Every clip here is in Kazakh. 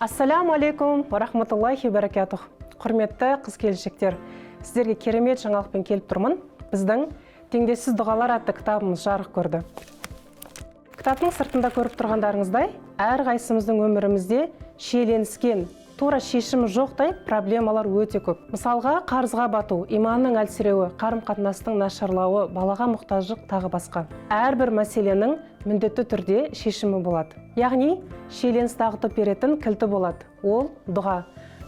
Ассаляму алейкум уа рахматуллахи баракатух. Құрметті қыз келіншектер, сіздерге керемет жаңалықпен келіп тұрмын. Біздің «Теңдессіз дұғалар» атты кітабымыз жарық көрді. Кітаптың сыртында көріп тұрғандарыңыздай, әрқайсымыздың өмірімізде шиеленіскен, тура шешімі жоқтай проблемалар өте көп. Мысалға, қарызға бату, иманның әлсіреуі, қарым-қатынастың нашарлауы, балаға мұқтаждық, тағы басқа. Әрбір мәселенің міндетті түрде шешімі болады. Яғни шиеленіс ағытып беретін кілті болады. Ол дұға.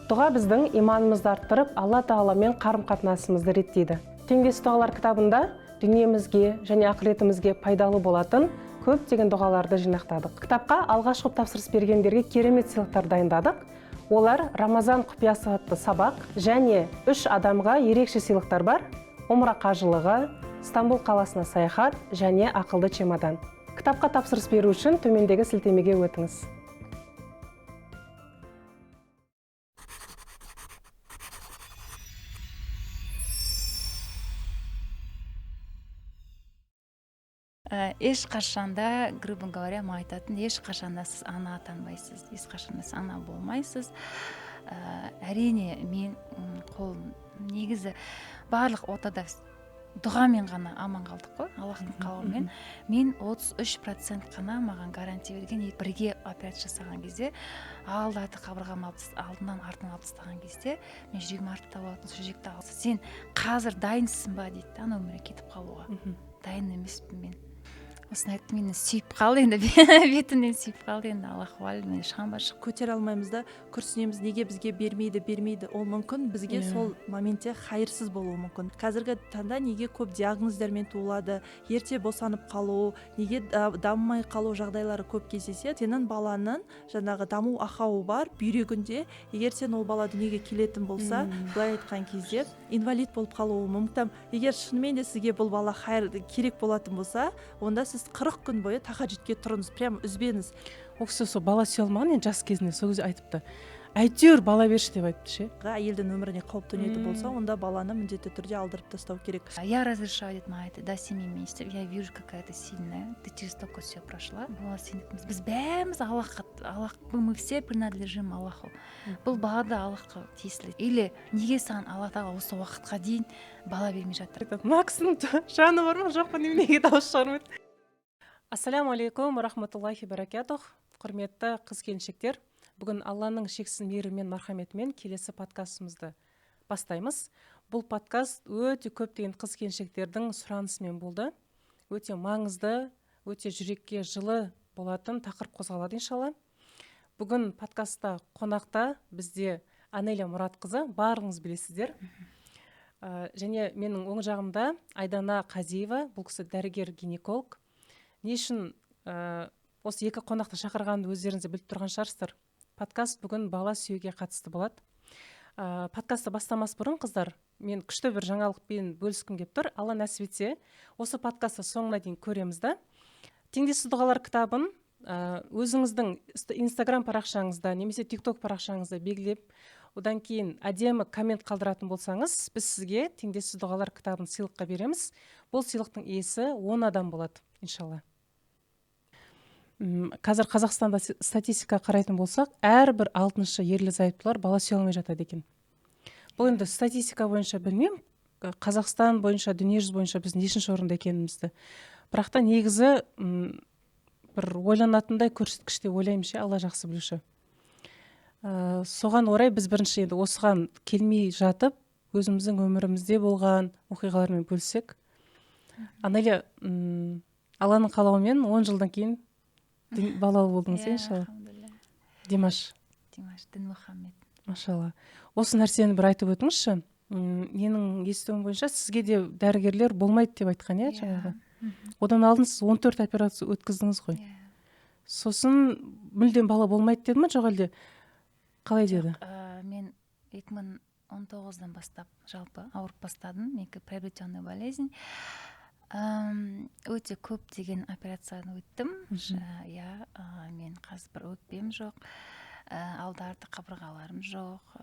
Дұға біздің иманымызды арттырып, Алла Тағаламен қарым-қатынасымызды реттейді. «Теңдессіз дұғалар» кітабында дүниемізге және ақыретімізге пайдалы болатын көптеген дұғаларды жинақтадық. Кітапқа алғашқы тапсырыс бергендерге керемет сыйлықтар дайындадық. Олар: «Рамазан құпиясы» атты сабақ және үш адамға ерекше сыйлықтар бар: умра қажылығы, Стамбул қаласына саяхат және ақылды чемодан. Кітапқа тапсырыс беру үшін төмендегі сілтемеге өтіңіз. Ешқашанда, грубо говоря, маған айтатын: «Ешқашанда сіз ана атанбайсыз, ешқашанда сіз ана болмайсыз». Әрине, мен қолым негізі барлық отада дұғамен ғана аман қалдық қой, Аллахтың қалауымен. Мен 33% қана маған гарантия берген. Бірге операция жасаған кезде алды арты қабырғам алып, алдынан артынан алып тастаған кезде мен жүрегім артта болатын. Сол жүректі алса, «Сен қазір дайынсың ба?» дейді да, ана өмірге кетіп қалуға. Дайын емеспін мен. Осыны айтты, мені сүйіп қалды енді, бетімнен сүйіп қалды енді. Аллаху алем, мен шығамын ба, шық. Көтере алмаймыз да, күрсінеміз: неге бізге бермейді, бермейді? Ол мүмкін бізге сол моментте хайырсыз болуы мүмкін. Қазіргі таңда неге көп диагноздармен туылады, ерте босанып қалу, неге дамымай қалу жағдайлары көп кездеседі? Сенің баланың жаңағы даму ақауы бар бүйрегінде. Егер сен ол бала дүниеге келетін болса, былай айтқан кезде, инвалид болып қалуы мүмкін. Егер шынымен де сізге бұл бала хайыр керек болатын болса, онда сіз 40 күн бойы тахаджудке тұрыңыз, прям үзбеңіз. Ол кісі сол бала сүйе алмаған енді жас кезінде. Сол кезде айтыпты: «Әйтеуір бала берші», — деп айтыпты ше. Әйелдің өміріне қауіп төнетін болса, онда баланы міндетті түрде алдырып тастау керек. «Я разрешаю», — дейді маған, айтты, «до 7 месяцев. Я вижу, какая ты сильная, ты через столько все прошла». Бала сенікі емес, біз бәріміз Аллахқа, Аллах, мы все принадлежим Аллаху. Бұл бала да Аллахқа тиесілі. Или неге саған Алла Тағала осы уақытқа дейін бала бермей жатыр? Айтады: «Мына кісінің жаны бар ма, жоқ па, неменеге дауыс шығармайды?» Ассаляму алейкум рахматуллахи баракатух. Құрметті қыз келіншектер, бүгін Алланың шексіз мейірімімен, мархаметімен келесі подкастымызды бастаймыз. Бұл подкаст өте көптеген қыз келіншектердің сұранысымен болды. Өте маңызды, өте жүрекке жылы болатын тақырып қозғалады, иншалла. Бүгін подкастта қонақта бізде Анеля Мұратқызы, барлығыңыз білесіздер. Және менің оң жағымда Айдана Қазиева, бұл кісі дәрігер гинеколог. Не үшін осы екі қонақты шақырғанымды өздеріңіз де біліп тұрған шығарсыздар. Подкаст бүгін бала сүюге қатысты болады. Подкастты бастамас бұрын, қыздар, мен күшті бір жаңалықпен бөліскім келіп тұр. Алла нәсіп етсе, осы подкастты соңына дейін көреміз да, «Теңдессіз дұғалар» кітабын өзіңіздің Инстаграм парақшаңызда немесе Тикток парақшаңызда белгілеп, одан кейін әдемі коммент қалдыратын болсаңыз, біз сізге «Теңдессіз дұғалар» кітабын сыйлыққа береміз. Бұл сыйлықтың иесі 10 адам болады, иншалла. Қазір Қазақстанда статистика қарайтын болсақ, әрбір алтыншы ерлі зайыптылар бала сүйе алмай жатады екен. Бұл енді статистика бойынша, білмеймін, Қазақстан бойынша, дүниежүзі бойынша біз нешінші орында екенімізді, бірақ та негізі бір ойланатындай көрсеткіш деп ойлаймын ше, Алла жақсы білуші. Соған орай біз бірінші енді осыған келмей жатып, өзіміздің өмірімізде болған оқиғалармен бөліссек. Анеля, Алланың қалауымен 10 жылдан кейін балалы болдыңыз, иә, иншалла. Алхамдулилля. Димаш. Димаш Дінмұхаммед. Машалла. Осы нәрсені бір айтып өтіңізші. Менің естуім бойынша, сізге де дәрігерлер болмайды деп айтқан, иә, Иә. жаңағы. Одан алдын сіз 14 операция өткіздіңіз ғой. Иә. Сосын мүлдем бала болмайды деді ма, жоқ әлде қалай деді? Жоқ, мен 2019-дан бастап жалпы ауырып бастадым. Менікі приобретенная болезнь. Өте көптеген операцияны өттім. Иә, мен қазір бір өкпем жоқ, алды арты қабырғаларым жоқ,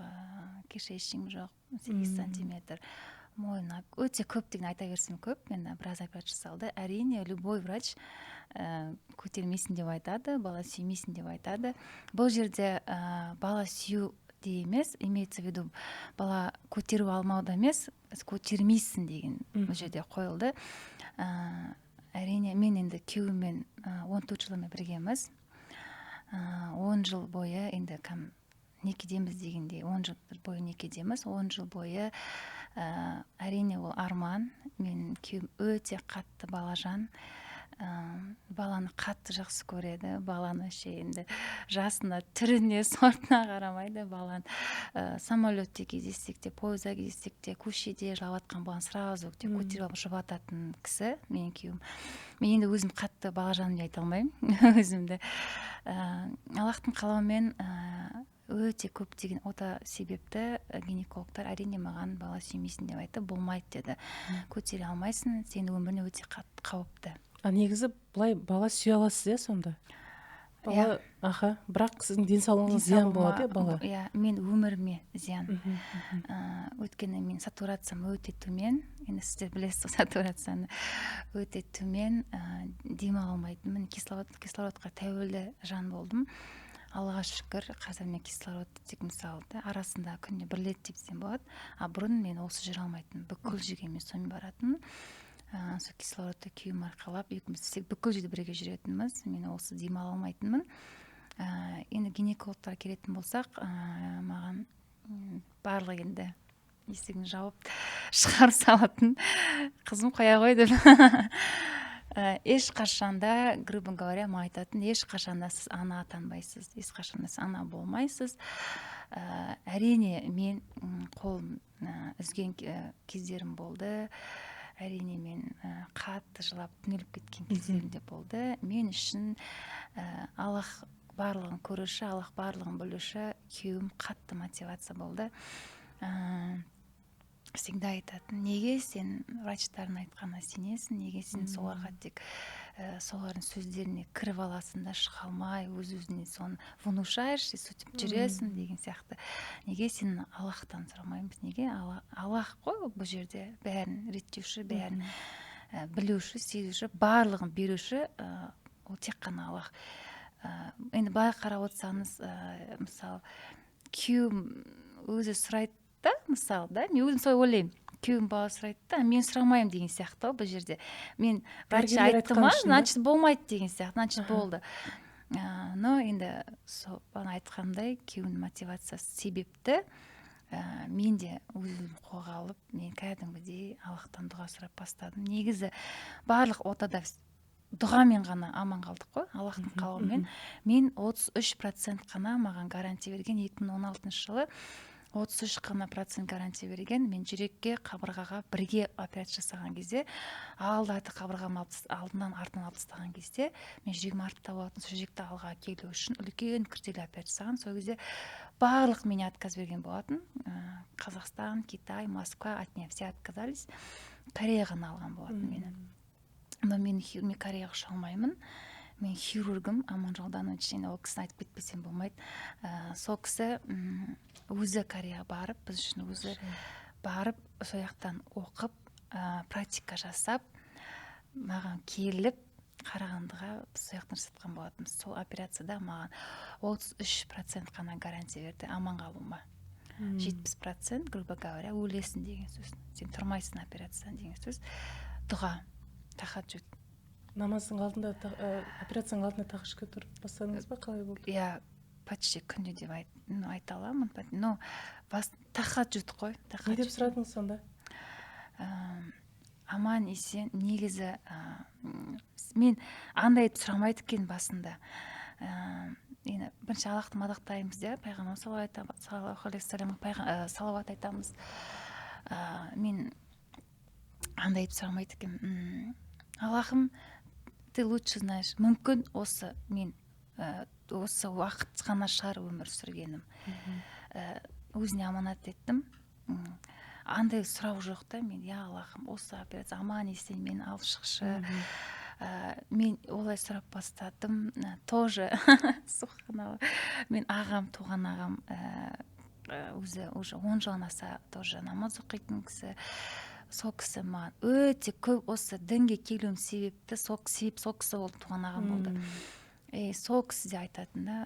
кишечнигім жоқ, 8 сантиметр мойнына. Өте көптеген, айта берсем көп, мен біраз операция жасалды. Әрине, любой врач Көтермейсің деп айтады, бала сүймейсің деп айтады. Бұл жерде бала сүю де емес, имеется в виду бала көтеру алмау да емес, көтермейсің деген бұл жерде қойылды. Әрине, мен енді күйеуіммен 14 жылдан біргеміз. 10 жыл бойы енді кәм некедеміз дегенде, 10 жыл бойы некедеміз, 10 жыл бойы. Әрине, ол арман. Менің күйеуім өте қатты балажан, баланы қатты жақсы көреді. Баланы ше, енді жасына, түріне, сортына қарамайды баланы. Самолетте кездессек те, пойызда кездессек те, көшеде жылап жатқан баланы сразу көтеріп алып жұбататын кісі менің күйеуім. Мен енді өзім қатты балажанмын деп айта алмаймын өзімді. Аллахтың қалауымен өте көптеген ота себепті гинекологтар, әрине, маған бала сүймейсің деп айтты, болмайды деді, көтере алмайсың, сенің өміріңе өте қатты қауіпті. А негізі былай бала сүйе аласыз, иә, сонда? Бала, аха, бірақ сіздің денсаулығыңызға зиян болады, иә, бала? Иә, мен өміріме зиян. Өйткені мен сатурациям өте төмен, енді сіздер білесіз ғой сатурацияны, өте төмен, демала алмайтынмын, кислородқа тәуелді жан болдым. Аллаға шүкір, қазір мен кислород тек, мысалы да, арасында күніне бір рет тепсем болады, а бұрын мен олсыз жүре алмайтынмын, бүкіл жерге мен сонымен баратынмын. Сол кислородты күйеуім арқалап, екеуміз бүкіл жерде бірге жүретінбіз, мен олсыз демала алмайтынмын. Енді гинекологтарға келетін болсақ, маған барлығы енді есігін жауып шығарып салатын, қызым, қоя ғой деп. Ешқашанда, грубо говоря, маған айтатын: ешқашанда сіз ана атанбайсыз, ешқашанда сіз ана болмайсыз. Әрине, мен қолым үзген кездерім болды, әрине, мен қатты жылап түнеліп кеткен кездерім де болды. Мен үшін Аллах барлығын көруші, Аллах барлығын білуші, күйеуім қатты мотивация болды. Всегда айтатын: неге сен врачтардың айтқанына сенесің, неге сен соларға тек солардың сөздеріне кіріп аласың да, шыға алмай, өз өзіне соны внушаешь и сөйтіп жүресің деген сияқты. Неге сен Аллахтан сұрамаймыз, неге? Аллах қой бұл жерде бәрін реттеуші, бәрін білуші, сезуші, барлығын беруші, ол тек қана Аллах. Енді былай қарап отырсаңыз, мысалы, күйеуім өзі сұрайды да, мысалы да, мен өзім солай ойлаймын: күйеуім бала сұрайды да, мен сұрамаймын деген сияқты ғой. Бұл жерде мен врач Дәрігерлер айтты айтқан ма, үшін ба? Значит, болмайды деген сияқты, значит, болды. Но енді сол бағана айтқандай, күйеуімнің мотивациясы себепті мен де өз өзімді қолға алып, мен кәдімгідей Аллахтан дұға сұрап бастадым. Негізі барлық отада дұғамен ғана аман қалдық қой, Аллахтың қалауымен. Мен 33% қана маған гарантия берген, 2016 жылы 33 қана процент гарантия берген. Мен жүрекке, қабырғаға бірге операция жасаған кезде, алды арты қабырғам алдынан, артынан алып тастаған кезде, мен жүрегім артта болатын, сол жүректі алға келу үшін үлкен күрделі операция жасаған. Сол кезде барлық менен отказ берген болатын. Қазақстан, Китай, Москва, от меня все отказались, Корея ғана алған болатын мені. Но мен Кореяға ұша алмаймын. Мен хирургім Аман Жолданович, енді ол кісіні айтып кетпесем болмайды. Сол кісі өзі Кореяға барып, біз үшін өзі барып, сол жақтан оқып, практика жасап, маған келіп, Қарағандыға, біз сол жақтан жасатқан болатынбыз. Сол операцияда маған 33% қана гарантия берді аман қалуыма. 70%, грубо говоря, өлесің деген сөз, сен тұрмайсың операциядан деген сөз. Дұға, тахаджуд. Намаздың алдында, операцияның алдында тахаджудке тұрып бастадыңыз ба, қалай болды? Иә, почти күнде деп ну, айта аламын, но тахаджуд қой. Не деп Тахаджуд. сұрадыңыз сонда? Аман есен негізі, мен андай етіп сұрамайды екен басында. Енді бірінші Аллахты мадақтаймыз, иә, пайғамбар саллаллаху алейхи вассаламға салауат айтамыз. Мен андай етіп сұрамайды екенмін: Аллахым, ты лучше знаешь, мүмкін осы мен осы уақыт ғана шығар өмір сүргенім. Өзіне аманат еттім. Андай сұрау жоқ та. Мен: «Я Аллахым, осы операция аман есен мені алып шықшы». Мен олай сұрап бастадым. Тоже, субханалла, мен ағам, туған ағам, өзі уже 10 жылдан аса тоже намаз оқитын кісі. Сол кісі маған өте көп, осы дінге келуім себепті сол себеп сол кісі болды, туған ағам болды. И сол кісі де айтатын да,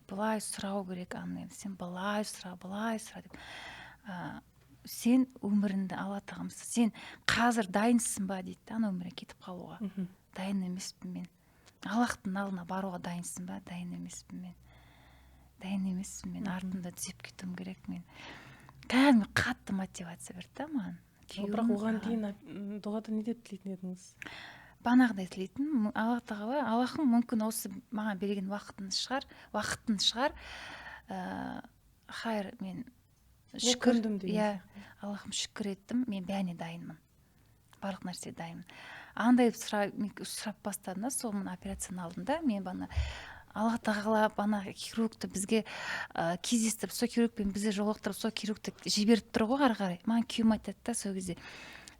былай сұрау керек, аны сен былай сұра, былай сұра деп. Сен өміріңді Алла тағала, сен қазір дайынсың ба дейді да, ана өмірге кетіп қалуға. Дайын емеспін мен. Аллахтың алдына баруға дайынсың ба? Дайын емеспін мен, дайын емеспін мен. Артымда түзеп кетуім керек мен. Кәдімгі қатты мотивация берді да маған. Бірақ Күйеуім, оған дейін дұғада не деп тілейтін едіңіз? Бағанағыдай тілейтін: Алла тағала, Аллахым, мүмкін, осы маған берген уақытың шығар, уақытың шығар, хайыр, мен шүкір көндім деген. Иә, Аллахым, шүкір еттім, мен бәріне дайынмын, барлық нәрсеге дайынмын. Андай мен сұрап бастадым да. Сол мына операцияның алдында мен бана Алла тағала ана хирургті бізге кездестіріп, сол хирургпен бізді жолықтырып, сол хирургті жіберіп тұр ғой ары қарай. Маған күйеуім айтады да, сол кезде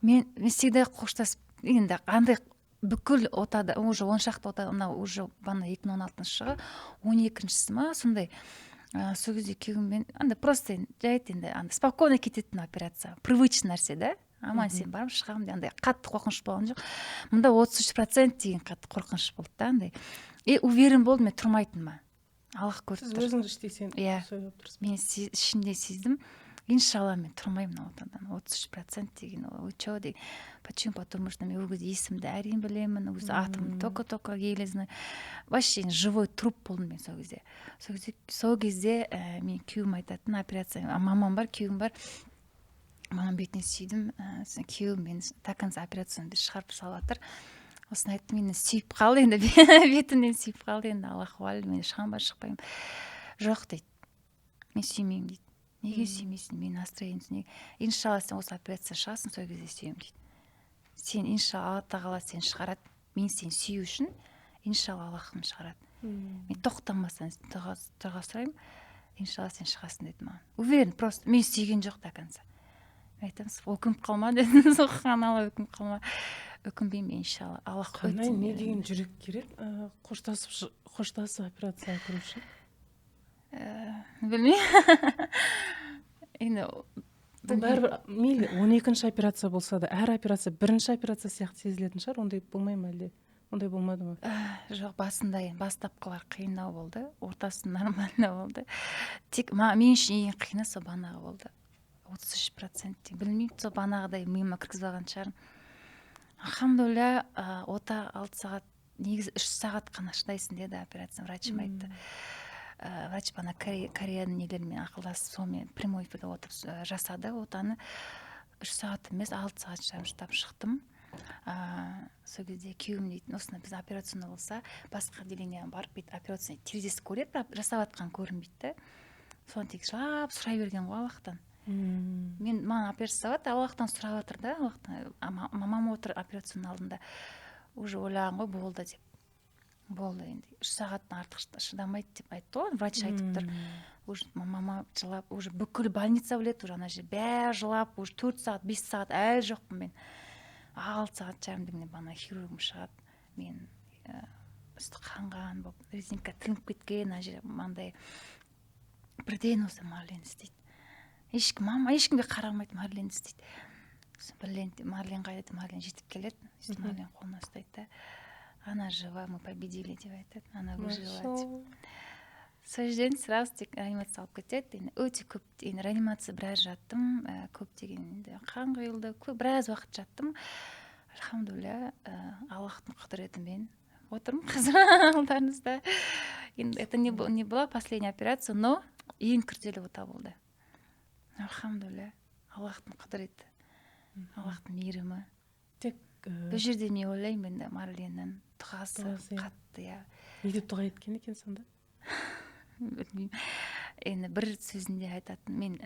мен всегда қоштасып, енді андай бүкіл отада, уже 10 шақты ота, мынау уже бана 2016-жылғы 12-шісі ма, сондай. Сол кезде күйеуіммен андай просто енді жай енді андай спокойно кететін операция, привычный нәрсе да, аман есен барып шығамын деп, андай қатты қорқыныш болған жоқ. Мында 33% деген қатты қорқыныш болды да андай. И уверен болдым мен тұрмайтыныма, Аллах көріп Сіз тұр. өзіңіз іштей сен Иә. сөйлеп тұрсыз. Мен ішімде сездім, иншалла, мен тұрмаймын мына отадан. 33% деген ол вы че деген. Почему? Потому что мен ол кезде есімді әрең білемін, өзі атым только только еле знаю, вообще живой труп болдым мен сол кезде. Сол кезде мен күйеуім айтатын операция, мамам бар, күйеуім бар, мамам бетінен сүйдім. Сосын күйеуім мені до конца операцияны шығарып салып жатыр. Осыны айттым, мені сүйіп қалды енді, бетімнен сүйіп қалды енді. Аллаху алем, мен шығамын ба, шықпаймын. Жоқ дейді, мен сүймеймін дейді. Неге сүймейсің? Менің настроением, иншалла, сен осы операция шығасың, сол кезде сүйемін дейді. Сен, иншалла, Алла тағала сені шығарады, мен сені сүю үшін, иншалла, Аллахым шығарады. Мен тоқтамастан дұға сұраймын, иншалла, сен шығасың деді маған. Уверен просто, мен сүйген жоқ до конца. Мен айтамын, өкініп қалма дедім, субханалла, өкініп қалма. Өкінбеймін, иншалла, Аллах. Қандай, не деген жүрек керек, қоштасып операцияға кіру үшін? Білмеймін енді. Бұл бәрібір, мейлі 12-ші операция болса да, әр операция бірінші операция сияқты сезілетін шығар. Ондай болмай ма, әлде ондай болмады ма? Жоқ, басында енді бастапқылар қиындау болды, ортасы нормально болды. Тек мен үшін ең қиыны сол банағы болды, 33%. Білмеймін, сол банағыдай миыма кіргізіп алған шығармын. Альхамдулилля, ота 6 сағат, негізі 3 сағат қана шыдайсың деді операция, врачым айтты. Врач бана Кореяның нелерімен ақылдасып, сонымен прямой эфирде отырып жасады отаны. 3 сағат емес, 6 сағат жарым шыдап шықтым. Сол кезде күйеуім дейтін, осында біз операционный болса, басқа отделениеге барып, бүйтіп операция терезесі көреді, бірақ жасап жатқан көрінбейді да. Соны тек жылап сұрай берген ғой Аллахтан. Мен, маған операция жасап жатыр, Аллахтан сұрап жатыр да, Аллахтан. Мамам отыр операцияның алдында, уже ойлаған ғой, болды деп, болды енді, 3 сағаттан артық шыдамайды деп айтты ғой врач, айтып тұр. Уже мама жылап, уже бүкіл больница біледі, уже ана жерде бәрі жылап, уже 4 сағат, 5 сағат, әлі жоқпын мен. 6 сағат жарым дегенде ана хирургім шығады. Мен үсті қанған болып, резинка тілініп кеткен ана жері мынандай. Бірден осы Марлен істейді, ешкім, мама ешкімге қарамайды, Марлен істейді. Сосын Марлен, Марлен қайда? Марлен жетіп келеді. Сөйтіп Марлен қолына ұстайды да, «Она жива, мы победили», — деп айтады, «она выжила» деп. Сол жерден сразу тек реанимация алып кетеді. Енді өте көп, енді реанимация біраз жаттым, көптеген енді қан құйылды, көп, біраз уақыт жаттым. Альхамдулилля, Аллахтың құдіретімен отырмын қазір алдарыңызда. Енді это не была последняя операция, но ең күрделі ота болды. Альхамдулилля, Аллахтың құдіреті, Аллахтың мейірімі. Тек Бұл жерде мен ойлаймын, енді Марленнің дұғасы Дұғасы, иә. қатты, иә. Не деп дұға еткен екен сонда? Білмеймін енді, бір сөзінде айтатын, мен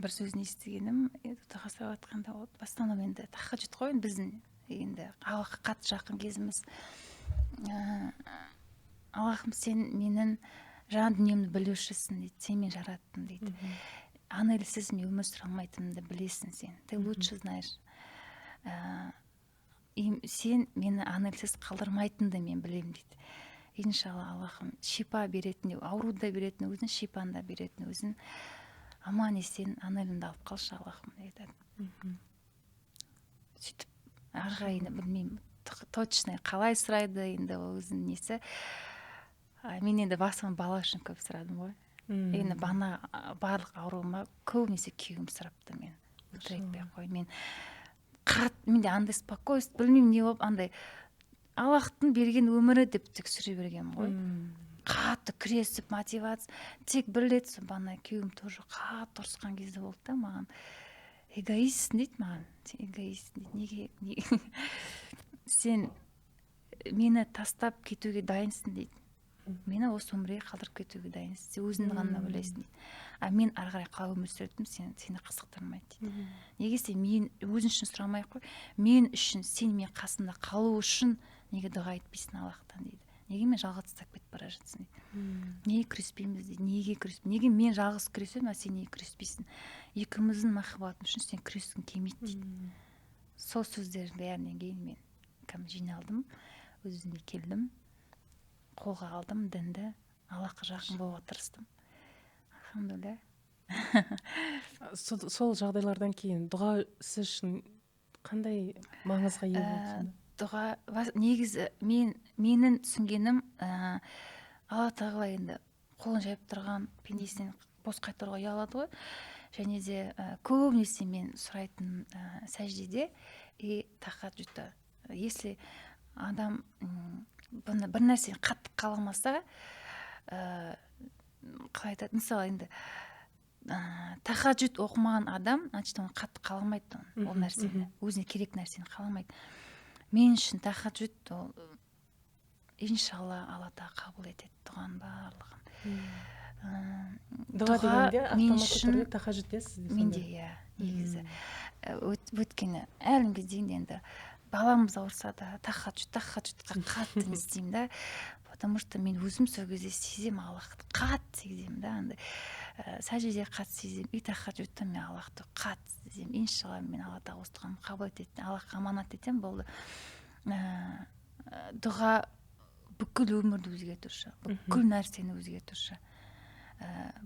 бір сөзін естігенім, енді дұға сұрап жатқанда, вот в основном енді тахаджуд қой енді, біздің енді Аллахқа қатты жақын кезіміз. «Аллахым, сен менің жан дүниемді білушісің, — дейді, — сен мені жараттың, — дейді, — Анельсіз мен өмір сүре алмайтынымды білесің сен, ты лучше знаешь. Сен мені Анельсіз қалдырмайтыныңды мен білемін, — дейді. — Иншалла, Аллахым, шипа беретін, ауруды да беретін өзің, шипаны да беретін өзің, аман есен Анелімді алып қалшы, Аллахым», — деп айтады. Сөйтіп ары қарай енді білмеймін, точно қалай сұрайды енді, ол өзінің несі. Мен енді басым бала үшін көп сұрадым ғой. Енді бана барлық ауруыма көбінесе күйеуім сұрапты, мен өтірік айтпай ақ қояйын. Мен қатты, менде андай спокойствие, білмеймін не болып, андай Аллахтың берген өмірі деп тек сүре бергенмін ғой. Қатты күресіп, мотивация тек бір рет сол бана күйеуім тоже қатты ұрысқан кезде болды да, маған эгоистсің дейді, маған сен эгоистсің дейді, неге сен мені тастап кетуге дайынсың дейді, мені осы өмірге қалдырып кетуге дайынсың, сен өзіңді ғана ойлайсың дейді, а мен ары қарай қалай өмір сүретінім сені қызықтырмайды дейді. Неге сен мен өзің үшін сұрамай ақ қой, мен үшін, сен менің қасымда қалу үшін неге дұға етпейсің Аллахтан дейді, неге мен жалғыз тастап кетіп бара жатсың дейді, неге күреспейміз дейді, неге күрес, неге мен жалғыз күресемін, а сен неге күреспейсің, екеуміздің махаббатымыз үшін сен күрескің келмейді дейді. Сол сөздердің бәрінен кейін мен кәдімгі жиналдым, өз өзіме келдім, қолға алдым дінді, Аллахқа жақын болуға тырыстым, альхамдулилля. Сол жағдайлардан кейін дұға сіз үшін қандай маңызға ие болды сонда? Дұға негізі менің түсінгенім, Алла тағала енді қолын жайып тұрған пендесінен бос қайтаруға ұялады ғой. Және де көбінесе мен сұрайтын сәждеде и тахаджудта. Если адам бұны бір нәрсені қатты қаламаса, қалай айтады, мысалы енді тахаджуд оқымаған адам, значит, оны қатты қаламайды, ол нәрсені, өзіне керек нәрсені қаламайды. Мен үшін тахаджуд ол иншалла Алла тағала қабыл етеді дұғаның барлығын. Дұға дегенде автоматты түрде тахаджуд дейсіз? Менде иә, негізі. Өйткені әлі күнге дейін енді баламыз ауырса да тахаджудқа қатты не істеймін да, потому что мен өзім сол кезде сеземін, Аллахты қатты сеземін да, андай сәждеде қатты сеземін, и тахаджудта мен Аллахты қатты сеземін. Иншалла мен Алла тағала осы дұғамды қабыл етеді, Аллахқа аманат етемін, болды. Дұға бүкіл өмірді өзгертуші, бүкіл нәрсені өзгертуші.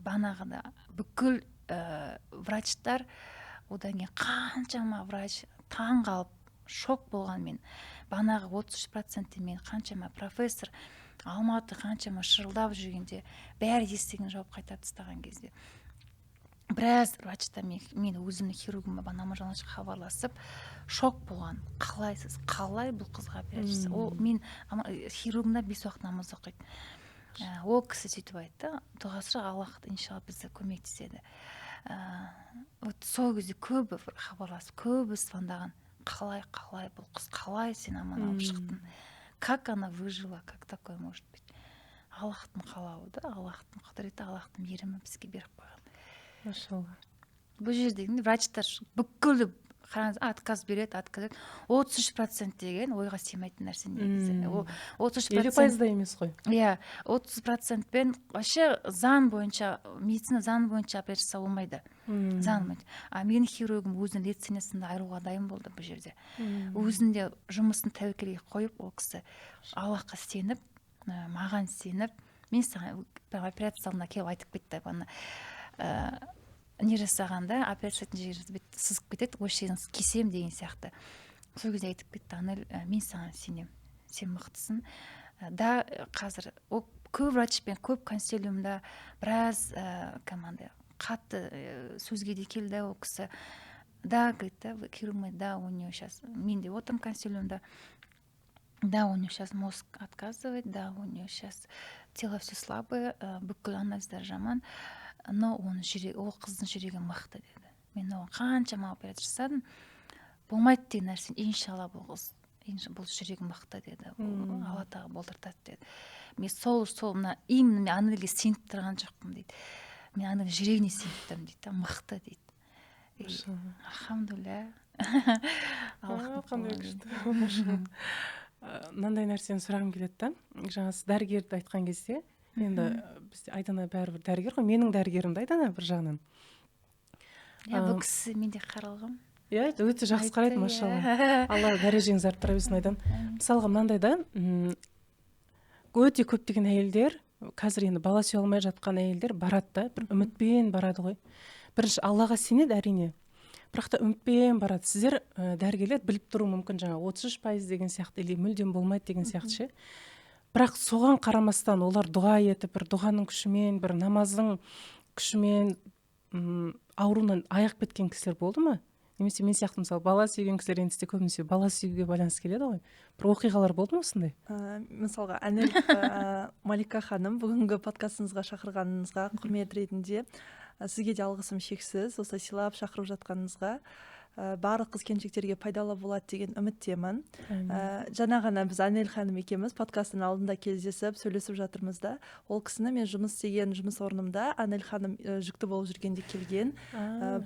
Банағыда бүкіл врачтар, одан кейін қаншама врач таң қалып шок болған. Мен банағы 33%-те мен қаншама профессор Алматы қаншама шырылдап жүргенде бәрі есігін жауып қайтарып тастаған кезде біраз врачтар мен өзімнің хирургыма Намазжан хабарласып шок болған, қалай сіз, қалай бұл қызға операция. Ол мен хирургым да 5 уақыт намаз оқиды. Ол кісі сөйтіп айтты, дұға сұра, Аллах иншалла бізге көмектеседі. Вот сол кезде көбі хабарласып, көбі звондаған, қалай, қалай бұл қыз, қалай сен аман алып шықтың, как она выжила, как такое может быть. Аллахтың қалауы да, Аллахтың құдіреті, Аллахтың мейірімі бізге беріп қойған. Машалла. Бұл жерде врачтар бүкіл қараңыз, отказ береді, отказ береді. 33% деген ойға сыймайтын нәрсе негізі. Ол 33%. 50% да емес қой. Иә, 30%-пен вообще заң бойынша, медицина заң бойынша операция болмайды. Заң бойынша. А менің хирургым өзінің лицензиясында айыруға дайын болды бұл жерде. Өзінде жұмысын тәуекелге қойып, ол кісі Аллахқа сеніп, маған сеніп, мен саған операция залына келіп айтып кетті, ана не жасағанда операция жасайтын жері сызып кетеді, осы жерін кесемін деген сияқты. Сол кезде айтып кетті, Анель, мен саған сенемін, сен мықтысың да. Қазір ол көп врачпен көп консилиумда біраз команда қатты сөзге де келді ол кісі да, говорит да, хирург да, у нее сейчас, мен де отырмын консилиумда, да, у нее сейчас мозг отказывает, да, у нее сейчас тело все слабое, бүкіл анализдер жаман, но оның жүрегі, ол қыздың жүрегі мықты деді. Мен оған қаншама операция жасадым, болмайды деген нәрсе, иншалла бұл қыз, бұл жүрегі мықты деді, Алла тағала болдыртады деді. Мен сол мына именно мен Анельге сеніп тұрған жоқпын дейді, мен Анельдің жүрегіне сеніп тұрмын дейді да, мықты дейді. Альхамдулилля. Қандай күшті. Мынандай нәрсені сұрағым келеді да, жаңа сіз дәрігерді айтқан кезде, енді бізде Айдана бәрібір дәрігер ғой, менің дәрігерім де Айдана бір жағынан. Иә, бұл кісі мен де қаралғым. Иә, өте жақсы қарайды, машалла. Алла дәрежеңізді арттыра берсін, Айдан. Мысалға мынандай да, өте көптеген әйелдер, қазір енді бала сүйе алмай жатқан әйелдер барады да, бір үмітпен барады ғой. Бірінші Аллаға сенеді әрине. Бірақ та үмітпен барады. Сіздер, дәрігерлер біліп тұруы мүмкін, жаңа 33% деген сияқты или мүлдем болмайды деген сияқты ше. Бірақ соған қарамастан олар дұға етіп, бір дұғаның күшімен, бір намаздың күшімен ауруынан айығып кеткен кісілер болды ма? Немесе мен сияқты, мысалы, бала сүйген кісілер, енді сізде көбінесе бала сүюге байланысты келеді ғой. Бір оқиғалар болды ма осындай? Мысалға, Әнел, Малика ханым, бүгінгі подкастыңызға шақырғаныңызға құрмет ретінде сізге де алғысым шексіз, осылай сыйлап шақырып жатқаныңызға. Барлық қыз келіншектерге пайдалы болады деген үміттемін. Жаңа ғана біз Анель ханым екеуміз подкасттың алдында кездесіп сөйлесіп жатырмыз да. Ол кісіні мен жұмыс істеген жұмыс орнымда Анель ханым жүкті болып жүргенде келген,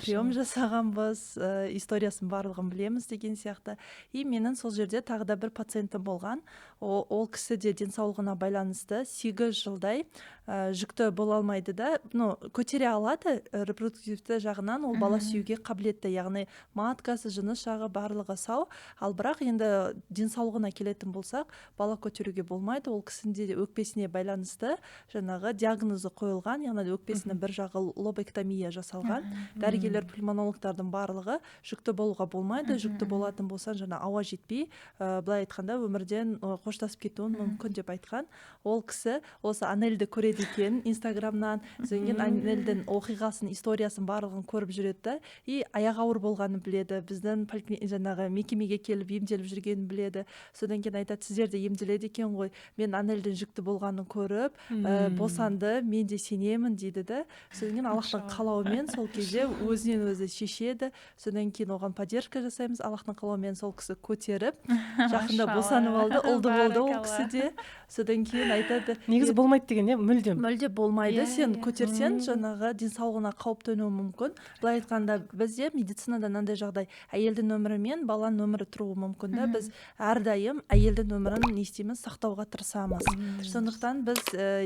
прием жасағанбыз, историясын барлығын білеміз деген сияқты. И менің сол жерде тағы да бір пациентім болған. Ол кісі де денсаулығына байланысты 8 жылдай жүкті бола алмайды да, ну, көтере алады, репродуктивті жағынан ол бала сүюге қабілетті, яғни маткасы, жыныс жағы барлығы сау. Ал бірақ енді денсаулығына келетін болсақ, бала көтеруге болмайды. Ол кісінің де өкпесіне байланысты жаңағы диагнозы қойылған, яғни өкпесінің бір жағы лобэктомия жасалған. Дәрігерлер, пульмонологтардың барлығы жүкті болуға болмайды, жүкті болатын болсаң, жаңа ауа жетпей, былай айтқанда, өмірден қоштасып кетуің мүмкін деп айтқан. Ол кісі осы Анельді көреді екен Инстаграмнан, содан кейін Анельдің оқиғасын, историясын барлығын көріп жүреді да, и аяғы ауыр болғанын біледі, біздің жаңағы мекемеге келіп емделіп жүргенін біледі. Содан кейін айтады: «Сіздер де емделеді екен ғой, мен Анельдің жүкті болғанын көріп, босанды, мен де сенемін», — дейді да. Содан кейін Аллахтың қалауымен сол кезде өзінен өзі шешеді. Содан кейін оған поддержка жасаймыз. Аллахтың қалауымен сол кісі көтеріп, жақында босанып алды, ұлды болды ол кісі де. Содан кейін айтады: Негізі болмайды деген, иә, мүлдем? Мүлде болмайды, сен көтерсең, жаңағы денсаулығына қауіп төнуі мүмкін. Былай айтқанда, бізде медицинада мынандай жағдай: әйелдің өмірі мен баланың өмірі тұруы мүмкін да. Біз әрдайым әйелдің өмірін не істейміз? Сақтауға тырысамыз. Сондықтан біз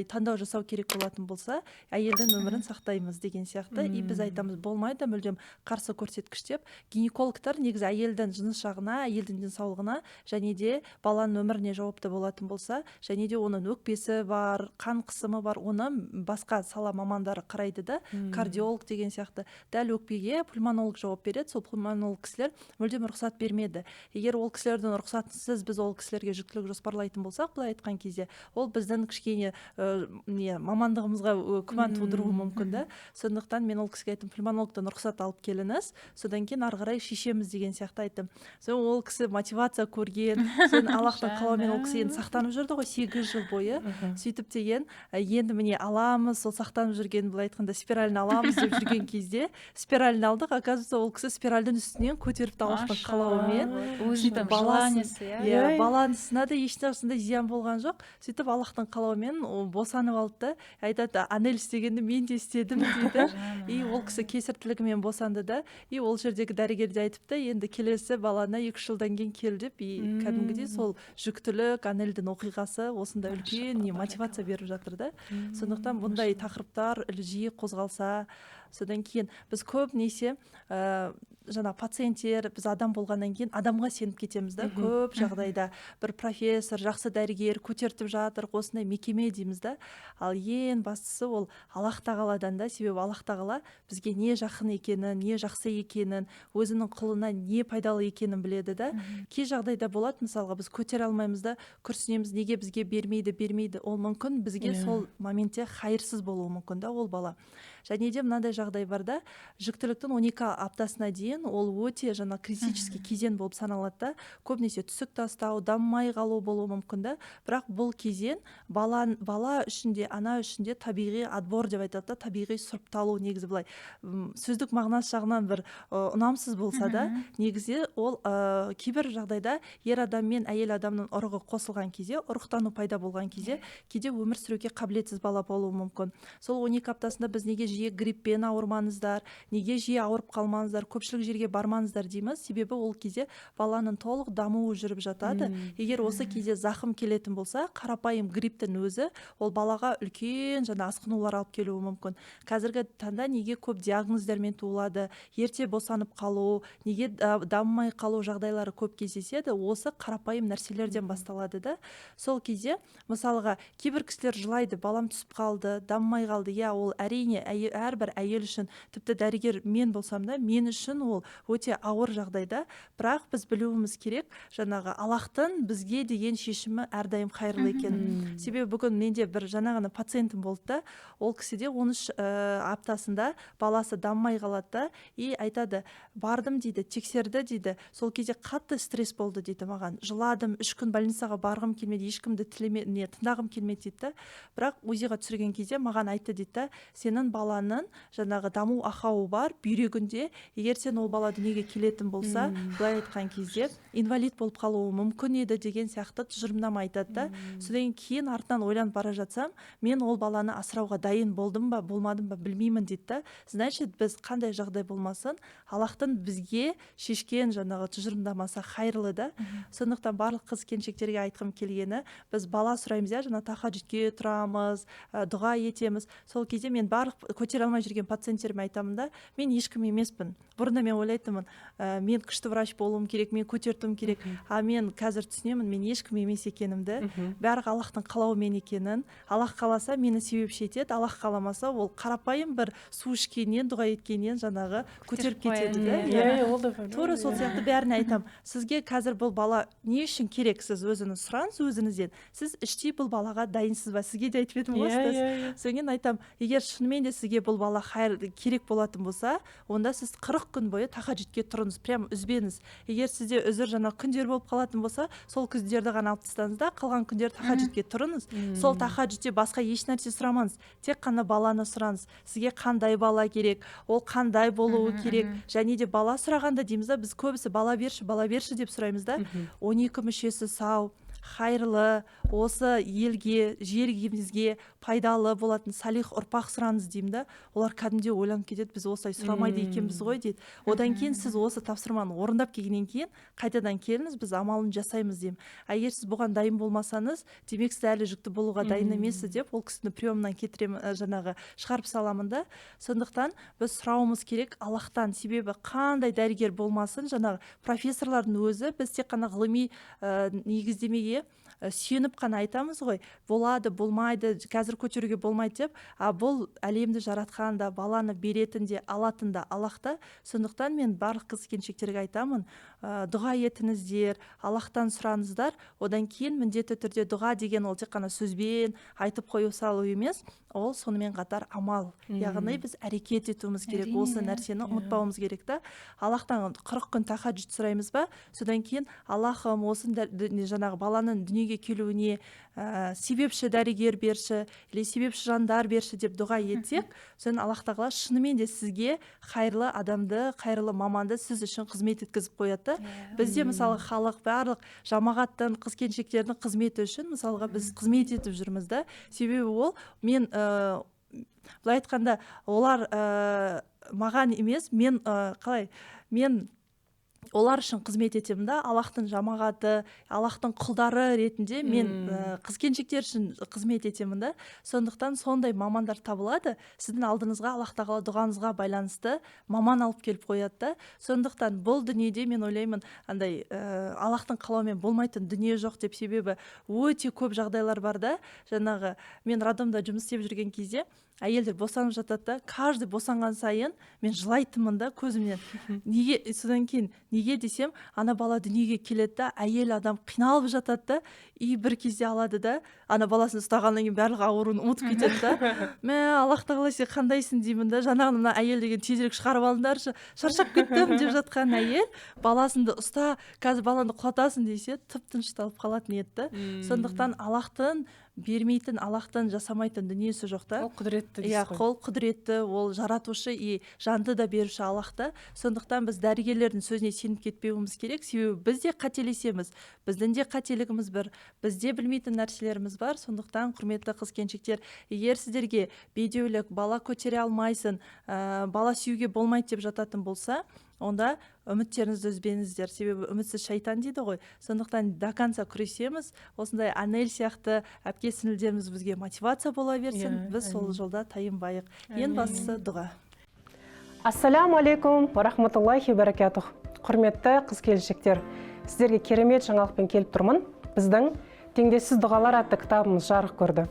таңдау жасау керек болатын болса, әйелдің өмірін сақтаймыз деген сияқты. И біз айтамыз: болмайды мүлдем, қарсы көрсеткіш деп. Гинекологтар негізі әйелдің жыныс жағына, әйелдің денсаулығына және де баланың өміріне жауапты болатын болса, және де оның өкпесі бар, қан қысымы бар, оны басқа сала мамандары қарайды да, кардиолог деген сияқты. Дәл өкпеге пульмонолог жауап береді. Сол пульмонолог кісілер мүлдем рұқсат бермеді. Егер ол кісілердің рұқсатынсыз біз ол кісілерге жүктілік жоспарлайтын болсақ, былай айтқан кезде, ол біздің кішкене не мамандығымызға күмән тудыруы мүмкін да. Сондықтан мен ол кісіге айттым: «Пульмонологтан рұқсат алып келіңіз, содан кейін ары қарай шешеміз», — деген сияқты айттым. Содан ол кісі мотивация көрген. Содан Аллахтың қалауымен ол кісі енді сақтанып жүрді ғой 8 жыл бойы. Сөйтіп деген, енді міне аламыз, сол сақтанып жүрген, былай айтқанда, спиралін аламыз деп жүрген кезде спиралін алдық. Оказывается, ол кісі спиральдің үстінен көтеріпті Аллахтың қалауымен. Өзінің желаниесі, иә. Иә, баласына да ешқандай зиян болған жоқ. Сөйтіп Аллахтың қалауымен ол босанып алды да, айтады: «Анель істегенді мен де істедім», — дейді. И ол кісі кесір тілігімен босанды да. И ол жердегі дәрігер де айтыпты: «Енді келесі баланы 2-3 жылдан кейін кел», — деп. И кәдімгідей сол жүктілік, Анельдің оқиғасы осындай үлкен не, мотивация беріп жатыр да. Сондықтан бұндай тақырыптар жиі қозғалса. Содан кейін біз көбінесе жаңа пациенттер, біз адам болғаннан кейін адамға сеніп кетеміз да. Көп жағдайда бір профессор, жақсы дәрігер көтертіп жатыр, осындай мекеме дейміз да. Ал ең бастысы ол Аллах тағаладан да. Себебі Аллах тағала бізге не жақын екенін, не жақсы екенін, өзінің құлына не пайдалы екенін біледі да. Кей жағдайда болады, мысалға, біз көтере алмаймыз да, күрсінеміз: неге бізге бермейді, бермейді? Ол мүмкін бізге сол моментте хайырсыз болуы мүмкін да ол бала. Және де мынандай жағдай бар да: жүктіліктің 12 аптасына дейін ол өте жаңа критический кезең болып саналады да. Көбінесе түсік тастау, дамымай қалу болуы мүмкін да. Бірақ бұл кезең бала үшін де, ана үшін де табиғи отбор деп айтады да, табиғи сұрыпталу. Негізі былай сөздік мағынасы жағынан бір ұнамсыз болса да, негізі ол кейбір жағдайда ер адам мен әйел адамның ұрығы қосылған кезде, ұрықтану пайда болған кезде, кейде өмір сүруге қабілетсіз бала болуы мүмкін. Сол 12 аптасында біз неге жиі гриппен ауырмаңыздар, неге жиі ауырып қалмаңыздар, көпшілік жерге бармаңыздар дейміз? Себебі ол кезде баланың толық дамуы жүріп жатады. Егер осы кезде зақым келетін болса, қарапайым грипптің өзі ол балаға үлкен жаңа асқынулар алып келуі мүмкін. Қазіргі таңда неге көп диагноздармен туылады, ерте босанып қалу, неге дамымай қалу жағдайлары көп кездеседі? Осы қарапайым нәрселерден басталады да. Сол кезде кезде, мысалға, кейбір кісілер жылайды: «Балам түсіп қалды, дамымай қалды». Иә, ол, әрине, әрбір әйел үшін, тіпті дәрігер мен болсам да, мен үшін ол өте ауыр жағдайда. Бірақ біз білуіміз керек, жаңағы Аллахтың бізге деген шешімі әрдайым қайырлы екенін. Себебі бүгін менде бір жаңа ғана пациентім болды да, ол кісіде 13 аптасында баласы дамымай қалады да, и айтады: «Бардым, – дейді, – тексерді, – дейді, – сол кезде қатты стресс болды, – дейді, – маған. Жыладым, 3 күн больницаға барғым келмеді, ешкімді тілеме, не тыңдағым келмеді», – дейді да. «Бірақ УЗИ ға түсірген кезде маған айтты, – дейді да, – сенің баланың жаңағы даму ақауы бар бүйрегінде. Егер сен ол бала дүниеге келетін болса, былай айтқан кезде, инвалид болып қалуы мүмкін еді», – деген сияқты тұжырымдама айтады да. «Содан кейін артынан ойланып бара жатсам, мен ол баланы асырауға дайын болдым ба, болмадым ба, білмеймін», – дейді да. Значит, біз қандай жағдай болмасын, Аллахтың бізге шешкен жаңағы тұжырымдамасы хайырлы да. Сондықтан барлық қыз келіншектерге айтқым келгені: біз бала сұраймыз, иә, жаңа тахаджудке тұрамыз, дұға етеміз. Сол кезде мен барлық көтере алмай жүрген пациенттеріме айтамын да: мен ешкім емеспін. Бұрында мен ойлайтынмын, мен күшті врач болуым керек, мен көтертуім керек. А мен қазір түсінемін мен ешкім емес екенімді, барлығы Аллахтың қалауымен екенін. Аллах қаласа, мені себепші етеді, Аллах қаламаса, ол қарапайым бір су ішкеннен, дұға еткеннен жаңағы көтеріп кетеді да. Иә, ол да. Тура сол сияқты бәріне айтамын: сізге қазір бұл бала не үшін керек, сіз өзіңіз сұраңыз өзіңізден, сіз іштей бұл балаға дайынсыз ба? Сізге де айтып едім ғой. иә иә Содан кейін айтамын: егер шынымен де сізге бұл бала хайыр керек болатын болса, онда сіз 40 күн бойы тахаджудке тұрыңыз, прям үзбеңіз. Егер сізде үзір жаңағы күндер болып қалатын болса, сол күндерді ғана алып тастаңыз да, қалған күндері тахаджудке тұрыңыз. Сол тахаджудте басқа еш нәрсе сұрамаңыз, тек қана баланы сұраңыз. Сізге қандай бала керек, ол қандай болуы керек. Және де бала сұрағанда дейміз да, біз көбісі «бала берші, бала берші» деп сұраймыз да, 12 мүшесі сау, хайырлы, осы елге, жерімізге пайдалы болатын салих ұрпақ сұраңыз деймін да. Олар кәдімгідей ойланып кетеді: «Біз осылай сұрамайды екенбіз ғой», – дейді. Одан кейін сіз осы тапсырманы орындап келгеннен кейін қайтадан келіңіз, біз амалын жасаймыз деймін. А егер сіз бұған дайын болмасаңыз, демек, сіз әлі жүкті болуға дайын емессіз деп, ол кісіні приемнан кетіремін, жаңағы шығарып саламын да. Сондықтан біз сұрауымыз керек Аллахтан. Себебі қандай дәрігер болмасын, жаңағы профессорлардың өзі, біз тек қана ғылыми негіздемеге сүйеніп қана айтамыз ғой: болады, болмайды, қазір көтеруге болмайды деп. А бұл әлемді жаратқан да, баланы беретін де, алатын да Аллах та. Сондықтан мен барлық қыз келіншектерге айтамын: дұға етіңіздер, Аллахтан сұраңыздар. Одан кейін міндетті түрде дұға деген ол тек қана сөзбен айтып қою салу емес, ол сонымен қатар амал, яғни біз әрекет етуіміз керек. Осы нәрсені ұмытпауымыз керек та. Аллахтан 40 күн тахаджуд сұраймыз ба, содан кейін: «Аллахым, осы жаңағы баланың дүниеге келуіне себепші дәрігер берші или себепші жандар берші» деп дұға етсек, содан Аллах тағала шынымен де сізге қайырлы адамды, қайырлы маманды сіз үшін қызмет еткізіп қояды да. Бізде, мысалы, халық, барлық жамағаттың, қыз келіншектердің қызметі үшін, мысалға, біз қызмет етіп жүрміз да. Себебі ол мен былай айтқанда, олар маған емес, мен қалай, мен олар үшін қызмет етемін да. Аллахтың жамағаты, Аллахтың құлдары ретінде мен қыз келіншектер үшін қызмет етемін да. Сондықтан сондай мамандар табылады сіздің алдыңызға, Аллах тағала дұғаңызға байланысты маман алып келіп қояды да. Сондықтан бұл дүниеде, мен ойлаймын, андай Аллахтың қалауымен болмайтын дүние жоқ деп. Себебі өте көп жағдайлар бар да. Жаңағы мен роддомда жұмыс істеп жүрген кезде әйелдер босанып жатады да, каждый босанған сайын мен жылайтынмын да көзімнен. Неге? Содан кейін неге десем, ана бала дүниеге келеді да, әйел адам қиналып жатады да, и бір кезде алады да, ана баласын ұстағаннан кейін барлық ауруын ұмытып кетеді да. Мә, Аллах тағала, сен қандайсың деймін да. Жаңағы мына әйел деген «тезірек шығарып алыңдаршы, шаршап кеттім» деп жатқан әйел, баласыңды ұста, қазір балаңды құлатасың десе, тып тынышталып қалатын еді да. Сондықтан Аллахтың бермейтін, Аллахтың жасамайтын дүниесі жоқ та. Ол құдіретті дейсіз ғой. Ол құдіретті, ол жаратушы и жанды да беруші Аллах та. Сондықтан біз дәрігерлердің сөзіне сеніп кетпеуіміз керек. Себебі біз де қателесеміз, біздің де қателігіміз бір, бізде білмейтін нәрселеріміз бар. Сондықтан, құрметті қыз келіншектер, егер сіздерге бедеулік, бала көтере алмайсың, бала сүюге болмайды деп жататын болса, онда үміттеріңізді үзбеңіздер. Себебі үмітсіз шайтан дейді ғой. Сондықтан до конца күресеміз. Осындай Анель сияқты әпке сіңілдеріміз бізге мотивация бола берсін. Біз сол жолда тайынбайық. Ең бастысы – дұға. Ассаляму алейкум рахматуллахи баракатух! Құрметті қыз келіншектер, сіздерге керемет жаңалықпен келіп тұрмын. Біздің Теңдессіз дұғалар атты кітабымыз жарық көрді.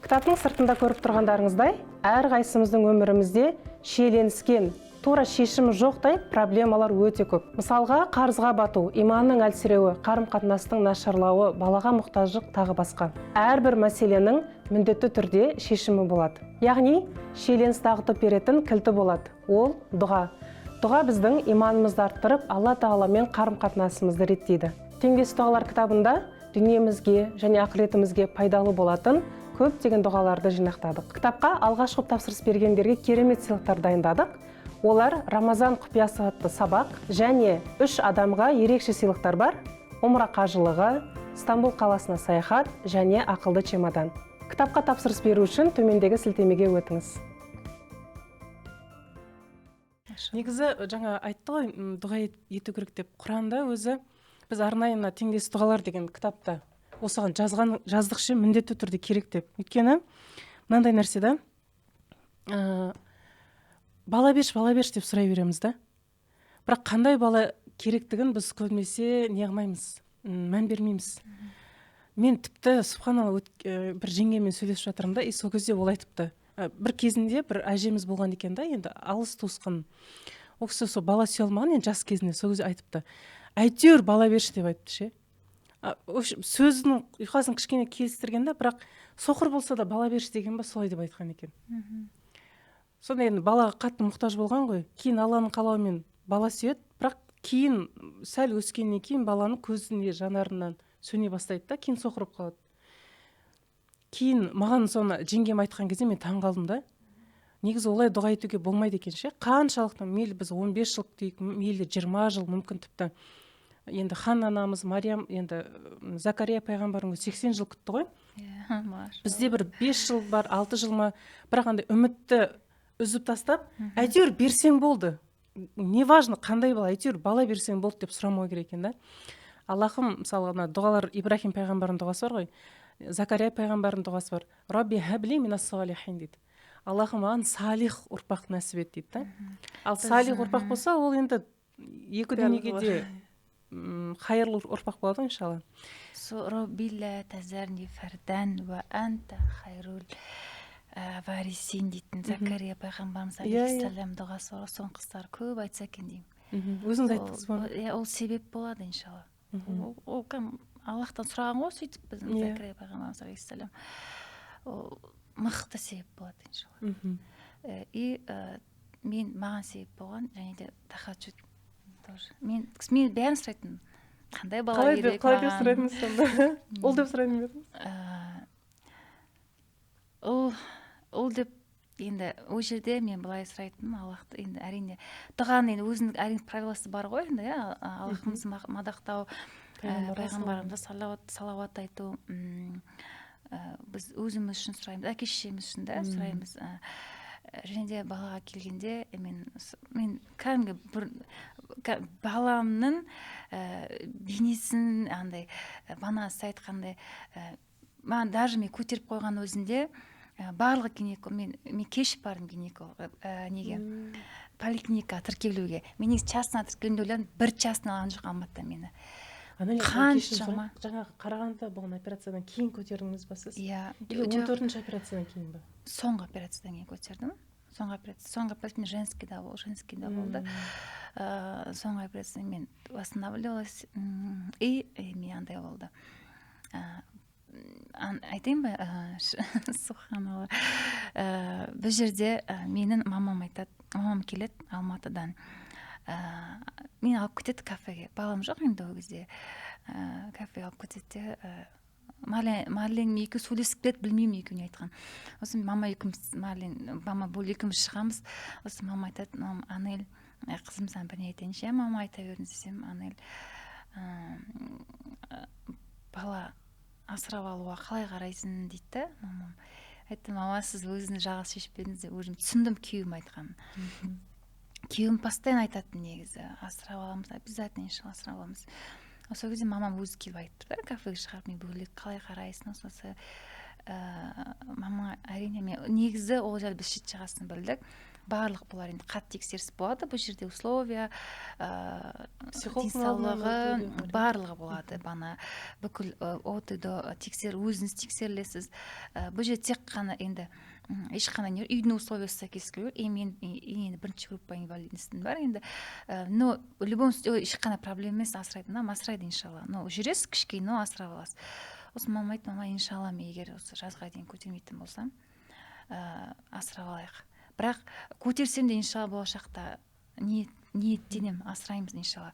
Кітаптың сыртында көріп тұрғандарыңыздай, әрқайсымыздың өмірімізде шиеленіскен, тура шешімі жоқтай проблемалар өте көп. Мысалға, қарызға бату, иманның әлсіреуі, қарым-қатынастың нашарлауы, балаға мұқтаждық, тағы басқа. Әрбір мәселенің міндетті түрде шешімі болады. Яғни, шиеленіс ағытып беретін кілті болады. Ол дұға. Дұға біздің иманымызды арттырып, Алла тағаламен қарым-қатынасымызды реттейді. Теңдессіз дұғалар кітабында дүниемізге және ақыретімізге пайдалы болатын көптеген дұғаларды жинақтадық. Кітапқа алғашқы тапсырыс бергендерге керемет сыйлықтар дайындадық. Олар Рамазан құпиясы атты сабақ және 3 адамға ерекше сыйлықтар бар. Умра қажылығы, Стамбул қаласына саяхат және ақылды чемодан. Кітапқа тапсырыс беру үшін төмендегі сілтемеге өтіңіз. Негізі жаңа айтты ғой, дұға ету керек деп. Құранда өзі біз арнайы мына теңдессіз дұғалар деген кітапта осыған жаздық ше, міндетті түрде керек деп. Өйткені мынандай нәрсе да, бала берші, бала берші деп сұрай береміз да. Бірақ қандай бала керектігін біз көбінесе не қылмаймыз, мән бермейміз. Мен тіпті, субханалла, бір жеңгеммен сөйлесіп жатырмын да, и сол кезде ол айтыпты. Бір кезінде бір әжеміз болған екен да, енді алыс туысқан. Ол кісі сол бала сүйе алмаған енді жас кезінде, сол кезде айтыпты. Әйтеуір бала берші деп айтыпты ше. Сөзінің ұйқасын кішкене келістірген да, бірақ соқыр болса да бала берші деген ба, солай деп айтқан екен. Сонда енді балаға қатты мұқтаж болған ғой. Кейін Алланың қалауымен бала сүйеді, бірақ кейін сәл өскеннен кейін баланың көзіне жанарынан сөне бастайды да, кейін соқыр болып қалады. Кейін маған соны жеңгем айтқан кезде мен таң қалдым да. Негізі олай дұға етуге болмайды екен ше. Қаншалықты мейлі біз 15 жыл күтейік, мейлі 20 жыл, мүмкін тіпті. Енді Хан анамыз, Мариям, енді Закария пайғамбарымыз 80 жыл күтті ғой. Бізде бір 5 жыл бар, 6 жыл ма, бірақ андай үмітті үзіп тастап, әйтеуір берсең болды. Неважно қандай бала, әйтеуір бала берсең болды деп сұрамау керек екен да. Аллахым, мысалы, ана дұғалар, Ибрахим пайғамбардың дұғасы бар ғой, Закария пайғамбардың дұғасы бар. Рабби хабли минас салихин дейді. Аллахым, маған салих ұрпақ нәсіп ет дейді да. Ал салих ұрпақ болса, ол енді екі дүниеге де хайырлы ұрпақ болады ғой, иншалла. Рабби ла тазарни фардан ва анта хайрул варисин дейтін Закария пайғамбарымыз алейхиссалам дұғасы бар. Соны қыздар көп айтса екен деймін. Өзіңіз айттыңыз ба? Иә, ол себеп болады, иншалла. Ол Аллахтан сұраған ғой, сөйтіп біздің Закария пайғамбарымыз алейхиссалам. Ол мықты себеп болады, иншалла. И мен маған себеп болған және де тахаджуд тоже. Мен бәрін сұрайтынмын. Қандай бала керек маған? Қалай деп сұрайтынсыз сонда? Ол деп сұрайтын ба едіңіз? Ол деп енді ол жерде мен былай сұрайтыным, Аллахты енді әрине дұғаның енді өзінің әрине правиласы бар ғой енді, иә, Аллахымызды мадақтау, пайғамбарымызға салауат айту, біз өзіміз үшін сұраймыз, әке шешеміз үшін де сұраймыз. Және де балаға келгенде мен кәдімгі бір баламның бейнесін андай бана сіз айтқандай, маған даже мен көтеріп қойған өзінде барлығы гинеколог, мен кеш бардым гинеколог, неге поликлиникаға тіркелуге. Мен негізі частный тіркелуді ойладым, бір частный алған жоқ Алматыда мені. Қаншама. Жаңағы Қарағандыда болған операциядан кейін көтердіңіз ба сіз? Иә. Или 14-ші операциядан кейін ба? Соңғы операциядан кейін көтердім. Соңғы операция мен женскийда болды. Соңғы операциядан мен восстанавливалась, и мен андай болды. Айтайын ба, субханалла. Бұл жерде менің мамам айтады, мамам келеді Алматыдан. Мені алып кетеді кафеге. Балам жоқ енді ол кезде. Кафеге алып кетеді де, Марлен екеуі сөйлесіп кетеді, білмеймін екеуі не айтқан. Сосын мама екеуміз, Марлен, мама бөлек екеуміз шығамыз. Сосын мама айтады, мам, Анель, қызым, саған бір не айтайыншы, иә, мама айта беріңіз десем, Анель, бала асырап алуға қалай қарайсың дейді да мамам. Айттым, мама, сіз өзіңіз жалғыз шешпедіңіз деп. Өзім түсіндім күйеуім айтқанын. Күйеуім постоянно айтатын негізі, асырап аламыз, обязательно иншалла асырап аламыз. Сол кезде мамам өзі келіп айтты да, кафеге шығарып, мен бөлек қалай қарайсың, осы, мама, әрине, мен негізі ол жайлы біз шет жағасын білдік. Барлық бұлар енді қатты тексеріс болады бұл жерде, условия, денсаулығы, барлығы болады. Бана бүкіл от и до тексер, өзіңіз тексерілесіз. Бұл жерде тек қана енді ешқандай не, үйдің условиясы сәйкес келу. И мен енді бірінші группа инвалидностьім бар енді, но в любом случае ешқандай проблема емес, асырайды, мынам асырайды, иншалла. Но жүресіз кішкене, но асырап аласыз. Сосын мамам айтты: «Мама, иншалла, мен егер осы жазға дейін көтермейтін болсам, асырап алайық. Бірақ көтерсем де, иншалла, болашақта ниеттенемін, асыраймыз, иншалла».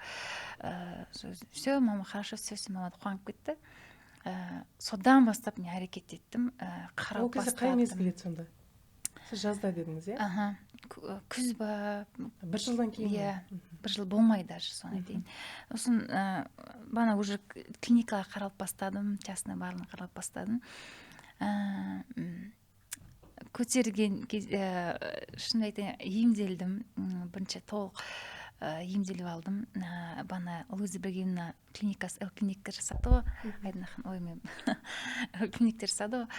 Все, мама, хорошо, все, все, мама қуанып кетті. Содан бастап мен әрекет еттім, қарап. Ол кезде қай мезгіл еді сонда? Сіз жазда дедіңіз, иә? Аха, күз ба. Бір жылдан кейін? Иә, бір жыл болмай даже, соны айтайын. Сосын бана уже клиникаға қаралып бастадым, частный, барлығына қаралып бастадым. Көтерген кез, шынын айтайын, емделдім. Бірінші толық емделіп алдым. Бана Луиза Ибрагимовна клиникасы, эл клиника жасады ғой, Айдана ханым, ой, мен эл клиниктер жасады ғой,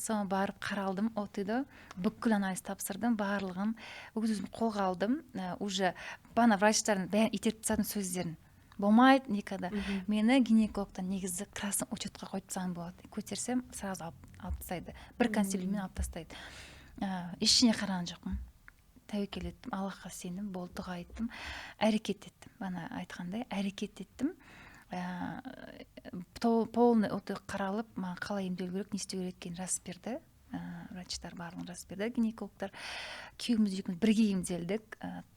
соны барып қаралдым, от и до бүкіл анализ тапсырдым, барлығын өз өзім қолға алдым. Уже бана врачтардың бәрін итеріп тастадым сөздерін: болмайды никогда. Мені гинекологтан негізі красный учетқа қойып тастаған болады, көтерсем, сразу алып тастайды, бір консилиуммен алып тастайды. Ештеңе қараған жоқпын, тәуекел еттім, Аллахқа сендім, болды, дұға еттім, әрекет еттім. Ана айтқандай, әрекет еттім. Полный қаралып, маған қалай емделу керек, не істеу керек екенін жазып берді. Врачтар барлығын жазып берді, гинекологтар. Күйеуіміз екеуміз бірге емделдік,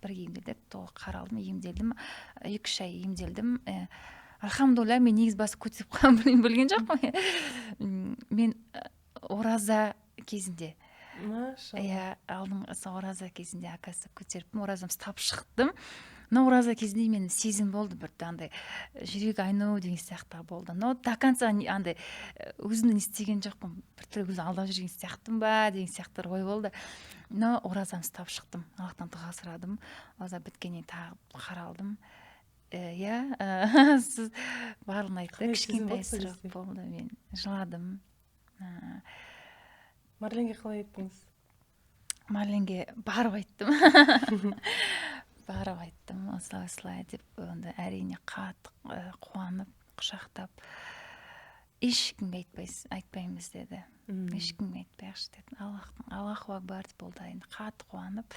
бірге емделдік, толық қаралдым, емделдім, 2-3 ай емделдім. Альхамдулилля, мен негізі басы көтеріп қалғанын білген жоқпын. Мен ораза кезінде Машалла. Иә, алдыңғы сол ораза кезінде, оказывается, көтеріппін, оразамды ұстап шықтым. Но ораза кезінде мен сезім болды, бір андай жүрек айну деген сияқты болды. Но до конца андай өзімді не істеген жоқпын, біртүрлі өзімді алдап жүрген сияқтымын ба деген сияқты ой болды. Но оразамды ұстап шықтым, Аллахтан дұға сұрадым. Ораза біткеннен кейін тағы қаралдым. Иә, сіз барлығын айтты. Қалай сезім Кішкентай болды сол сұрақ кезде? болды, мен жыладым. Марленге қалай айттыңыз? Марленге барып айттым, барып айттым, осылай осылай деп. Онда әрине қатты қуанып, құшақтап, ешкімге айтпайсыз, айтпаймыз деді. Ешкімге айтпайықшы деді, Аллахтың, Аллаху акбар деп болды. Енді қатты қуанып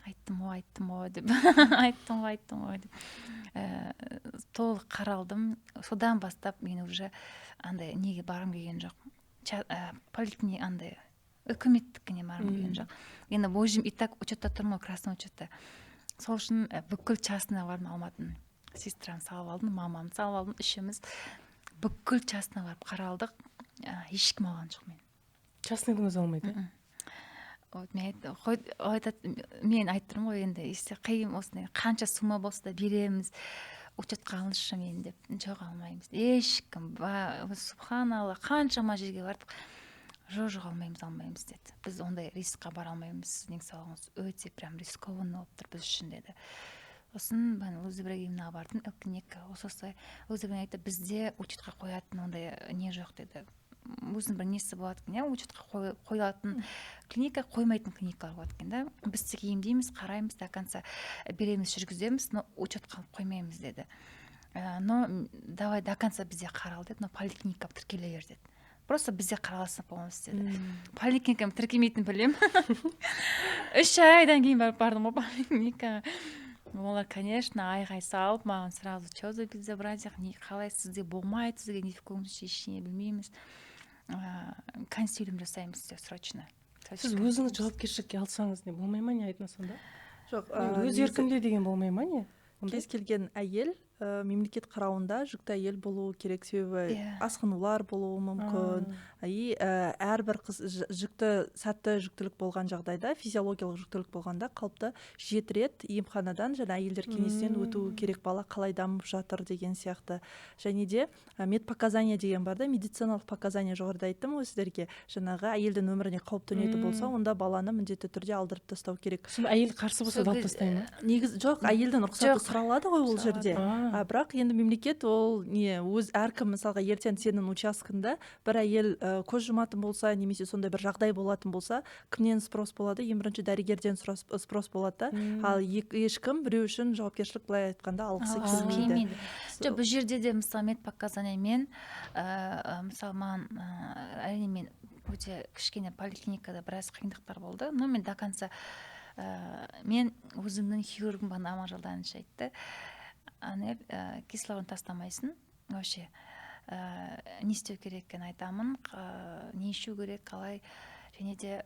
айттым ғой, айттым ғой деп, айттым ғой, айттым ғой деп. Толық қаралдым. Содан бастап мен уже андай неге барғым келген жоқ, андай үкіметтікіне барғым келген жоқ. Енді өзім и так учетта тұрмын ғой, красный учетта. Сол үшін бүкіл частный бардым Алматының. Сестрамды салып алдым, мамамды салып алдым, үшеуміз бүкіл частный барып қаралдық. Ешкім алған жоқ мені. Частныйдың өзі алмайды, иә? Вот мен айтады, мен айтып тұрмын ғой енді, если қиын, осындай қанша сумма болса да береміз, учетқа алыңызшы мені деп. Жоқ, алмаймыз ешкім. Субханалла, қаншама жерге бардық. Жоқ, жоқ, алмаймыз, алмаймыз деді. Біз ондай рискқа бара алмаймыз, сіздің денсаулығыңыз өте прям рискованный болып тұр біз үшін деді. Сосын мен Луза Ибрагимовнаға бардым, клиника, осы осылай. Луза Ибрагимовна айтты: бізде учетқа қоятын ондай не жоқ деді. Өзінің бір несі болады екен, иә, учетқа қойылатын клиника, қоймайтын клиникалар болады екен да. Біз тек емдейміз, қараймыз, до конца береміз, жүргіземіз, но учетқа алып қоймаймыз деді. Но давай до конца бізде қарал деді, но поликлиникаға тіркеле бер деді, просто бізде қараласың полностью деді. Поликлиникам тіркемейтінін білемін. 3 айдан кейін барып бардым ғой поликлиникаға. Олар, конечно, айғай салып маған сразу: че за безобразие, не, қалай сізде болмайды, сізге ни в коем случае, ештеңе білмейміз, консилиум жасаймыз, все срочно. Сіз өзіңіз жауапкершілікке алсаңыз, не болмай ма, не, Айдына, сонда? Жоқ. Өз еркімде деген болмай ма, не? Кез келген әйел мемлекет қарауында жүкті әйел болуы керек, себебі асқынулар болуы мүмкін. И әрбір қыз жүкті, сәтті жүктілік болған жағдайда, физиологиялық жүктілік болғанда, қалыпты 7 рет емханадан және әйелдер кеңесінен өтуі керек, бала қалай дамып жатыр деген сияқты. Және де медпоказания деген бар да, медициналық показания. Жоғарыда айттым ғой сіздерге, жаңағы әйелдің өміріне қауіп төнетін болса, онда баланы міндетті түрде алдырып тастау керек. Сонда әйел қарсы болса да, алып тастай ма? Негізі жоқ, әйелдің рұқсаты сұралады ғой ол жерде. А бірақ енді мемлекет ол не, өз әркім, мысалға, ертең сенің учаскеңда бір әйел көз жұматын болса немесе сондай бір жағдай болатын болса, кімнен спрос болады? Ең бірінші дәрігерден спрос болады да. Ал ешкім біреу үшін жауапкершілік, былай айтқанда, алғысы алғысы келмейді. Келмейді. Жоқ, бұл жерде де, мысалы, медпоказаниямен, мысалы, маған, әрине, мен өте кішкене поликлиникада біраз қиындықтар болды, но мен до конца, мен өзімнің хирургым бағана Аманжолданович айтты: «Анель, кислород тастамайсың вообще, не істеу керек екенін айтамын, не ішу керек, қалай, және де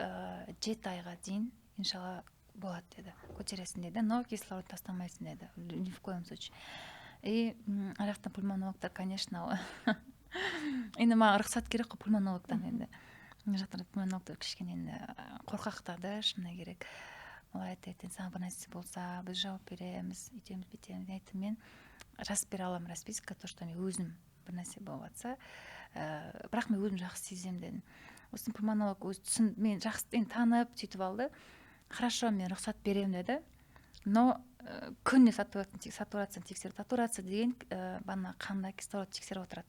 7 айға дейін, иншалла, болады, — деді, — көтересің, — деді, — но кислород тастамайсың, — деді, — ни в коем случае». И ана жақтан пульмонологтар, конечно, енді маған рұқсат керек қой пульмонологтан. Енді мына жақтан пульмонологтар кішкене енді қорқақтады, шыны керек. Олар айтты: «Ертең саған бір нәрсе болса, біз жауап береміз, өйтеміз, бүйтеміз». Мен айттым: «Мен жазып бере аламын расписка, то что мен өзім бір нәрсе болып жатса, бірақ мен өзім жақсы сеземін», — дедім. Сосын пульмонолог өзі түсін, мен жақсы енді танып, сөйтіп алды: «Хорошо, мен рұқсат беремін, — деді, — но күнде сатурацияны тексеріп». Сатурация деген бағана қанда кислород тексеріп отырады,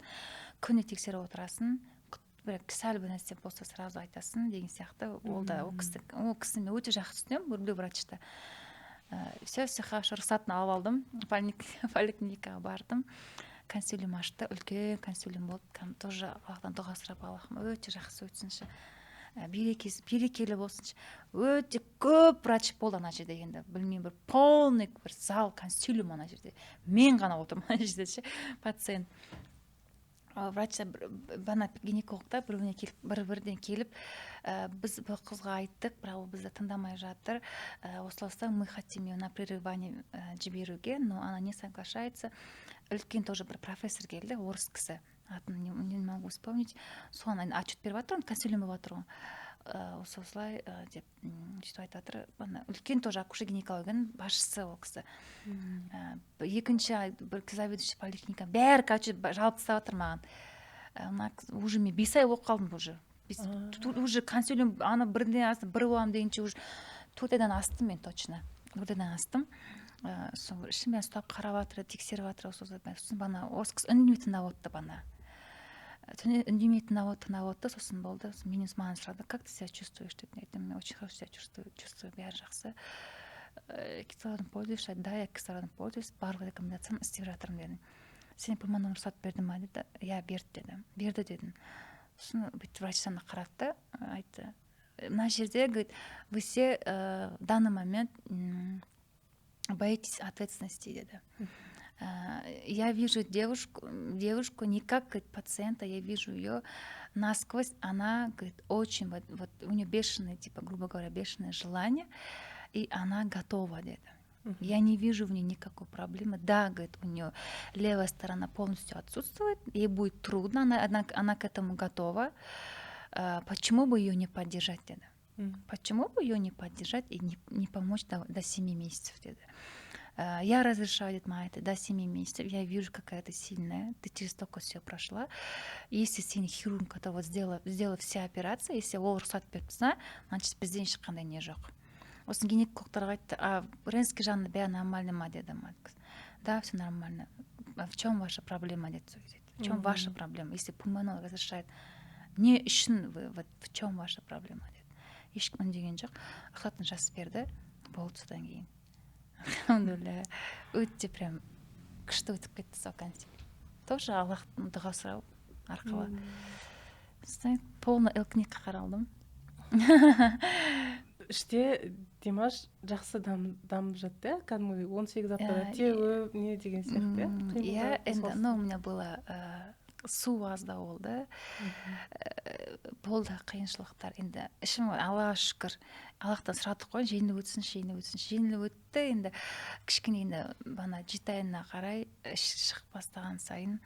күнде тексеріп отырасың, бір сәл бір нәрсе болса, сразу айтасың деген сияқты. Ол да, ол кісіні мен өте жақсы түсінемін, люблю врачты. Все, все хорошо, рұқсатын алып алдым. Поликлиникаға бардым, консилиум ашты, үлкен консилиум болды. Кәдімгі тоже Аллахтан дұға сұрап: «Аллахым, өте жақсы өтсінші, берекелі болсыншы». Өте көп врач болды ана жерде, енді білмеймін, бір полный бір зал консилиум, ана жерде мен ғана отырмын ана жерде ше, пациент. Врачтар бана гинекологтар бір біріне келіп, бір бірден келіп: «Біз бұл қызға айттық, бірақ ол бізді тыңдамай жатыр. Осылай мы хотим ее на прерывание жіберуге, но она не соглашается». Үлкен тоже бір профессор келді, орыс кісі, атын не могу вспомнить. Соған отчет беріп жатыр, консилиум болып жатыр ғой. Осы осылай деп, сөйтіп айтып жатыр. Ана үлкен тоже акушер гинекологияның басшысы ол кісі. Екінші бір заведующий поликлиника, бәрі, короче, жалып тастап жатыр маған. Мына уже мен 5 ай болып қалдым уже. Уже консилиум ана бірден асты, бір боламын дегенше, уже 4 айдан астым мен, точно 4 айдан астым. Сол ішімнен ұстап қарап жатыр, тексеріп жатыр осы. Сосын бана орыс кісі үндемей тыңдап отырды, бана үндемей тыңдап отыр, тыңдап отырды. Сосын болды, менен, маған сұрады: «Как ты себя чувствуешь?» — деп. Мен айттым: «Мен очень хорошо себя чувствую, бәрі жақсы». «Кислородом пользуешься?» «Да, я кислородом пользуюсь, барлық рекомендацияны істеп жатырмын», — дедім. «Сен пульмонолог рұқсат берді ма?» — деді. «Иә, берді», — деді, «берді», — дедім. Сосын бүйтіп врачтан қарады да, айтты: «Мына жерде, — говорит, — вы все в данный момент боитесь ответственности, — деді. Я вижу девушку не как, говорит, пациента, я вижу ее насквозь, она, говорит, очень вот у нее бешеное, типа, грубо говоря, бешеное желание, и она готова, — деді. Я не вижу в ней никакой проблемы. Да, говорит, у нее левая сторона полностью отсутствует, ей будет трудно, она к этому готова. Почему бы ее не поддержать, — деді. Почему бы ее не поддержать и не помочь до 7 месяцев, — деді. Я разрешаю, — деді, маған айтты, — до 7 месяцев. Я вижу, какая ты сильная, ты через столько все прошла. Если сен хирург, который вот сделала все операции, если ол рұқсат беріп тұрса, значит, бізден ешқандай не жоқ». Сосын гинекологтарға айтты: «А рентген жағында бәрі нормально ма?» — деді. «Да, все нормально. А в чем ваша проблема?» — деді сол кезде. «В чем ваша проблема? Если пульмонолог разрешает, не үшін вы, вот в чем ваша проблема?» — деді. Ешкім үндеген жоқ, рұқсатын жазып берді, болды. Содан кейін, альхамдулилля, өте прям күшті өтіп кетті. Сол консилиум тоже Аллахтың дұға сұрау арқылы. Сосын полный ЛКНИК қа қаралдым. Іште Димаш жақсы дамып жатты, иә, кәдімгідей 18 аптада теуіп не деген сияқты, иә? Иә, енді, ну, у меня было су аздау болды, болды қиыншылықтар. Енді ішім, Аллаға шүкір, Аллахтан сұрадық қой: «Жеңіл өтсінші, жеңіл өтсінші». Жеңіл өтті. Енді кішкене, енді бана 7 айына қарай іш шығып бастаған сайын,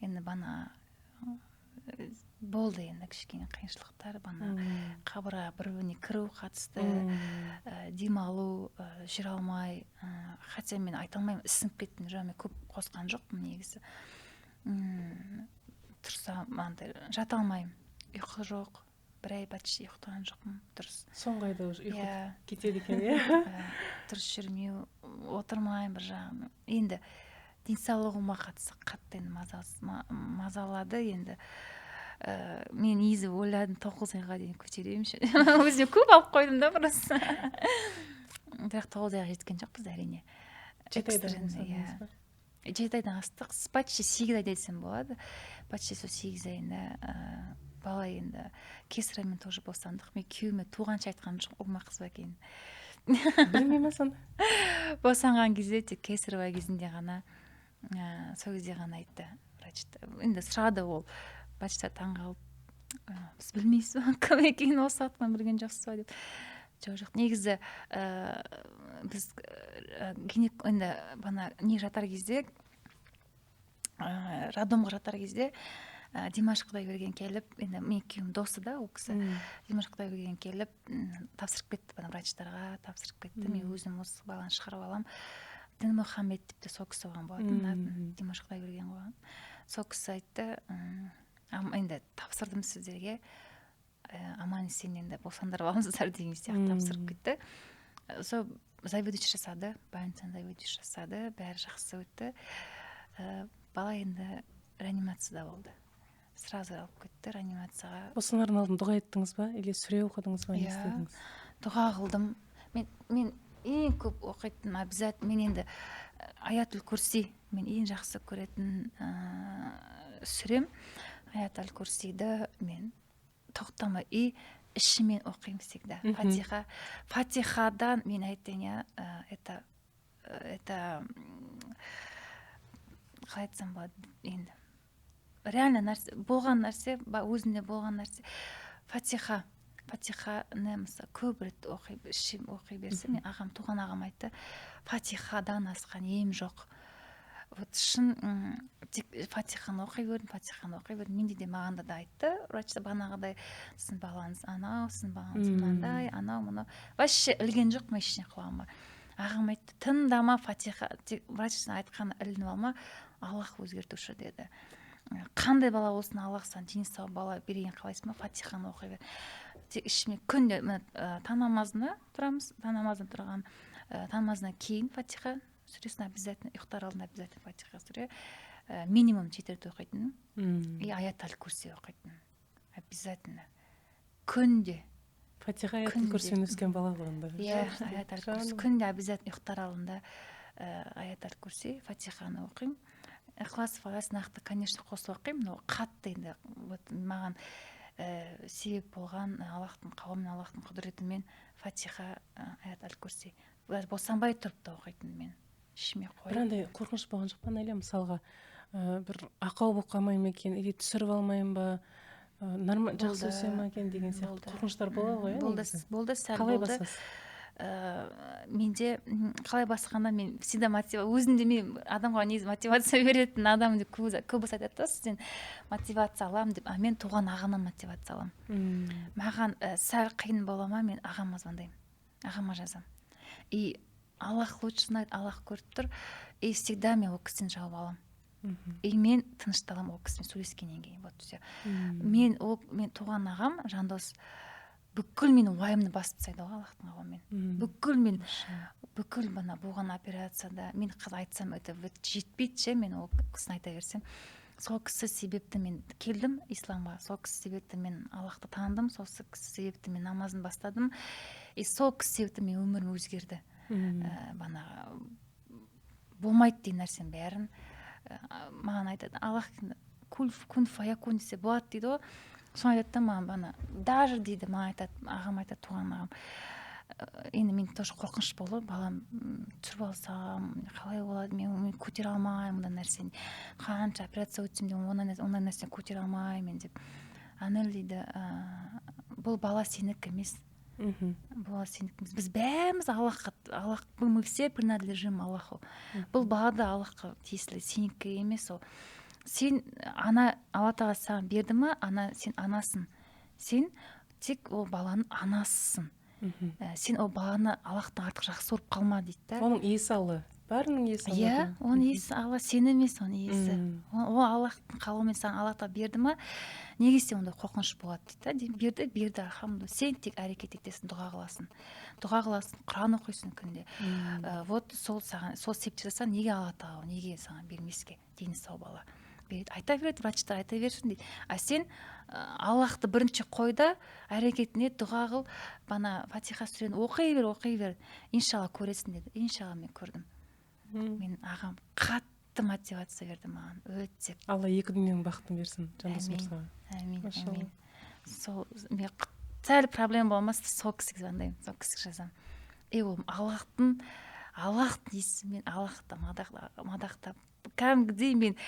енді бана болды енді кішкене қиыншылықтар, бана қабырға бір біріне кіру қатысты, демалу, жүре алмай, хотя мен айта алмаймын, ісініп кеттім, жоқ, мен көп қосқан жоқпын негізі. Тұрсам, андай жата алмаймын, ұйқы жоқ, бір ай почти ұйықтаған жоқпын дұрыс. Соңғы айда уже ұйқы Иә. кетеді екен, иә? Дұрыс жүрмеу, отырмаймын бір жағынан енді. Денсаулығыма қатысты қатты енді мазалады енді. Мен негізі ойладым, 9 айға дейін көтеремін, өзіме көп алып қойдым да просто, бірақ 9 айға жеткен жоқпыз, әрине. 7 айда Экстренный, иә. 7 айдан астық, почти 8 ай десем болады, почти. Сол 8 айында бала енді кесарево тоже босандық. Мен күйеуіме туғанша айтқан жоқ, ұл ма, қыз ба екенін. Білмей ма сонда? Босанған кезде, тек кесарево кезінде ғана, сол кезде ғана айтты врач. Енді сұрады ол, врачтар таңғалып: «Сіз білмейсіз ба кім екенін, осы уақытқа білген жоқсыз ба?» — деп. Жоқ, негізі біз енді бана не жатар кезде, роддомға жатар кезде, Димаш Құдайберген келіп, енді менің күйеуім досы да ол кісі, Димаш Құдайберген келіп, тапсырып кетті, бана врачтарға тапсырып кетті: «Мен өзім осы баланы шығарып аламын». Дінмұхаммед деп те сол кісі қойған болатын атын, Димаш Құдайберген қойған. Сол кісі айтты: «Енді тапсырдым сіздерге, аман есен енді босандырып алыңыздар», — деген сияқты тапсырып кетті. Сол заведующий жасады, больницаның заведующий жасады, бәрі жақсы өтті. Бала енді реанимацияда болды, сразу алып кетті реанимацияға. Босанардың алдын дұға еттіңіз ба или сүре оқыдыңыз ба, не Иә. істедіңіз? Дұға қылдым. Мен ең көп оқитын, обязательно, мен енді Аятул Курси, мен ең жақсы көретін сүрем Аят әл Курсиді мен тоқтамай и ішіммен оқимын всегда. Фатиха, фатихадан мен айтайын, иә, это қалай айтсам болады енді, реально нәрсе болған нәрсе, өзімде болған нәрсе. Фатиха, фатиханы мысалы көп рет оқи, ішім оқи берсем, мен ағам, туған ағам айтты: «Фатихадан асқан ем жоқ». Вот шын, тек фатиханы оқи бердім, фатиханы оқи бердім. Менде де, маған да айтты врач бағанағыдай: «Сіздің балаңыз анау, сіздің балаңыз мынандай, анау мынау». Вообще ілген жоқпын ештеңе құлағыма. Ағам айтты: «Тыңдама, фатиха, тек врачтың айтқанына ілініп алма, Аллах өзгертуші», — деді. «Қандай бала болсын, Аллах саған дені сау бала берген қалайсың ба, фатиханы оқи бер тек ішіме күнде». Міне, таң намазына тұрамыз, таң намазына тұрған, таң намазынан кейін фатиха сүресін обязательно, ұйықтар алдында обязательно фатиха сүре, минимум жеті рет оқитын и Аят әл Курси оқитын обязательно күнде. Фатиха, Аят Күнде. Курсимен өскен бала ғой онда. Иә, Аят әл Курси Жаным. күнде обязательно ұйықтар алдында, Аят әл Курси, фатиханы оқимын. Ықылас, Фалас, нақты, конечно, қосып оқимын, но қатты енді вот маған себеп болған Аллахтың қалауымен, Аллахтың құдіретімен фатиха, Аят әл Курси. Даже босанбай тұрып та оқитынмын мен ішіме Бір қойып. андай қорқыныш болған жоқ па, Наиля, мысалға, бір ақау болып қалмай ма екен или түсіріп алмаймын ба, жақсы Болды. өсе ма екен деген сияқты Болды. қорқыныштар болады ғой, иә, Болды. негізі? Болды, сәл Қалай болды. басасыз? Менде қалай басқанда, мен всегда өзімде, мен адамға негізі мотивация беретін адаммын деп көбісі айтады да, сізден мотивация аламын деп. А мен туған ағамнан мотивация аламын. Маған сәл қиын бола ма, мен ағама звондаймын, ағама жазамын, и Аллах лучше знает, Аллах көріп тұр, и всегда мен ол кісіден жауап аламын. И мен тынышталамын ол кісімен сөйлескеннен кейін, вот все. Мен ол, мен туған ағам Жандос бүкіл менің уайымды басып тастайды ғой Аллахтың қалауымен. Бүкіл мен, бүкіл мына болған операцияда, мен қазір айтсам, это вот жетпейді ше, мен ол кісіні айта берсем. Сол кісі себепті мен келдім исламға, сол кісі себепті мен Аллахты таныдым, сол кісі себепті мен намазын бастадым, и сол кісі себепті менің өмірім өзгерді. Бағанағы болмайды деген нәрсенің бәрін маған айтады Аллах: «Кун кун фаякун» десе болады дейді ғой. Соны айтады да маған, бана даже дейді, маған айтады, ағам айтады, туған ағам. Енді мен тоже қорқыныш болды: балам, түсіріп алсам қалай болады, мен көтере алмаймын ондай нәрсені, қанша операция өтсем де ондай нәрсені көтере алмаймын деп. «Анель, — дейді, — бұл бала сенікі емес. Бұл бала сенікі емес, біз бәріміз Аллахқа, Аллах, мы все принадлежим Аллаху. Бұл бала да Аллахқа тиесілі, сенікі емес ол. Сен ана, Алла Тағала саған берді ма, ана, сен анасың, сен тек ол баланың анасысың. Сен ол баланы Аллахтан артық жақсы көріп қалма», — дейді да. Оның иесі Алла. Бәрінің иесі Алла. Иә, оның иесі Алла, сен емес оның иесі. Ол Аллахтың қалауымен саған Алла Тағала берді ма, неге сен ондай қорқыныш болады дейді да. Берді, берді, альхамдулилля. Сен тек әрекет етесің, дұға қыласың, дұға қыласың, Құран оқисың күнде. Вот сол саған сол себеп жасаса, неге Алла Тағала неге саған бермеске дені сау бала береді? Айта береді врачтар, айта берсін дейді. А сен Аллахты бірінші қой да, әрекетіне дұға қыл, бана Фатиха сүрені оқи бер, оқи бер, иншалла көресің деді. Иншалла, мен көрдім. Менің ағам қатты мотивация берді маған өте. Алла екі дүниенің бақытын берсін, Жандос мырзаға. Әмин, әмин. Сол мен сәл проблема болмаса, сол кісіге звондаймын, сол кісіге жазамын. И ол Аллахтың есімімен Аллахты мадақтап, кәдімгідей мен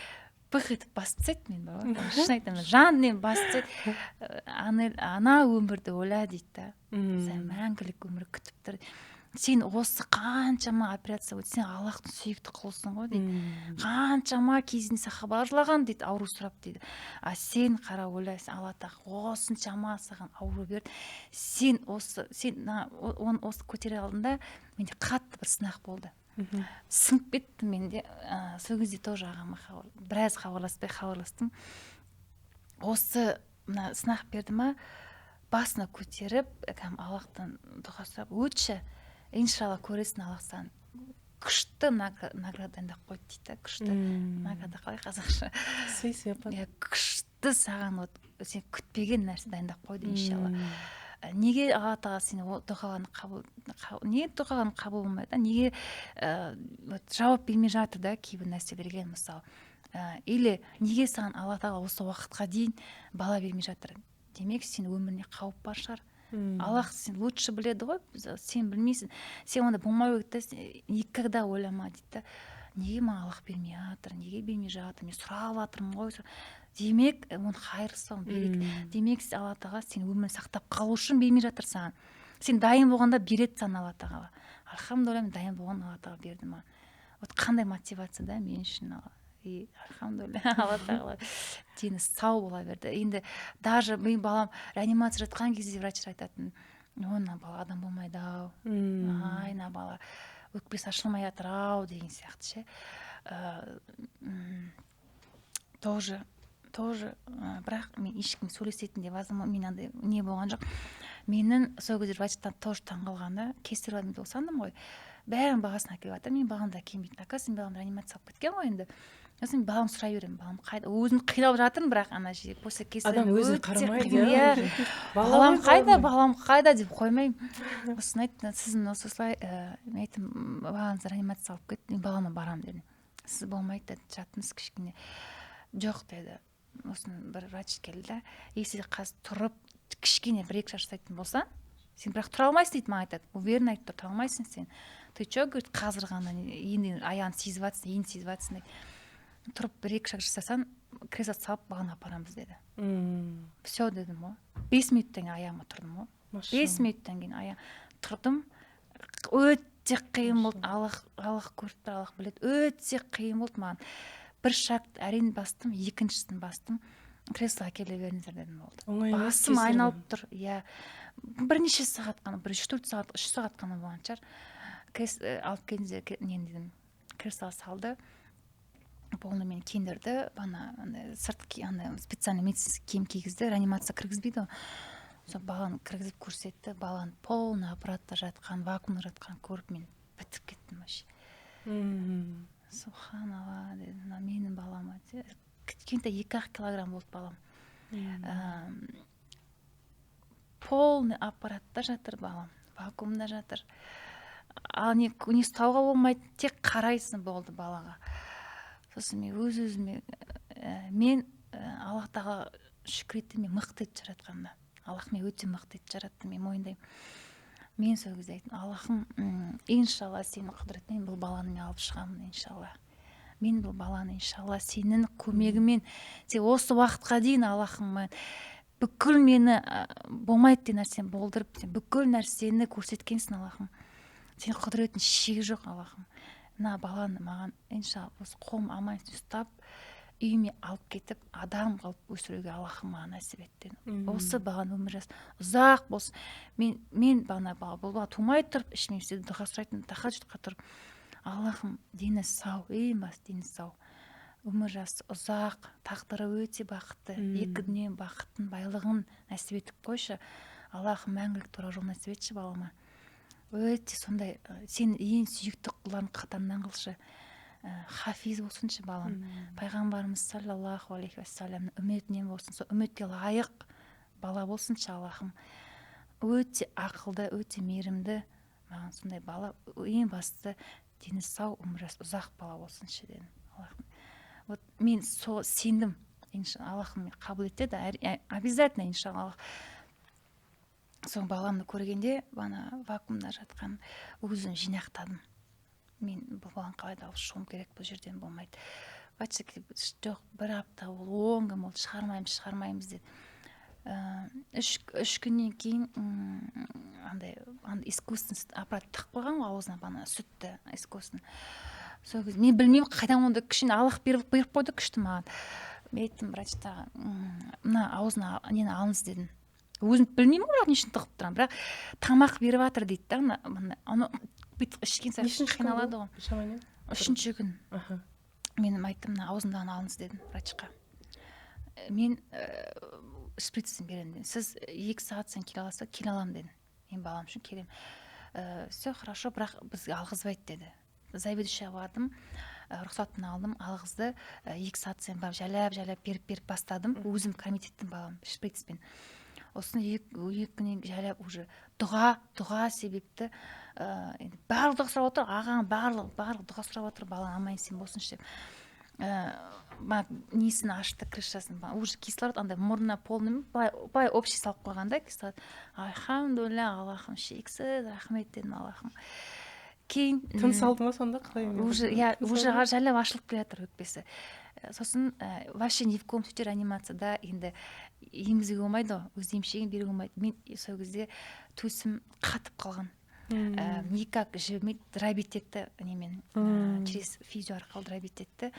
пых етіп басып тастайды мен бар ғой, шын айтамын, жанымен басып тастайды. Ана өмірді ойла дейді да, сен мәңгілік өмір күтіп тұр, сен осы қаншама операция өтті, сен Аллахтың сүйікті құлысың ғой дейді. Қаншама кезінде сахабалар жылаған дейді, ауру сұрап дейді. А сен қара, ойлайсың, Алла Тағала осыншама саған ауру берді, сен осы сен оны осы көтере алдың да. Менде қатты бір сынақ болды, сынып кеттім менде. Сол кезде тоже ағама біраз хабарласпай хабарластым. Осы мына сынақ берді ма, басына көтеріп, кәдімгі Аллахтан дұға сұрап өтші, иншалла көресің, Аллах саған күшті награда дайындап қойды дейді да. Күшті награда қалай қазақша? Сый сияпат. Иә, күшті саған, вот сен күтпеген нәрсе дайындап қойды, иншалла. Неге Алла Тағала сені дұғаларын қабыл, неге дұғаларың қабыл болмайды да, неге вот жауап бермей жатыр да кейбір нәрселерге, мысалы, или неге саған Алла Тағала осы уақытқа дейін бала бермей жатыр? Демек, сен өміріне қауіп бар шығар. Аллах сен лучше біледі ғой, сен білмейсің. Сен онда болмау керек та, никогда ойлама дейді да, неге маған Аллах бермей жатыр, неге бермей жатыр, мен сұрап жатырмын ғой. Демек, оның хайырлысы, оның береке. Демек, Алла Тағала сен өмірін сақтап қалу үшін бермей жатыр саған. Сен дайын болғанда береді саған Алла Тағала. Альхамдулилля, мен дайын болған, Алла Тағала берді маған. Вот қандай мотивация да мен үшін. И альхамдулилля, Алла Тағала дені сау бола берді. Енді даже менің балам реанимация жатқан кезде врачтар айтатын: ой, мына бала адам болмайды ау, ай, мына бала өкпесі ашылмай жатыр ау деген сияқты ше. Тоже бірақ мен ешкім сөйлесетін де возможно мен андай не болған жоқ. Менің сол кезде врачтан тоже таңқалған да, кесарево босандым ғой, бәрінің бағасын әкеліп жатыр, менің балам да келмейді. Оказывается, менің балам реанимация алып кеткен ғой енді. Сосын мен баламды сұрай беремін, балам қайда? Өзім қиналып жатырмын, бірақ ана жерде после кесарево Адам өзіне өте қарамайды. қиын, иә. Иә, балам қайда, балам қайда деп қоймаймын. Сосын айтты: сіздің осы осылай, мен айттым, балаңыз реанимация алып кетті, мен балама барамын дедім. Сіз болмайды деді, жатыңыз кішкене. Жоқ деді. Сосын бір врач келді да, если қазір тұрып кішкене бір екі шаг жасайтын болсаң, сен бірақ тұра алмайсың дейді, маған айтады, уверенно айтып тұр, тұра алмайсың сен, ты че, говорит, қазір ғана енді аяғын сезіп жатрсың, енді сезіп жатрсың дейді. Тұрып бір екі шаг жасасаң, кресло салып баланы апарамыз деді. Все дедім ғой, 5 минуттан кейін аяғыма тұрдым ғой, 5 минуттан кейін аяқ тұрдым. Өте қиын болды, Аллах, Аллах көріп тұр, Аллах біледі, өте қиын болды маған. Бір шаг әрең бастым, екіншісін бастым, кресло әкеле беріңіздер дедім, болды. Оңай емес Басым кесарево. айналып тұр, иә, бірнеше сағат қана, бір 3-4 сағат, 3 сағат қана болған шығар. Алып келіңіздер нені дедім. Креслоға салды, полный мені киіндірді, ана андай сырт андай специальный медицинский киім кигізді, реанимация кіргізбейді ғой. Сол баланы кіргізіп көрсетті, баланы полный аппаратта жатқан, вакуумда жатқан көріп, мен бітіп кеттім вообще. Субханалла дедім, мына менің балам, кішкентай, 2-ақ килограмм болды балам. Полный аппаратта жатыр балам, вакуумда жатыр, ал не ұстауға болмайды, тек қарайсың болды балаға. Сосын мен өз өзіме мен Аллах Тағала шүкір еттім, мен мықты етіп жаратқанына. Аллах мені өте мықты етіп жаратты, мен мойындаймын. Мен сол кезде айттым: Аллахым, иншалла, сенің құдіретіңмен бұл баланы мен алып шығамын, иншалла. Мен бұл баланы, иншалла, сенің көмегімен, сен осы уақытқа дейін, Аллахым, мен бүкіл мені болмайды деген нәрсені болдырып, сен бүкіл нәрсені көрсеткенсің, Аллахым, сенің құдіретің шегі жоқ, Аллахым. Мына баланы маған, иншалла, осы қолым аман есен ұстап, үйіме алып кетіп, адам қылып өсіруге, Аллахым, маған нәсіп ет дедім. Осы баланың өмір жасы ұзақ болсын. Мен бағана бала, бұл бала тумай тұрып, ішімнен сөйтіп дұға сұрайтынмын, тахаджудқа тұрып. Аллахым, дені сау, ең басты дені сау, өмір жасы ұзақ, тағдыры өте бақытты, екі дүние бақытын, байлығын нәсіп етіп қойшы. Аллахым, мәңгілік тура жол нәсіп етші балама. Өте сондай сен ең сүйікті құлардың қатарынан қылшы. Хафиз болсыншы балам. Пайғамбарымыз саллаллаху алейхи уассаламның үмметінен болсын, сол үмметке лайық бала болсыншы, Аллахым. Өте ақылды, өте мейірімді, маған сондай бала, ең бастысы дені сау, өмір жасы ұзақ бала болсыншы дедім. Аллахым, вот мен сол сендім, Аллахым қабыл етеді обязательно, иншаллах. Сол баламды көргенде, ана вакуумда жатқан, өзім жинақтадым. Мен бұл баланы қалай да алып шығуым керек бұл жерден, болмайды. Жоқ, бір апта болды, 10 күн болды, шығармаймыз, шығармаймыз деді. Үш күннен кейін андай андай искусственный аппарат тығып қойған ғой аузына, ана сүтті искусственный. Сол кезде мен білмеймін қайдан ондай күшін, Аллах беріп қойды күшті маған. Мен айттым врачтарға: «Мына аузына нені алыңыз», – дедім. Өзім білмеймін ғой, бірақ не үшін тығып тұрамын, бірақ тамақ беріп жатыр дейді да. Ана аны бүйтіп ішкен сайын Нешінші күн? қиналады ғой. Шамамен? Үшінші күн. Мен айттым: «Мына аузындағыны алыңыз», – дедім врачқа. «Мен шприцін беремін», – дедім. «Сіз 2 сағат сайын келе аласыз ба?» «Келе аламын», – дедім. «Мен балам үшін келемін». Все хорошо, бірақ бізге алғызбайды», – деді. Заведующийға бардым, рұқсатын алдым, алғызды. 2 сағат сайын барып, жайлап жайлап беріп беріп бастадым. Өзім кормить еттім балам шприцпен. Осыны екі күннен жайлап уже дұға себепті, енді барлығы дұға сұрап отыр, ағаң, барлығы дұға сұрап отыр, балам аман есен болсыншы деп. Несін ашты, крышасын, уже кислород андай мұрнына полный былай былай общий салып қойған да кислород. Альхамдулилля, Аллахым, шексіз рахмет дедім, Аллахым. Кейін Тыныс алды ма сонда, қалай? Уже, иә, уже жайлап ашылып келе жатыр өкпесі. Сосын вообще ни в коем случае реанимацияда енді емізуге болмайды ғой, өз емшегін беруге болмайды. Мен сол кезде төсім қатып қалған, никак жібімейді. Дробить етті немен, через физио арқылы дробить етті.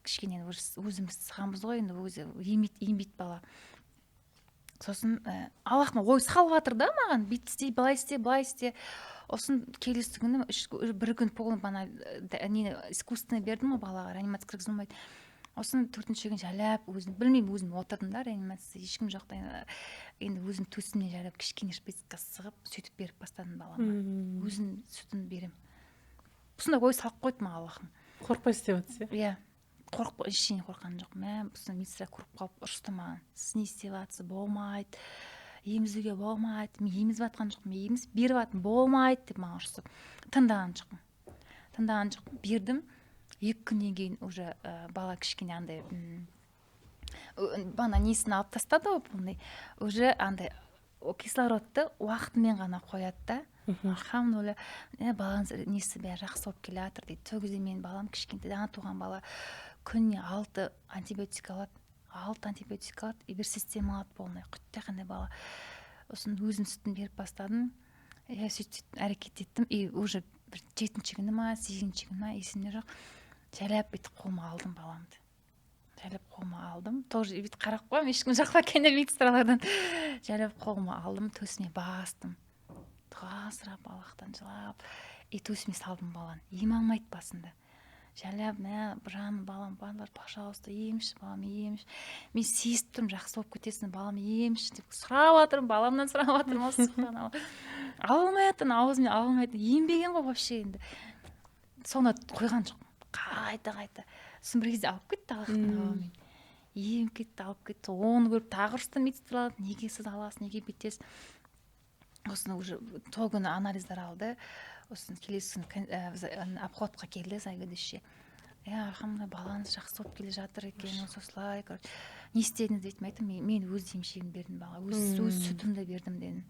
Кішкене өзіміз сығамыз ғой енді, өзі ембейді бала. Сосын Аллах ой салып жатыр да маған: бүйтіп істе, былай істе, былай істе. Сосын келесі күні бір күн полный ана нені искусственный бердім ғой балаға, реанимация кіргізу болмайды. Сосын төртінші күн жайлап өзім білмеймін, өзім отырдым да, реанимацияда ешкім жоқ та. Енді өзім төсімнен жайлап кішкене шприцке сығып, сөйтіп беріп бастадым балама. Өзім сүтін беремін, сондай ой салып қойды маған Аллахым. Қорықпай істеп жатсыз, иә? Иә, қорықпа, ештеңе қорыққан жоқпын. Мә, сосын медсестра көріп қалып ұрысты маған: «Сіз не істеп жатсыз? Болмайды, емізуге болмайды». «Мен емізіп жатқан жоқпын, мен емізіп беріп жатырмын, болмайды», – деп маған ұрысып. Тыңдаған жоқпын, тыңдаған жоқпын, бердім. 2 күннен кейін уже бала кішкене андай бана несін алып тастады ғой полный, уже андай кислородты уақытымен ғана қояды да. Альхамдулилля, балаңыз несі бәрі жақсы болып келе жатыр дейді. Сол кезде менің балам кішкентай, жаңа туған бала, күніне алты антибиотик алады, алты антибиотик алады и бір система алады полный, құттай қандай бала. Сосын өзім сүтін беріп бастадым, иә, сөйтіп әрекет еттім. И уже бір жетінші күні ма, сегізінші күні ма, есімде жоқ, жайлап бүйтіп қолыма алдым баламды, жайлап қолыма алдым. Тоже бүйтіп қарап қоямын, ешкім жоқ па екен деп медсестралардан. Жайлап қолыма алдым, төсіме бастым, дұға сұрап Аллахтан, жылап, и төсіме салдым баланы. Ем алмайды басында. Жайлап: «Мә, жаным балам, балалар, пожалуйста, емші, балам, емші, мен сезіп тұрмын, жақсы болып кетесің, балам, емші», – деп сұрап жатырмын, баламнан сұрап жатырмын. Субханалла, ала алмай жатырмын, аузымен ала алмай жатыр, ембеген ғой вообще. Енді соны қойған жоқ, қайта қайта. Сосын бір кезде алып кетті, Аллахтың қалауымен еміп кетті, алып кетті. Оны көріп тағы ұрысты медсестралар: «Неге сіз аласыз, неге бүйтесіз?» Сосын уже сол күні анализдар алды. Сосын келесі күні обходқа келді заведующий: «Иә, альхамдулилля, балаңыз жақсы болып келе жатыр екен, осы осылай, короче, не істедіңіз?» – дейді. Мен айттым: «Мен өз емшегімді бердім балаға, өз сүтімді бердім», – дедім.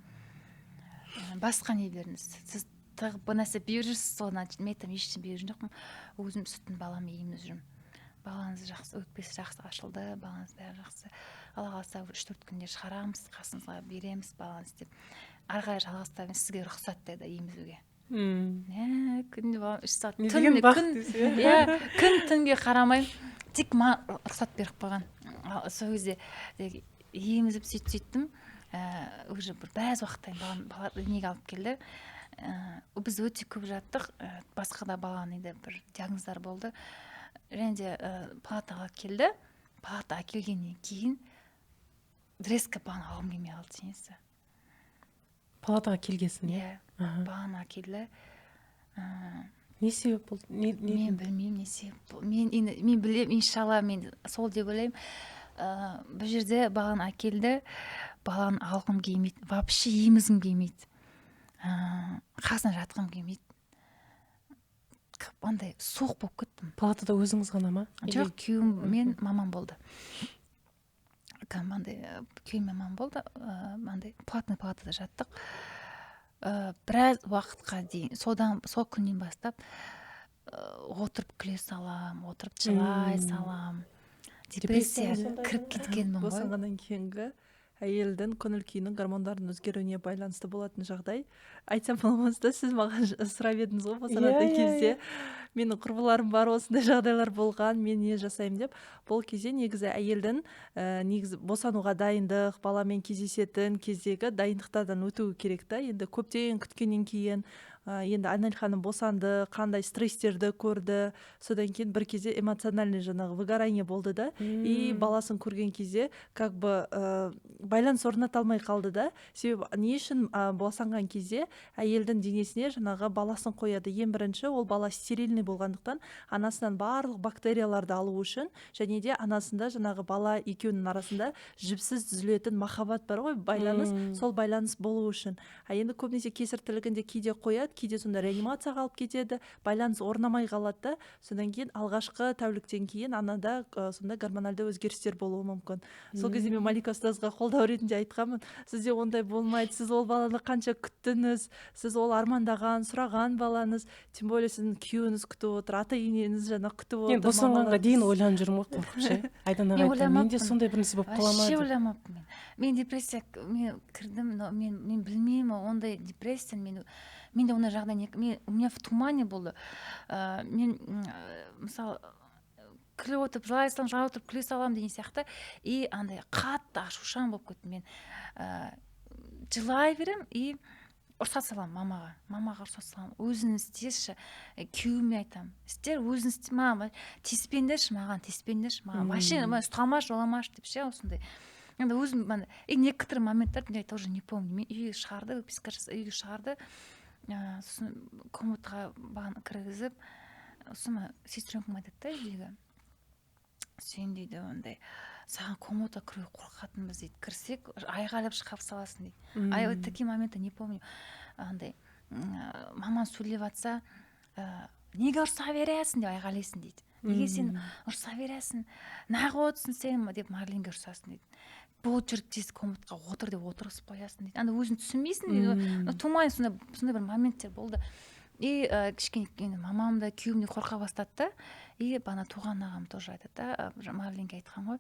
«Басқа не бердіңіз? Сіз тығып бір нәрсе беріп жүрсіз ғой». Мен айтамын: «Ештеңе беріп жүрген жоқпын, өзім сүтін балама емізіп жүрмін». «Балаңыз жақсы, өкпесі жақсы ашылды, балаңыз бәрі жақсы, Алла қаласа, 3-4 күнде шығарамыз, қасыңызға береміз балаңызды», – деп. «Ары қарай жалғастыра, сізге рұқсат», – деді, «емізуге». Күнде балам 3 сағат Не деген бақыт десе. Иә, күн түнге қарамай, тек маған рұқсат беріп қойған. Сол кезде емізіп, сөйтіп сөйттім. Уже бір біраз уақыттан балам бала неге алып келді. Біз өте көп жаттық, басқа да баланың да бір диагноздар болды. Және де палатаға келді. Палата әкелгеннен кейін резко баланы алғым келмей қалды, сенесіз. Палатаға келгесін, иә? Иә. Баланы әкелді. Не себеп болды, не? Мен білмеймін, не себеп болды. Мен енді, мен білемін, иншалла, мен сол деп ойлаймын. Бұл жерде баланы әкелді, баланы алғым келмейді, вообще емізгім келмейді, қасына жатқым келмейді, андай суық болып кеттім. Палатада өзіңіз ғана ма? Жоқ, күйеуім мен мамам болды. Кәдімгі андай күйеуім мен мамам болды. Андай платный палатада жаттық. Біраз уақытқа дейін, содан, сол күннен бастап отырып күле салам, отырып жылай салам, депрессия Депрессия. кіріп кеткенмін ғой. Босанғаннан кейінгі әйелдің көңіл күйінің, гормондардың өзгеруіне байланысты болатын жағдай. Айтсам болмас да, сіз маған сұрап едіңіз ғой босанатын кезде, менің құрбыларым бар, осындай жағдайлар болған, мен не жасаймын деп. Бұл кезде негізі әйелдің негізі босануға дайындық, баламен кездесетін кездегі дайындықтардан өтуі керек та. Енді көптен күткеннен кейін, енді Анель ханым босанды, қандай стресстерді көрді, содан кейін бір кезде эмоциональный жаңағы выгорание болды да. И баласын көрген кезде как бы байланыс орната алмай қалды да. Себебі не үшін босанған кезде әйелдің денесіне жаңағы баласын қояды? Ең бірінші, ол бала стерильный болғандықтан, анасынан барлық бактерияларды алу үшін және де анасында жаңағы бала екеуінің арасында жіпсіз түзілетін махаббат бар ғой, байланыс, сол байланыс болу үшін. А енді көбінесе кесар тілігінде кейде қояды, кейде сонда реанимацияға алып кетеді, байланыс орнамай қалады да. Содан кейін алғашқы тәуліктен кейін анада сондай гормоналды өзгерістер болуы мүмкін. Сол кезде мен Малика ұстазға қолдау ретінде айтқанмын: сізде ондай болмайды, сіз ол баланы қанша күттіңіз, сіз ол армандаған, сұраған балаңыз, тем более сіздің күйеуіңіз күтіп отыр, ата енеңіз жаңа күтіп Мен отыр, босанғанға мамаларыңыз. дейін ойланып жүрмін ғой, қорқып ше, Айдан Мен аға айтты, менде ойламаппын. сондай бір нәрсе болып қала ма Вообще деп. ойламаппын. Мен депрессия, мен кірдім, но мен білмеймін ондай депрессия. Мен, менде ондай жағдай не, мен, у меня в тумане болды. Мен мысалы, күліп отырып жылай саламын, жылап отырып күле саламын деген сияқты. И андай қатты ашушаң болып кеттім. Мен жылай беремін и ұрса саламын мамаға, мамаға ұрса саламын: өзің істеші. Күйеуіме айтамын: сіздер өзің істе, маған тиіспеңдерші, маған тиіспеңдерші, маған вообще ұстамашы, жоламашы деп ше. Осындай енді өзім ана. И некоторые моменттер я тоже не помню. Мен үйге шығарды, выписка, үйге шығарды. Сосын комнатаға маған кіргізіп, сосын сестренкам айтады да үйдегі: сен, дейді, андай саған комнатаға кіруге қорқатынбыз, дейді, кірсек, айғайлап шығарып саласың, дейді. А я вот такие моменты не помню. Андай маман сөйлеп жатса, неге ұрса бересің деп айғайлайсың, дейді, неге сен ұрса бересің, неғып отырсың сен деп Марленге ұрсасың, дейді, бол, жүр, тез комнатаға отыр деп отырғызып қоясың, дейді. Анда өзің түсінбейсің, дейді. Но тумай сондай бір моменттер болды. И кішкене енді мамам да, күйеуім де қорқа бастады да. И бана туған ағам тоже айтады да, Марленге айтқан ғой: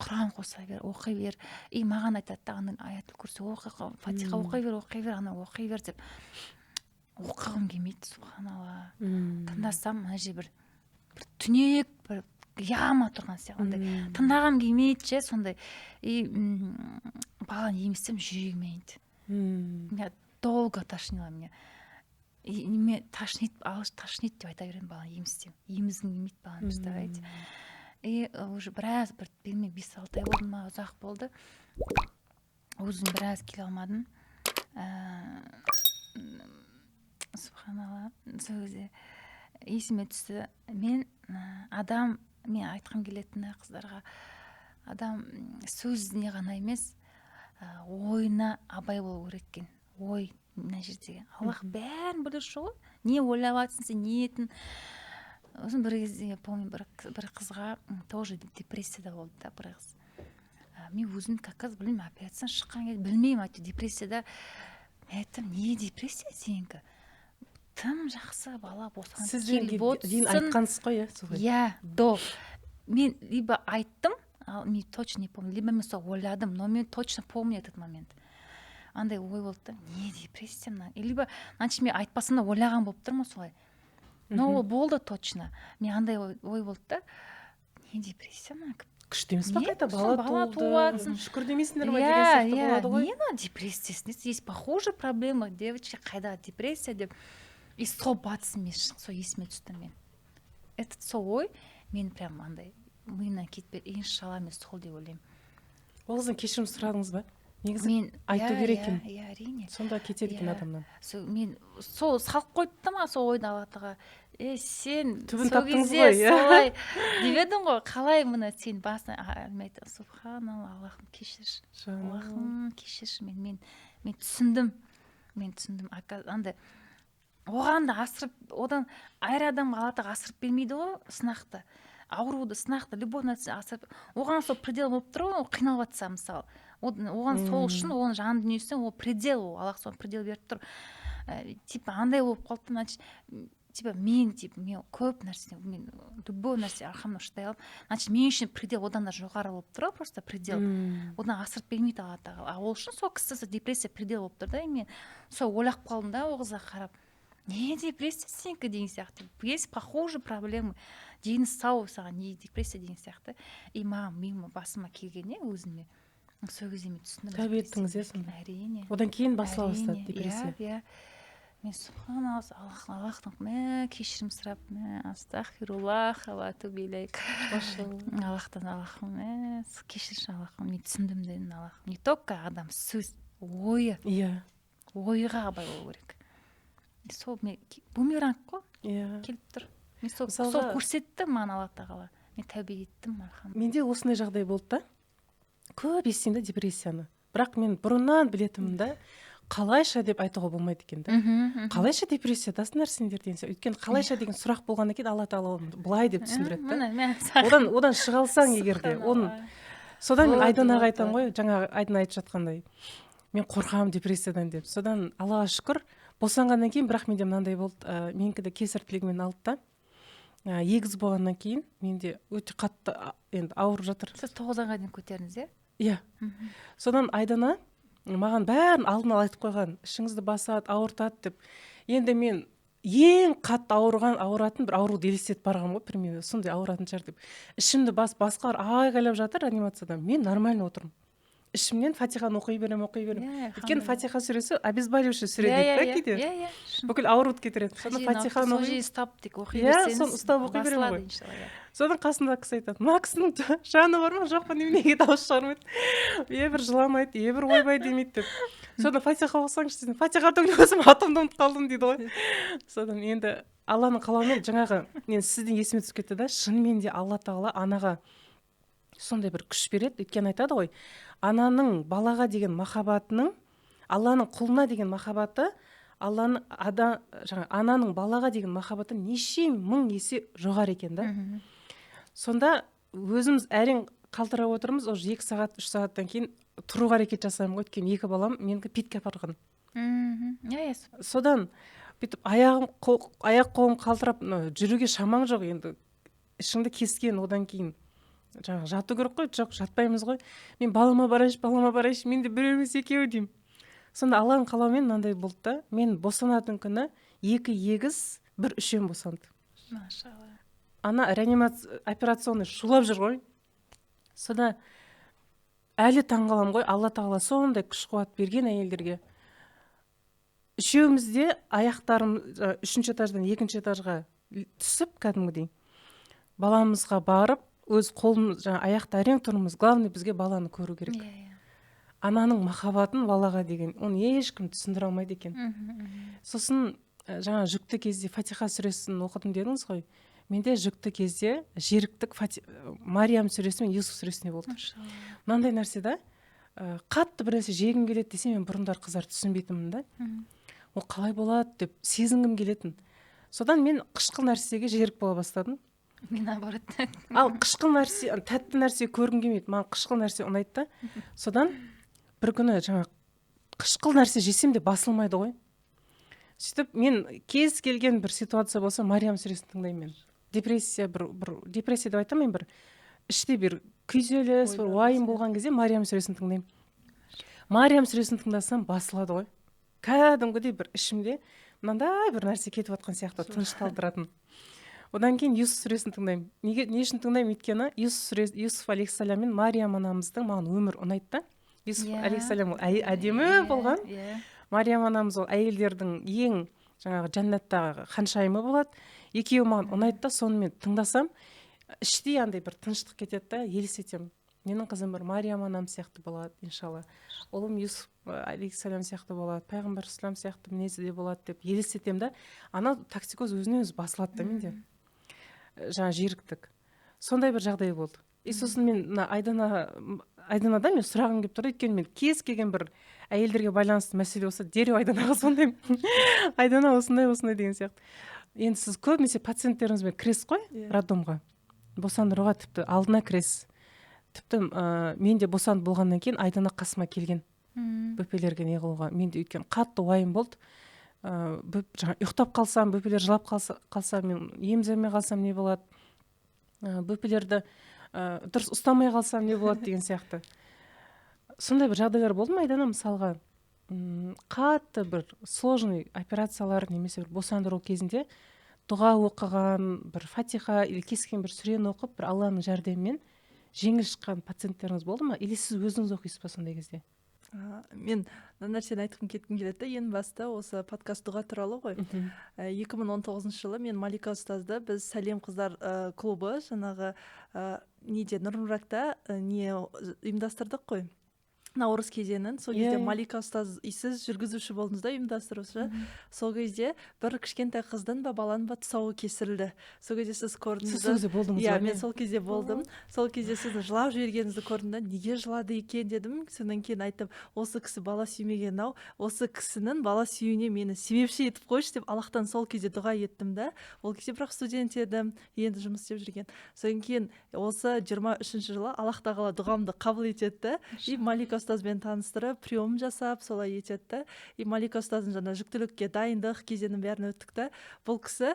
құран қоса бер, оқи бер. И маған айтады да: ана аятул курси оқы, фатиха оқи бер, оқи бер, ана оқи бер деп. Оқығым келмейді, субханалла. Тыңдасам, мына жерде бір түнек, бір яма тұрған сияқты, андай тыңдағым келмейді ше, сондай. И баланы емізсем, жүрегіме айниды. Меня долго тошнило, меня и неме тошнит, алыс тошнит деп айта беремін. Баланы емізсем, емізгім келмейді баланы, представляете? И уже біраз, бір білмеймін, 5-6 ай болды ма, ұзақ болды. Өзім біраз келе алмадым. Субханалла, сол кезде есіме түсті. Мен адам, мен айтқым келетіні қыздарға: адам сөзіне ғана емес, ойына абай болу керек екен. Ой, мына жердегі Аллах бәрін білуші ғой, не ойлап жатырсың сен, ниетін. Сосын бір кезде, я помню, бір қызға тоже депрессияда болды да бір қыз. Мен өзім как раз, білмеймін, операциядан шыққан кезде, білмеймін, әйтеуір депрессияда. Мен айттым: не депрессия сенікі, тым жақсы, бала босанып Сіз келіп дейін отырсың. Айтқансыз ғой, иә, солай? Иә, до мен либо айттым, ал мен точно не помню, либо мен сол ойладым, но мен точно помню этот момент. Андай ой болды да: не депрессия мына? Либо, значит, мен айтпасам да, ойлаған болып тұрмын солай, но ол болды точно. Мен андай ой болды да: не депрессия мына? Күшті емес па? Қайта бала туылды, шүкір демейсіңдер ма деген сияқты болады ғой. Не мынау депрессиясы, есть похуже проблема, девочки, қайда депрессия деп. И сол батыс мен сол есіме түсті мен. Этот сол ой мен прям андай миымнан кетпеді. Иншалла, мен сол деп ойлаймын. Ол қыздан кешірім сұрадыңыз ба? Негізі мен айту керек екен. Иә, әрине. Сонда кетеді екен адамнан. Сол мен сол салып қойды да маған сол ойды Алла тағала. Сен түбін сол таптыңыз кезде ғой, иә. Солай деп едің ғой, қалай мына сен басына, мен айттым: «Субханалла, Аллахым, кешірші, Аллахым, кешірші». Мен түсіндім, мен түсіндім. Андай оған да асырып, одан әр адамға Алла тағала асырып бермейді ғой сынақты, ауруды, сынақты, любой нәрсе асырып. Оған сол предел болып тұр ғой. Ол қиналып жатса, мысалы, оған сол үшін, оның жан дүниесіне ол предел, ол Аллах соны предел беріп тұр. Типа андай болып қалды, значит, типа мен, типа мен көп нәрсе, мен любой нәрсе, альхамдулилля, шыдай аламын. Значит, мен үшін предел одан да жоғары болып тұр ғой, просто предел одан асырып бермейді Алла тағала. А ол үшін сол кісі депрессия предел болып тұр да. И мен сол ойлап қалдым да, ол қызға қарап: «Не депрессия сенікі?» деген сияқты. Есть похуже проблемы, дені сау, саған не депрессия деген сияқты. И маған миыма, басыма келгенде өзіме, сол кезде мен түсіндім. Тәубе еттіңіз, иә, сонда? Әрине. Одан кейін басыла бастады депрессия? Иә, мен, субханалла, Аллах, Аллахтан мә кешірім сұрап, мә астағфируллах ва атубу илейк, Аллахтан: «Аллахым, мә кешірші, Аллахым, мен түсіндім», — дедім. «Аллахым, не только адам сөз, ойы, ойға абай болу керек». Сол мен бумеранг қой, келіп тұр. Мен сол сол көрсетті маған Алла тағала, мен тәубе еттім, альхамдулилля. Менде осындай жағдай болды да. Көп естимін да депрессияны, бірақ мен бұрыннан білетінмін да, қалайша деп айтуға болмайды екен да. Қалайша депрессиядасыңдар сендер деген сияқты. Өйткені қалайша деген сұрақ болғаннан кейін Алла тағала оны былай деп түсіндіреді да. Міне, мә саған. Одан шыға алсаң егер де оны, содан мен Айданаға айтамын ғой, жаңағы Айдана айтып жатқандай, мен қорқамын депрессиядан деп. Содан, Аллаға шүкір, босанғаннан кейін, бірақ менде мынандай болды, менікі де кесар тілегімен алды да. Егіз болғаннан кейін менде өте қатты енді ауырып жатыр. Сіз 9 айға дейін көтердіңіз, иә? Иә. Содан Айдана маған бәрін алдын ала айтып қойған: ішіңізді басады, ауыртады деп. Енді мен ең қатты ауырған, ауыратын бір ауруды елестетіп барғанмын ғой, примерно сондай ауыратын шығар деп. Ішімді бас, басқалар айғайлап жатыр реанимацияда, мен нормально отырмын. Ішімнен Фатиханы оқи беремін, оқи беремін, өйткені Фатиха сүресі обезболивающий сүре дейді да, кейде иә иә шын. Бүкіл ауруды кетіреді. Соны, Фатиханы сол оқи жерде ұстап, тек оқи Иә, берсеңіз, соны ұстап оқи беремін басылады, ғой. иншалла, иә. Содан қасымдағы кісі айтады: «Мына кісінің жаны бар ма, жоқ па, неменеге дауыс шығармайды, е бір жыламайды, е бір ойбай демейді», — деп. Содан: «Фатиха оқысаңызшы», — десем, «Фатиха түгіл, өзім атымды ұмытып қалдым», — дейді ғой. Содан енді Алланың қалауымен, жаңағы мен сізден есіме түсіп кетті да, шынымен де Алла тағала анаға сондай бір күш береді. Өйткені айтады ғой, ананың балаға деген махаббатының, Алланың құлына деген махаббаты, Алланың ада, жаңа ананың балаға деген махаббаты неше мың есе жоғары екен да. Сонда өзіміз әрең қалтырап отырмыз, уже 2 сағат, 3 сағаттан кейін тұруға әрекет жасаймын ғой, өйткені екі балам менікі ПИТ-ке апарған. Иә иә Содан бүйтіп аяғым, аяқ қолым қалтырап, мына жүруге шамаң жоқ енді, ішіңді кескен. Одан кейін жаңағы жату керек қой, жоқ, жатпаймыз ғой. Мен балама барайыншы, балама барайыншы, менде біреу емес, екеуі деймін. Сонда Алланың қалауымен мынандай болды да, мен босанатын күні екі егіз, бір үшем босанды. Машалла. Ана реанимация, операционный шулап жүр ғой. Сонда әлі таңғаламын ғой, Алла тағала сондай күш қуат берген әйелдерге. Үшеуміз де аяқтарым үшінші этаждан екінші этажға түсіп, кәдімгідей баламызға барып, өз қолым, жаңа аяқта әрең тұрмыз. Главный бізге баланы көру керек. иә иә Ананың махаббатын балаға деген, оны ешкім түсіндіре алмайды екен. мхм, мхм. Сосын жаңа жүкті кезде Фатиха сүресін оқыдым дедіңіз ғой. Менде жүкті кезде жеріктік Мариям сүресі мен Юсуф сүресіне болды. Машалла. Мынандай нәрсе да, қатты бір нәрсе жегім келеді десе, мен бұрындары, қыздар, түсінбейтінмін да. Ол қалай болады деп сезінгім келетін. Содан мен қышқыл нәрсеге жерік бола бастадым. Мен наоборот. Ал қышқыл нәрсе, тәтті нәрсе көргім келмейді, маған қышқыл нәрсе ұнайды да. Содан бір күні жаңа қышқыл нәрсе жесем де басылмайды ғой. Сөйтіп мен кез келген бір ситуация болса, Мариям сүресін тыңдаймын. Мен депрессия, бір депрессия деп айта алмаймын, бір іште бір күйзеліс, бір Ойлар уайым болса. болған кезде Мариям сүресін тыңдаймын. Мариям сүресін тыңдасам, басылады ғой кәдімгідей, бір ішімде мынандай бір нәрсе кетіп жатқан сияқты, тынышталдыратын. Одан кейін Юсуф сүресін тыңдаймын. Неге, не үшін тыңдаймын? Өйткені Юсуф сүресі, Юсуф алейхисалам мен Мариям анамыздың маған өмір ұнайды да. Юсуф алейхисалам ол әдемі болған. Мариям анамыз ол әйелдердің ең жаңағы жәннаттағы ханшайымы болады. Екеуі маған ұнайды да, соны мен тыңдасам, іштей андай бір тыныштық кетеді да, елестетемін. Менің қызым бір Мариям анам сияқты болады, иншалла. Ұлым Юсуф алейхисалам сияқты болады, пайғамбар ислам сияқты мінезі де болады деп елестетемін да. Ана токсикоз өзінен өзі басылады да менде. Жаңа жеріктік. Сондай бір жағдай болды. И сосын мен мына Айданадан мен сұрағым келіп тұр, өйткені мен кез келген бір әйелдерге байланысты мәселе болса, дереу Айданаға звондаймын. Айдана, осындай, осындай деген сияқты. Енді сіз көбінесе пациенттеріңізбен кіресіз ғой роддомға. Босандыруға тіпті алдына кіресіз. Тіпті мен де босанып болғаннан кейін Айдана қасыма келген. Бөпелерге не қылуға. Мен де өйткені қатты уайым болды. Жаңа ұйықтап қалсам, бөпелер жылап қалса, мен емізе алмай қалсам не болады? Бөпелерді дұрыс ұстамай қалсам не болады деген сияқты. Сондай бір жағдайлар болды ма, Айдана, мысалға, қатты бір сложный операциялар немесе бір босандыру кезінде дұға оқыған, бір фатиха или кез келген бір сүрені оқып, бір Алланың жәрдемімен жеңіл шыққан пациенттеріңіз болды ма? Или сіз өзіңіз оқисыз ба сондай кезде? Мен мына нәрсені айтқым кеткім келеді да, ең басты осы подкаст дұға туралы ғой. 2019 жылы мен Малика ұстазды біз Сәлем қыздар клубы жаңағы неде, Нұрмұракта не ұйымдастырдық қой, наурыз кезеңін. Сол кезде Малика ұстаз, сіз жүргізуші болдыңыз да, ұйымдастырушы. Сол кезде бір кішкентай қыздың ба, баланың ба тұсауы кесілді. Сол кезде сіз көрдіңіз. Сіз сол кезде болдыңыз Иә, ба? мен сол кезде болдым. Сол кезде сіздің жылап жібергеніңізді көрдім да, неге жылады екен дедім. Содан кейін айттым: осы кісі бала сүймеген ау, осы кісінің бала сүюіне мені себепші етіп қойшы деп Аллахтан сол кезде дұға еттім да. Ол кезде бірақ студент едім, енді жұмыс істеп жүрген. Содан кейін осы 23-жылы Аллах тағала дұғамды қабыл етеді да, и Малика ұстазбен таныстырып, прием жасап, солай етеді да. И Малика ұстаздың жаңа жүктілікке дайындық кезеңін бәрін өттік та. Бұл кісі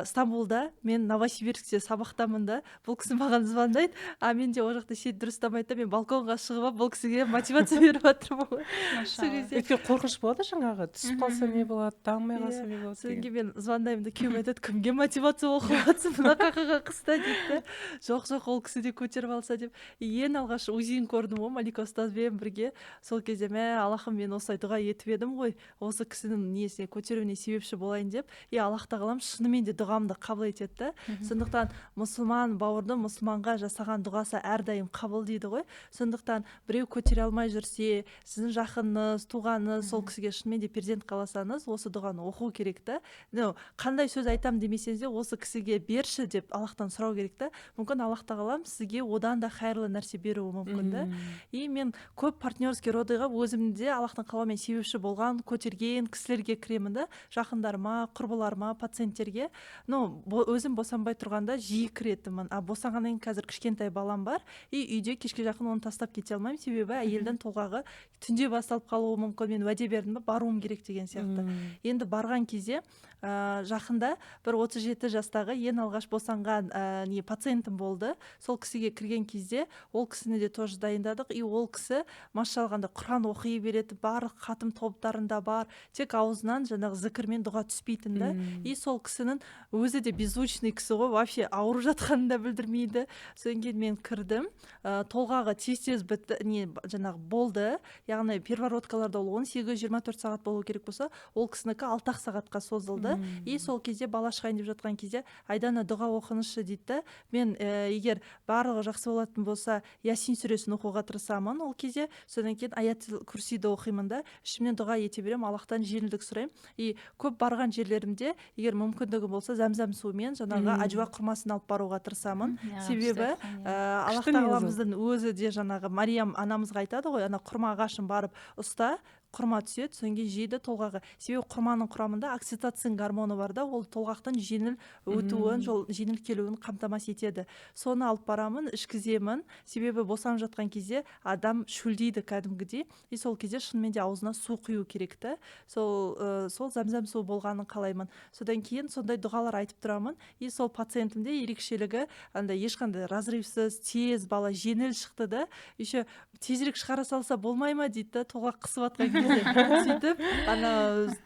Стамбулда, мен Новосибирскте сабақтамын да. Бұл кісі маған звондайды, а менде ол жақта сеть дұрыс ұстамайды да, мен балконға шығып алып, бұл кісіге мотивация беріп жатырмын ғой сол кезде. Өйткені қорқыныш болады, жаңағы түсіп қалса не болады, дамымай қалса не болады Содан деген. кейін мен звондаймын да, күйеуім айтады: кімге мотивация оқып жатрсың мына қақаған қыста дейді да. Жоқ, жоқ, ол кісі де көтеріп алса деп. И ең алғаш УЗИін көрдім ғой Малика ұстазбен бірге. Сол кезде: мә, Аллахым, мен осылай дұға етіп едім ғой, осы кісінің несіне, көтеруіне себепші болайын деп. И Аллах тағалам шынымен де дұғамды қабыл етеді да. Сондықтан мұсылман бауырдың мұсылманға жасаған дұғасы әрдайым қабыл дейді ғой. Сондықтан біреу көтере алмай жүрсе, сіздің жақыныңыз, туғаныңыз, сол кісіге шынымен де перзент қаласаңыз, осы дұғаны оқу керек та. Ну, қандай сөз айтам демесеңіз де, осы кісіге берші деп Аллахтан сұрау керек та. Мүмкін, Аллах тағалам сізге одан да хайырлы нәрсе беруі мүмкін да. И мен көп партнерский родыға өзім де Аллахтың қалауымен себепші болған, көтерген кісілерге кіремін да, жақындарыма, құрбыларыма, пациенттерге. Ну, өзім босанбай тұрғанда жиі кіретінмін, а босанғаннан кейін қазір кішкентай балам бар, и үйде кешке жақын оны тастап кете алмаймын, себебі әйелдің толғағы түнде басталып қалуы мүмкін. Мен уәде бердім ба, баруым керек деген сияқты. Енді барған кезде жақында бір 37 жастағы ең алғаш босанған не, пациентім болды. Сол кісіге кірген кезде, ол кісіні де тоже дайындадық. И ол кісі, машалла, құран оқи береді, барлық хатым топтарында бар, тек аузынан жаңағы зікір мен дұға түспейтін да. И сол кісінің өзі де беззвучный кісі ғой, вообще ауырып жатқанын да білдірмейді. Содан кейін мен кірдім, толғағы тез тез бітті, не, жаңағы болды. Яғни первородкаларда ол 18-24 сағат болу керек болса, ол кісінікі 6-ақ сағатқа созылды. И сол кезде бала шығайын деп жатқан кезде: Айдана, дұға оқыңызшы дейді да. Мен егер барлығы жақсы болатын болса, Ясин сүресін оқуға тырысамын ол кезде. Содан кейін аят курсиді оқимын да, ішімнен дұға ете беремін, Аллахтан жеңілдік сұраймын. И көп барған жерлерімде, егер мүмкіндігі болса, зәмзәм суымен жаңағы аджуа құрмасын алып баруға тырысамын. Себебі Аллах тағаламыздың өзі де жаңағы Мариям анамызға айтады ғой, ана құрма ағашын барып ұста, құрма түседі, содан кейін жейді толғағы. Себебі құрманың құрамында окситоцин гормоны бар да, ол толғақтың жеңіл өтуін, жол жеңіл келуін қамтамасыз етеді. Соны алып барамын, ішкіземін, себебі босанып жатқан кезде адам шөлдейді кәдімгідей. И сол кезде шынымен де аузына су құю керек та. Сол сол зәмзәм суы болғанын қалаймын. Содан кейін сондай дұғалар айтып тұрамын. И сол пациентімде ерекшелігі андай, ешқандай разрывсыз, тез бала жеңіл шықты да. Еще тезірек шығара салса болмай ма дейді да, толғақ қысып жатқан. Кезде сөйтіп ана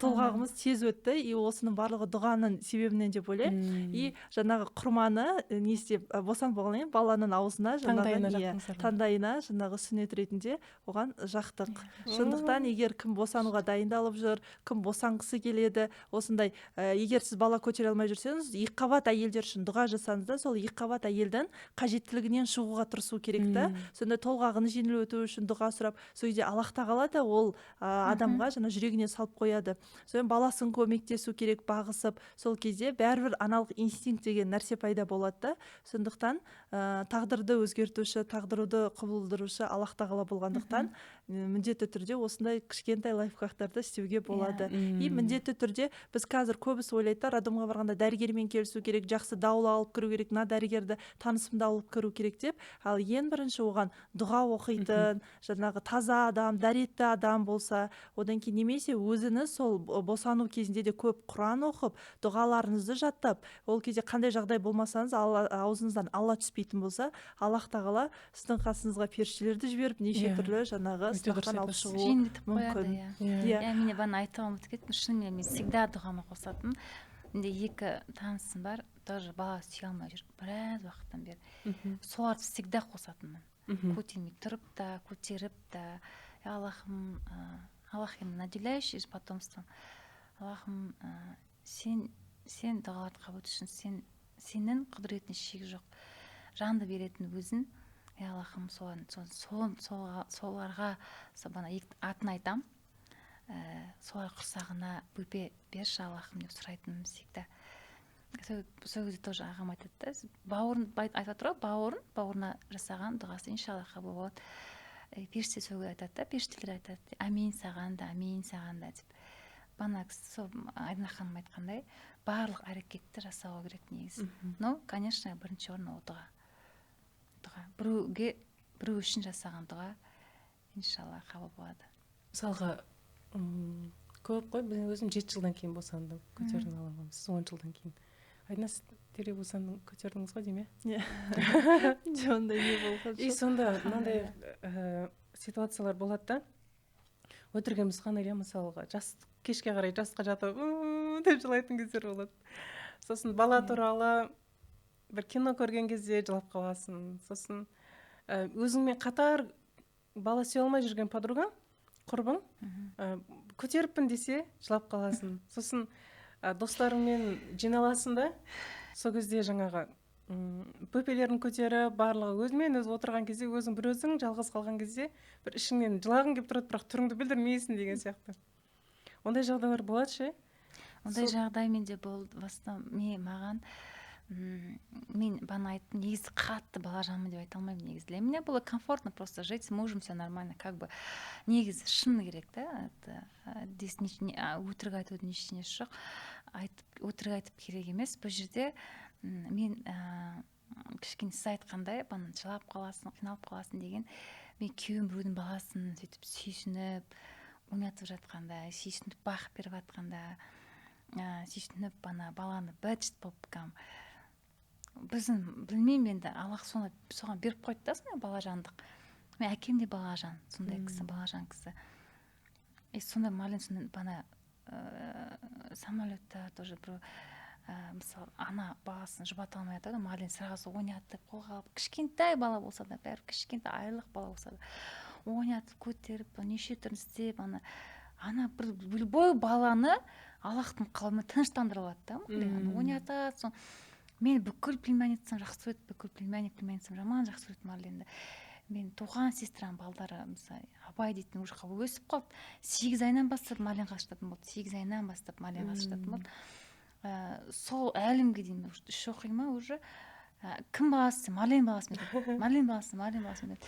толғағымыз тез өтті. И осының барлығы дұғаның себебінен деп ойлаймын. И жаңағы құрманы не істеп, босанып болғаннан кейін баланың аузына, жаңағы, иә, таңдайына, жаңағы сүннет ретінде оған жақтық. Сондықтан егер кім босануға дайындалып жүр, кім босанғысы келеді, осындай, егер сіз бала көтере алмай жүрсеңіз, екіқабат әйелдер үшін дұға жасаңыз да, сол екіқабат әйелдің қажеттілігінен шығуға тырысу керек та. Сонда толғағын жеңіл өту үшін дұға сұрап, сол кезде Аллах тағала да ол адамға жаңа жүрегіне салып қояды. Содан баласын көмектесу керек, бағысып. Сол кезде бәрібір аналық инстинкт деген нәрсе пайда болады да. Сондықтан тағдырды өзгертуші, тағдырды құбылдырушы Аллах тағала болғандықтан, міндетті түрде осындай кішкентай лайфхактарды істеуге болады. И міндетті түрде біз қазір, көбісі ойлайды да, роддомға барғанда дәрігермен келісу керек, жақсы доула алып кіру керек, мына дәрігерді, танысымды алып кіру керек деп. Ал ең бірінші оған дұға оқитын, жаңағы таза адам, дәретті адам болса, одан кейін немесе өзіңіз сол босану кезінде де көп Құран оқып, дұғаларыңызды жаттап, ол кезде қандай жағдай болмасаңыз, Алла, аузыңыздан Алла түспейтін болса, Аллах тағала сіздің қасыңызға періштелерді жіберіп, неше түрлі жаңағы сынақтан алып шығуы жеңілдетіп қояды. мүмкін. Иә, мен де бағана айтуға ұмытып кеттім. Шынымен, мен всегда дұғама қосатынмын. Менде екі танысым бар, тоже бала сүйе алмай жүр біраз уақыттан бері. Соларды всегда қосатынмын, көтермей тұрып та, көтеріп та: «Аллахым, Аллах енді наделяющий потомством, Аллахым, сен дұғаларды қабыл үшін, сенің құдіретіңе шек жоқ, жанды беретін өзің, е, Аллахым, соларға, сол атын айтамын, солар құрсағына бөпе берші, Аллахым», — деп сұрайтынмын всегда. Сол кезде тоже ағам айтады да, бауырын айтып жатыр ғой, бауырына жасаған дұғасы иншалла қабыл болады. Періште сол айтады да, періштелер айтады: «Әмин саған да, әмин саған да», — деп. Бағана сол Айдана ханым айтқандай, барлық әрекетті жасау керек негізі. Но, конечно, бірінші орын ол дұға. Дұға, біреуге, біреу үшін жасаған дұға иншалла қабыл болады. Мысалға, көп қой. Мен өзім 7 жылдан кейін босандым, көтердім баламды. Сіз 10 жылдан кейін. Айдана, сіз дереу босандың, көтердіңіз ғой деймін, иә? Иә, ондай не болған. И сонда мынандай ситуациялар болады да, өтірік емес қана, иә. Мысалға, жас кешке қарай жастыққа жатып деп жылайтын кездер болады. Сосын бала туралы бір кино көрген кезде жылап қаласың. Сосын өзіңмен қатар бала сүйе алмай жүрген подругаң, құрбың көтеріппін десе, жылап қаласың. Сосын достарыңмен жиналасың да, сол кезде жаңағы бөпелерін көтеріп, барлығы өзімен өзі отырған кезде, өзің бір өзің жалғыз қалған кезде бір ішіңнен жылағың келіп тұрады, бірақ түріңді білдірмейсің деген сияқты. Ондай жағдайлар болады ше? Ондай жағдай менде болды. Баста мен маған мен бағана айттым, негізі қатты балажанмын деп айта алмаймын. Негізі для меня было комфортно просто жить с мужем, все нормально как бы. Негізі шыны керек та, это здесь өтірік айтудың ештеңесі жоқ, айтып, өтірік айтып керек емес бұл жерде. Мен кішкене сіз айтқандай, бағана жылап қаласың, қиналып қаласың деген, мен күйеуім біреудің баласын сөйтіп сүйсініп ойнатып жатқанда, сүйсініп бағып беріп жатқанда, сүйсініп ана баланы быт болып, кәдімгі біздің, білмеймін енді, Аллах соны соған беріп қойды да, сондай балажандық. Мен әкем де балажан, сондай кісі, балажан кісі. И сондай Марлен, сондай бана самолетта тоже бір мысалы, ана баласын жұбата алмай жатады, Марлен сразу ойнатып, қолға алып, кішкентай бала болса да, бәрібір кішкентай айлық бала болса да, ойнатып, көтеріп, неше түрлі істеп, ана бір любой баланы Аллахтың қалауымен тыныштандыра алады да Марлен. Ойнатады. Сол мен бүкіл племянницам жақсы көреді, бүкіл племянник, племянницам жаман жақсы көреді Марленді. Мен туған сестрам балдары, мысалы, Абай дейтін, уже өсіп қалды, 8 айынан бастап Марлен қашыртатын болды, 8 айынан бастап Марлен қашыртатын болды. Сол әлі күнге дейін, уже үш оқи ма уже, кім баласы? Марлен баласы ма? Марлен баласы, Марлен баласы деп.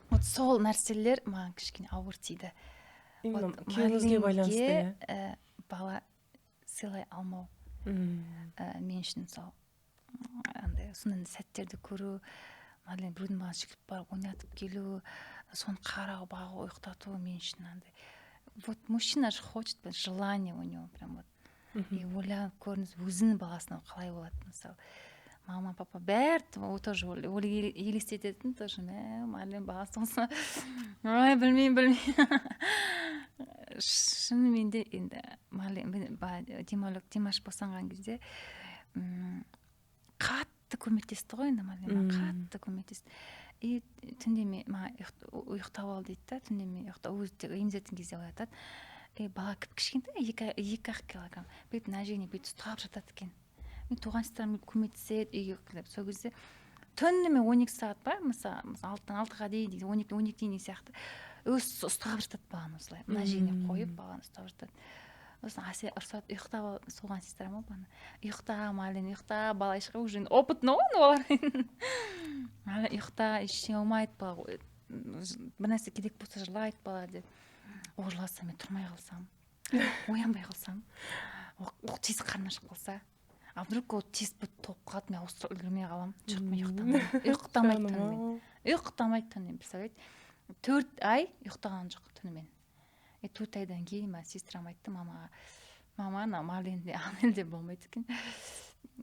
Вот сол нәрселер маған кішкене ауыр тиді. Именно күйеуіңізге байланысты, иә? Бала сыйлай алмау мен үшін сол андай сондай сәттерді көру, Марлен біреудің баласын жүгіріп барып ойнатып келу, соны қарау, бағу, ұйықтату мен үшін андай. Вот мужчина же хочет, желание у него прям вот. И ойланып көріңіз, өзінің баласына қалай болады. Мысалы, Мама, папа бәрі тоже елестететін тоже: мә, Марлен баласы болса, ой, білмеймін, білмеймін. Шынымен де енді Марлен, Димаш босанған кезде қатты көмектесті ғой енді Марлен, қатты көмектесті. И түнде мен, маған ұйықтап ал дейді да, түнде мен ұйықтап, өзі емізетін кезде оятады. И бала кіп кішкентай, 2-ақ килограмм, бүйтіп мына жеріне бүйтіп ұстап жатады екен. Мен туған сестрам көмектеседі үйге келіп. Сол кезде түнімен 12 сағат па, мысалы, 6-дан 6-ға дейін дейді, 12, 12 дейін деген сияқты, өзі ұстап жатады баланы осылай, мына жеріне қойып, баланы ұстап жатады. Сосын Әсия ұрсады: «Ұйықтап ал». Соған сестрам ғой бағана: «Ұйықта, Марлен, ұйықта». Бала уже опытный ғой олар. «Марлен, ұйықта, ештеңе болмайды, бала, бір нәрсе керек болса, жылайды бала», — деп. Ол жыласа, мен тұрмай қалсам, оянбай қалсам, ол тез қарны ашып қалса, а вдруг ол тез толып қалады, мен ауыстырып үлгермей қаламын. Жоқ, мен ұйықтамаймын, ұйықтамайды түнімен, ұйықтамайды түнімен. Представляете, 4 ай ұйықтаған жоқ түнімен. И 4 айдан кейін маған сестрам айтты мамаға: «Мама, ана Марленде, Анельде болмайды екен,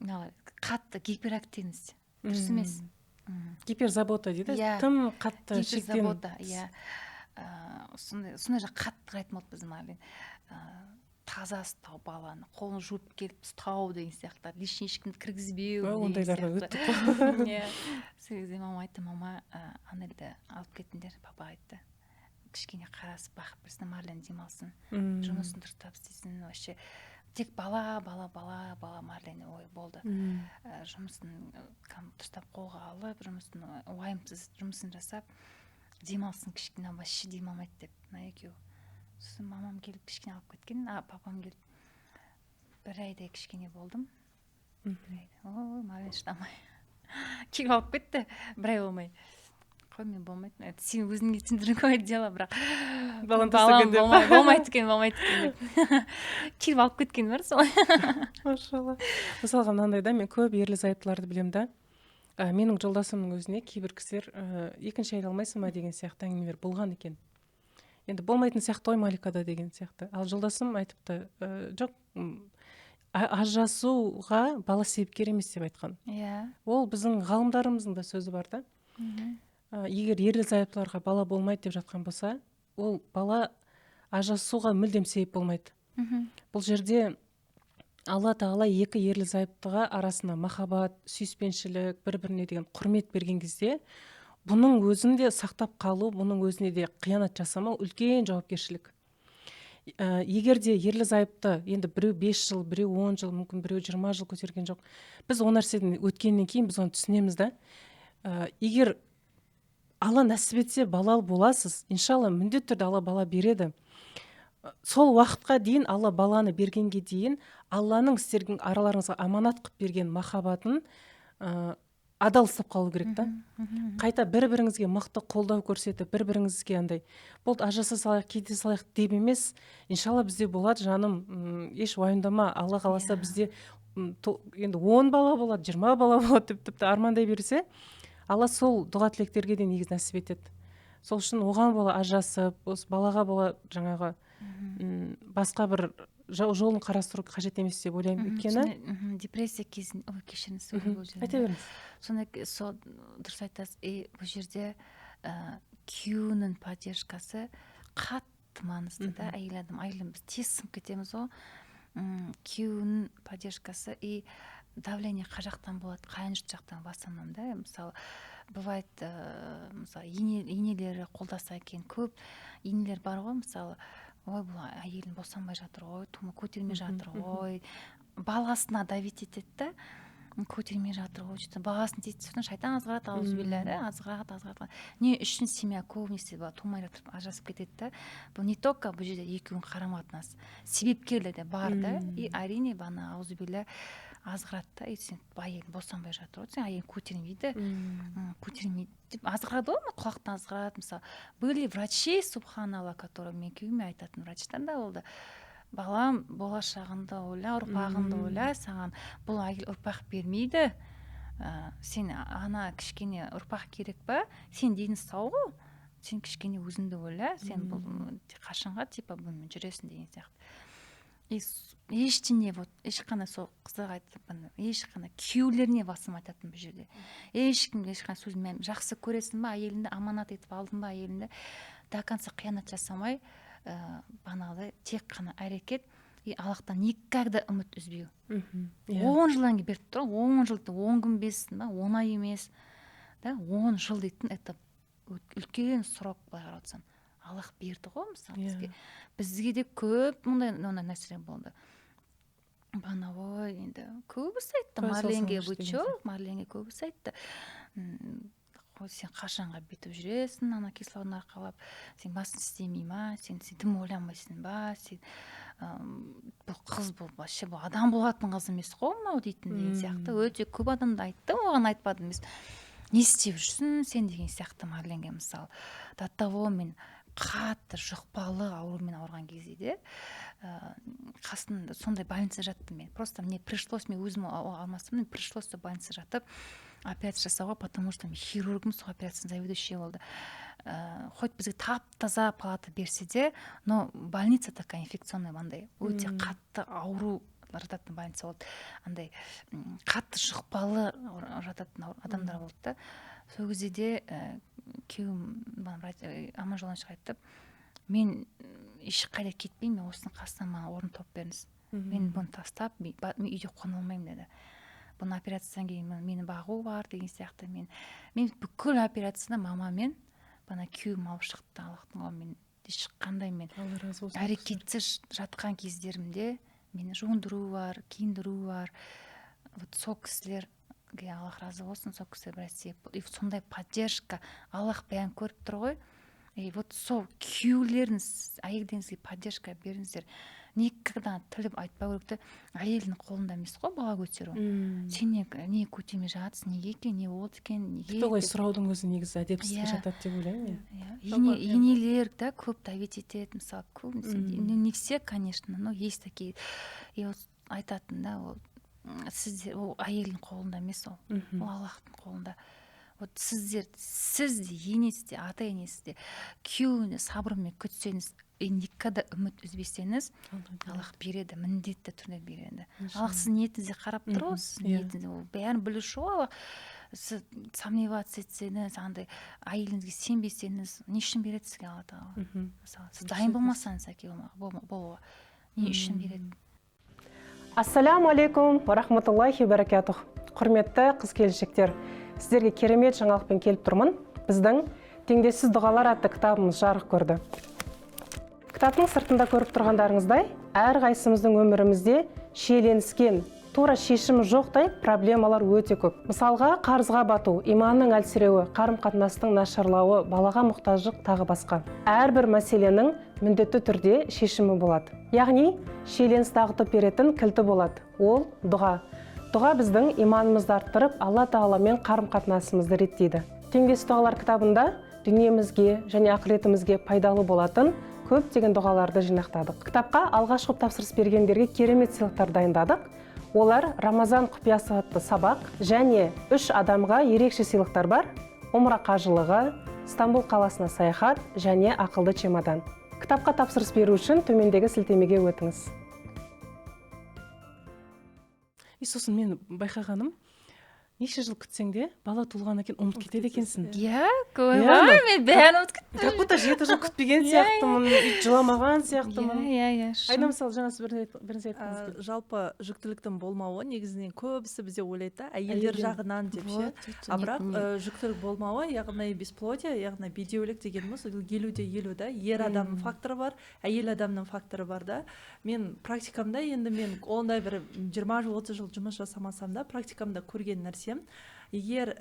қатты гиперактивность, дұрыс емес». Гиперзабота дейді. Иә. Тым қатты. Гиперзабота, иә. Сондай жақ қатты қарайтын болды біздің Марлен. Таза ұстау, баланы қолын жуып келіп ұстау деген сияқты, лишний ешкімді кіргізбеу. Ондайлардан өттік қой. Иә, сол кезде мама айтты: «Мама, Анельді алып кетіңдер». Папа айтты: «Кішкене қарасып, бағып берсін, Марлен демалсын, жұмысын дұрыстап істесін. Вообще тек бала, бала, бала, бала, Марлен, ой, болды». Жұмысын дұрыстап қолға алып, жұмысын уайымсыз жұмысын жасап демалсын кішкене, вообще демалмайды деп мына екеуі. Сосын мамам келіп кішкене алып кеткен, а папам келіп бір айдай кішкене болдым. Бір айда, ой, Марлен шыдамай келіп алып кетті бір ай болмай. Қой, мен болмайды, это сен өзіңе, сен другое дело, бірақ балам балам болмайды екен, болмайды екен деп келіп алып кеткен бар солай. Машалла. Мысалға, мынандай да, мен көп ерлі зайыптыларды білемін да, менің жолдасымның өзіне кейбір кісілер екінші әйел алмайсың ба деген сияқты әңгімелер болған екен. Енді болмайтын сияқты ғой Маликада деген сияқты. Ал жолдасым айтыпты: Жоқ, ажырасуға бала себепкер емес», — деп айтқан. Ол біздің ғалымдарымыздың да сөзі бар да. Егер ерлі зайыптыларға бала болмайды деп жатқан болса, ол бала ажырасуға мүлдем себеп болмайды. Бұл жерде Алла Тағала екі ерлі зайыптыға арасына махаббат, сүйіспеншілік, бір біріне деген құрмет берген кезде, бұның өзін де сақтап қалу, бұның өзіне де қиянат жасамау үлкен жауапкершілік. Егер де ерлі зайыпты енді біреу 5 жыл, біреу 10 жыл, мүмкін біреу 20 жыл көтерген жоқ, біз ол нәрседен өткеннен кейін біз оны түсінеміз да. Егер Алла нәсіп етсе, балалы боласыз, иншалла, міндетті түрде Алла бала береді. Сол уақытқа дейін, Алла баланы бергенге дейін, Алланың сіздердің араларыңызға аманат қылып берген махаббатын адал ұстап қалу керек та. Қайта бір біріңізге мықты қолдау көрсетіп, бір біріңізге андай болды, ажыраса салайық, кете салайық деп емес. Иншалла, бізде болады, жаным, еш уайымдама, Алла қаласа, бізде енді 10 бала болады, 20 бала болады деп тіпті армандай берсе, Алла сол дұға тілектерге де негізі нәсіп етеді. Сол үшін оған бола ажырасып, осы балаға бола жаңағы басқа бір жолын қарастыру қажет емес деп ойлаймын, өйткені Депрессия кезінде, ой, кешіріңіз, сөйлеп жібердім. Айта беріңіз. Сонда сол дұрыс айтасыз. И бұл жерде күйеуінің поддержкасы қатты маңызды да. Әйел адам, біз тез сынып кетеміз ғой. Күйеуінің поддержкасы и давление қай жақтан болады? Қайын жұрт жақтан в основном да. Мысалы, бывает, мысалы, енелері қолдаса екен. Көп енелер бар ғой, мысалы: «Ой, бұл әйелім босанбай жатыр ғой, тума көтермей жатыр ғой», баласына давить етеді да: «Көтермей жатыр ғой», что баласын дейді. Сосын шайтан азғырады, аузубилля да, азғырады, азғырады. Не үшін семья көбінесе бала тумай жатып ажырасып кетеді да? Бұл не только, бұл жерде екеуінің қарым қатынасы себепкерлер де бар да. И әрине, бана, аузубилля, азғырады да: «Ей, сен, әйелің босанбай жатыр ғой, сен әйелің көтермейді, көтермейді», — деп азғырады ғой, құлақтан азғырады. Мысалы, были врачи, субханалла, которые мен күйеуіме айтатын врачтар да болды: «Балам, болашағыңды ойла, ұрпағыңды ойла, саған бұл әйел ұрпақ бермейді. Сен ана, кішкене ұрпақ керек па? Сен денің сау ғой, сен кішкене өзіңді ойла, сен бұл қашанға типа бұнымен жүресің?» — деген сияқты. И ештеңе, вот ешқандай сол қыздарға айтып, ешқандай күйеулеріне басым айтатын бұл жерде ешкімге ешқандай сөз. Жақсы көресің ба әйеліңді, аманат етіп алдың ба әйеліңді, до конца қиянат жасамай, бағанағыдай тек қана әрекет и Аллахтан никогда үміт үзбеу. 10 жылдан кейін беріп тұр ғой, 10 жыл, 10 күн емес ба, 10 ай емес да, 10 жыл дейтін это үлкен срок. Былай қарап отырсаң, Аллах берді ғой. Мысалы, бізге де көп мұндай нәрселер болды. Бағана, ой, енді көбісі айтты Марленге: «Вы че?» Марленге көбісі айтты: «Сен қашанға бүйтіп жүресің, ана кислородын арқалап? Сен басың істемей ма? Сен дым ойланбайсың ба? Сен, бұл қыз, бұл вообще, бұл адам болатын қыз емес қой мынау», — дейтін деген сияқты. Өте көп адамдар айтты оған, айтпадым емес. «Не істеп жүрсің сен?» деген сияқты Марленге. Мысалы, до того мен қатты жұқпалы аурумен ауырған кезде де, қасында сондай больницада жаттым мен. Просто мне пришлось, мен өзім алмасам, мне пришлось сол больницада жатып операция жасауға, потому что мен хирургым, сол операцияның заведующий болды. Хоть бізге тап таза палата берсе де, но больница такая инфекционный, андай өте қатты ауру жататын больница болды, андай қатты жұқпалы жататын адамдар болды да. Сол кезде де күйеуім Аманжол айтты: «Мен ешқайда кетпеймін, мен осының қасынан маған орын тауып беріңіз, мен бұны тастап мен үйде қона алмаймын», — деді. «Бұны операциядан кейін мені бағу бар», — деген сияқты. Мен бүкіл операцияда мамамен бана күйеуім алып шықты Аллахтың қолымен. Ешқандай мен Алла разы болсын. әрекетсіз жатқан кездерімде мені жуындыру бар, киіндіру бар. Вот сол кісілерге Аллах разы болсын, сол кісілер біраз себеп болды. И сондай поддержка, Аллах бәрін көріп тұр ғой. И вот сол күйеулеріңіз, әйелдеріңізге поддержка беріңіздер. Никогда тіліп айтпау керек та, әйелдің қолында емес қой бала көтеру. «Сен не көтермей жатырсың, неге екен, не болды екен, неге?» Тіпті олай деп. сұраудың өзі негізі әдепсіздікке жатады деп ойлаймын, иә. Иә. Жалпы Енелер да көп давить етеді, мысалы, көбінесе. Не все, конечно, но есть такие. И вот айтатын да ол, сіздер, ол әйелдің қолында емес ол. Ол Аллахтың қолында. Вот сіздер, сіз де, енесі де, ата енесі де, күйеуіне сабырмен күтсеңіз и никогда үміт үзбесеңіз, Аллах береді, міндетті түрде береді. Аллах сіздің ниетіңізге қарап тұр ғой, сіздің ниетіңізге, ол бәрін білуші ғой Аллах. Сіз сомневаться етсеңіз, андай әйеліңізге сенбесеңіз, не үшін береді сізге Алла Тағала? Мысалы, сіз дайын болмасаңыз әке болуға, не үшін береді? Ассаляму алейкум ва рахматуллахи баракатух! Құрметті қыз келіншектер, сіздерге керемет жаңалықпен келіп тұрмын. Біздің «Теңдессіз дұғалар» атты кітабымыз жарық көрді. Кітаптың сыртында көріп тұрғандарыңыздай, әрқайсымыздың өмірімізде шиеленіскен, тура шешімі жоқтай проблемалар өте көп. Мысалға, қарызға бату, иманның әлсіреуі, қарым қатынастың нашарлауы, балаға мұқтаждық, тағы басқа. Әрбір мәселенің міндетті түрде шешімі болады, яғни шиеленісті ағытып беретін кілті болады. Ол — дұға. Дұға біздің иманымызды арттырып, Алла Тағаламен қарым қатынасымызды реттейді. «Теңдессіз дұғалар» кітабында дүниемізге және ақыретімізге пайдалы болатын көптеген дұғаларды жинақтадық. Кітапқа алғашқы болып тапсырыс бергендерге керемет сыйлықтар дайындадық. Олар: «Рамазан құпиясы» атты сабақ және үш адамға ерекше сыйлықтар бар: умра қажылығы, Стамбул қаласына саяхат және ақылды чемодан. Кітапқа тапсырыс беру үшін төмендегі сілтемеге өтіңіз. И сосын мен байқағаным, неше жыл күтсең де, бала туылғаннан кейін ұмытып кетеді екенсің. Иә, ойбай, мен бәрін ұмытып кеттім. Как будто 7 жыл күтпеген сияқтымын, өйтіп жыламаған сияқтымын. иә иә шын. Айна, мысалы, жаңа сіз бір нәрсе айтқыңыз келді. Жалпы жүктіліктің болмауы негізінен көбісі бізде ойлайды да, әйелдер Әйелден. жағынан деп ше. Вот, вот, А бірақ нет, жүктілік болмауы, яғни бесплодие, яғни бедеулік дегеніміз, ол 50 де 50 да. Ер адамның факторы бар, әйел адамның факторы бар да. Мен практикамда, енді мен ондай бір 20 жыл, 30 жыл жұмыс жасамасам да, практикамда көрген нәрсем: егер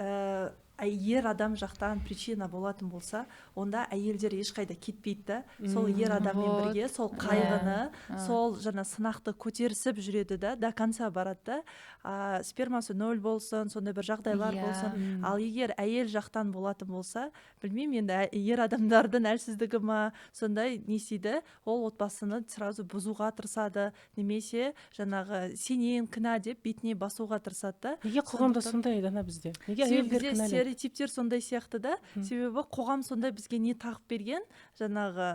ер адам жақтан причина болатын болса, онда әйелдер ешқайда кетпейді да, сол ер адаммен бірге сол қайғыны, сол жаңа сынақты көтерісіп жүреді да, до конца барады да, спермасы нөл болсын, сондай бір жағдайлар болсын. Ал егер әйел жақтан болатын болса, білмеймін енді, ер адамдардың әлсіздігі ма, сондай, не істейді ол? Отбасыны сразу бұзуға тырысады немесе жаңағы «сенен кінә» деп бетіне басуға тырысады да. Неге қоғамда Сондықтан- сондай, Дана, бізде неге Себебі әйелдер бізде кінәлі? Стереотиптер сондай сияқты да. Себебі қоғам сондай бізге не тағып берген, жаңағы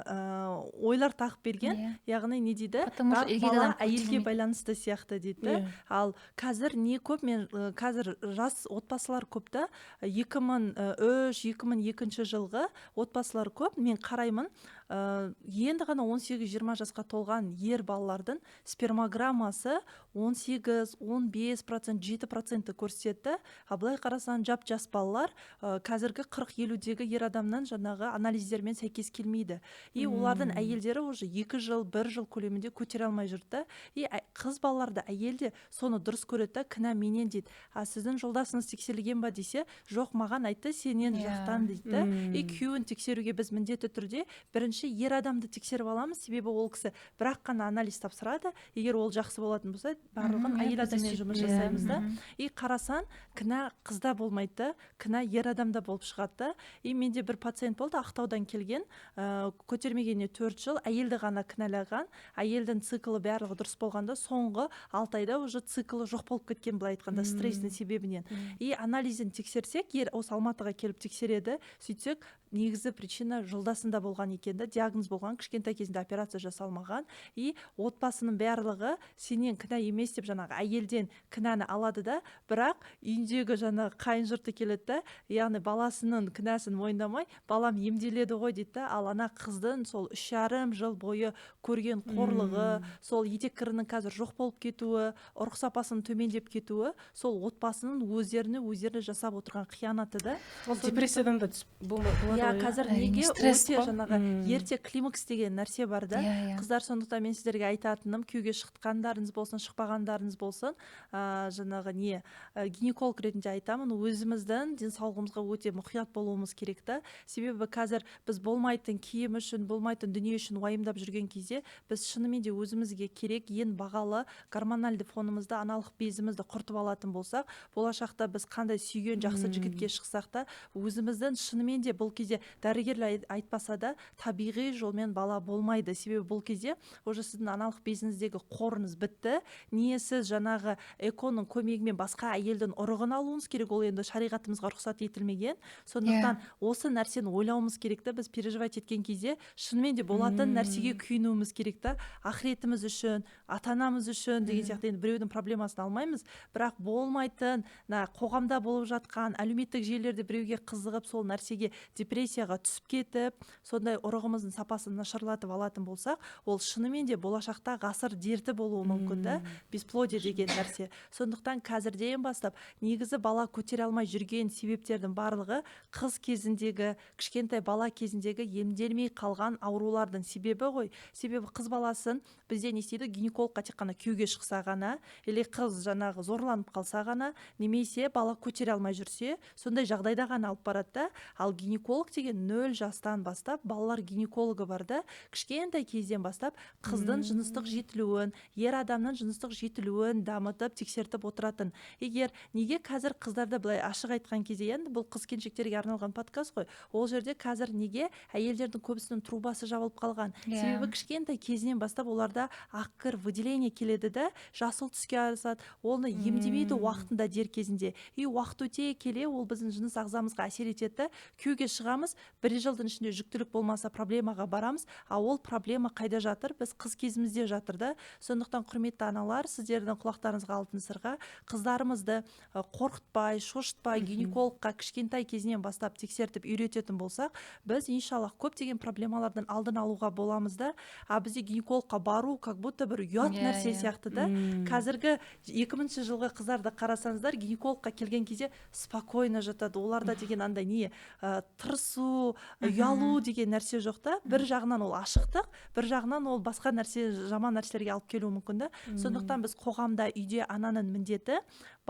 ойлар тағып берген. Яғни не дейді? Потому что Барлық еркек бала адам әйелге көтермейді. байланысты сияқты дейді да. Ал қазір не көп, мен қазір жас отбасылар көп та, 2003, 2002 жылғы отбасылар көп. Мен қараймын, енді ғана 18-20 жасқа толған ер балалардың спермограммасы 18, 15%, 7%-ті көрсетеді. А былай қарасаң, жап жас балалар қазіргі 40-50-дегі ер адамның жаңағы анализдерімен сәйкес келмейді. И олардың әйелдері уже 2 жыл, бір жыл көлемінде көтере алмай жүрді да. И қыз балалар да, әйел де соны дұрыс көреді да, кінә менен дейді. А сіздің жолдасыңыз тексерілген ба десе, жоқ, маған айтты, сенен жақтан дейді да. И күйеуін тексеруге біз міндетті түрде бірінші ер адамды тексеріп аламыз, себебі ол кісі бірақ қана анализ тапсырады. Егер ол жақсы болатын болса, барлығын әйел бізде адаммен сөйтіп, жұмыс жасаймыз да. И қарасаң, кінә қызда болмайды да, кінә ер адамда болып шығады да. И менде бір пациент болды, Ақтаудан келген, көтермегеніне 4 жыл, әйелді ғана кінәлаған. Әйелдің циклы барлығы дұрыс болғанда, соңғы 6 айда уже циклы жоқ болып кеткен, былай айтқанда, стресстің себебінен. И анализін тексерсек, ер осы Алматыға келіп тексереді, сөйтсек, негізі причина жолдасында болған екен да. Диагноз болған, кішкентай кезінде операция жасалмаған. И отбасының барлығы сенен кінә емес деп, жаңағы әйелден кінәні алады да. Бірақ үйіндегі жаңағы қайын жұрты келеді да, яғни баласының кінәсін мойындамай, балам емделеді ғой дейді да. Ал ана қыздың сол 3,5 жыл бойы көрген қорлығы, сол етеккірінің қазір жоқ болып кетуі, ұрық сапасының төмендеп кетуі, сол отбасының өздеріне өздері жасап отырған қиянаты да. Ол депрессиядан да түсіп болады Иә. ғой, иә? Қазір Әрине, неге стресс өте қой. жаңағы ерте климакс деген нәрсе бар да. иә иә Қыздар, сондықтан мен сіздерге айтатыным, күйеуге шыққандарыңыз болсын, шықпағандарыңыз болсын, жаңағы не, гинеколог ретінде айтамын, өзіміздің денсаулығымызға өте мұқият болуымыз керек та. Себебі қазір біз болмайтын киім үшін, болмайтын дүние үшін уайымдап жүрген кезде, біз шынымен де өзімізге керек ең бағалы гормональды фонымызды, аналық безімізді құртып алатын болсақ, болашақта біз қандай сүйген жақсы жігітке шықсақ та, өзіміздің шынымен де бұл кезде дәрігерлер айтпаса да, табиғи жолмен бала болмайды. Себебі бұл кезде уже сіздің аналық безіңіздегі қорыңыз бітті. Не сіз жаңағы ЭКО-ның көмегімен басқа әйелдің ұрығын алуыңыз керек, ол енді шариғатымызға рұқсат етілмеген. Сондықтан осы нәрсені ойлауымыз керек та. Біз переживать еткен кезде шынымен де болатын нәрсеге күйінуіміз керек та, ақыретіміз үшін, ата анамыз үшін деген сияқты. Енді біреудің проблемасын алмаймыз, бірақ болмайтын мына қоғамда болып жатқан, әлеуметтік желілерде біреуге қызығып, сол нәрсеге депрессияға түсіп кетіп, сондай ұрығымыздың сапасын нашарлатып алатын болсақ, ол шынымен де болашақта ғасыр дерті болуы мүмкін да, бесплодие деген нәрсе. Сондықтан қазірден бастап негізі бала көтере алмай жүрген себептердің барлығы қыз кезіндегі, кішкентай бала кезіндегі емделмей қалған аурулардың себебі ғой. Себебі қыз баласын бізде не істейді? Гинекологқа тек қана күйеуге шықса ғана, или қыз жаңағы зорланып қалса ғана, немесе бала көтере алмай жүрсе, сондай жағдайда ғана алып барады да. Ал гинеколог деген 0 жастан бастап балалар гинекологы бар да. Кішкентай кезден бастап қыздың жыныстық жетілуін, ер адамның жыныстық жетілуін дамытып, тексертіп отыратын. Егер неге қазір қыздарда, былай ашық айтқан кезде, енді бұл қыз келіншектерге арналған подкаст қой, ол жерде қазір неге әйелдердің көбісінің трубасы жабылып қалған? Себебі кішкентай кезінен бастап оларда ақ кір выделение келеді да, жасыл түске араласады, оны емдемейді уақытында, дер кезінде. И уақыт өте келе ол біздің жыныс ағзамызға әсер етеді да. Күйеуге шығамыз, бір жылдың ішінде жүктілік болмаса, проблемаға барамыз. А ол проблема қайда жатыр? Біз қыз кезімізде жатыр да. Сондықтан, құрметті аналар, сіздердің құлақтарыңызға алтын сырға: қыздарымызды қорқытпай, шошытпай, гинекологқа кішкентай кезінен бастап тексертіп үйрететін болсақ, біз, иншаллах, көптеген проблемалардың алдын алуға боламыз да. А бізде гинекологқа бару как будто бір ұят нәрсе сияқты да. Қазіргі 2000 жылғы қыздарды қарасаңыздар, гинекологқа келген кезде спокойно жатады. Оларда деген андай не, тырысу, ұялу деген нәрсе жоқ та. Бір жағынан ол ашықтық, бір жағынан ол басқа нәрсе, жаман нәрселерге алып келуі мүмкін да. Сондықтан біз қоғамда, үйде ананың міндеті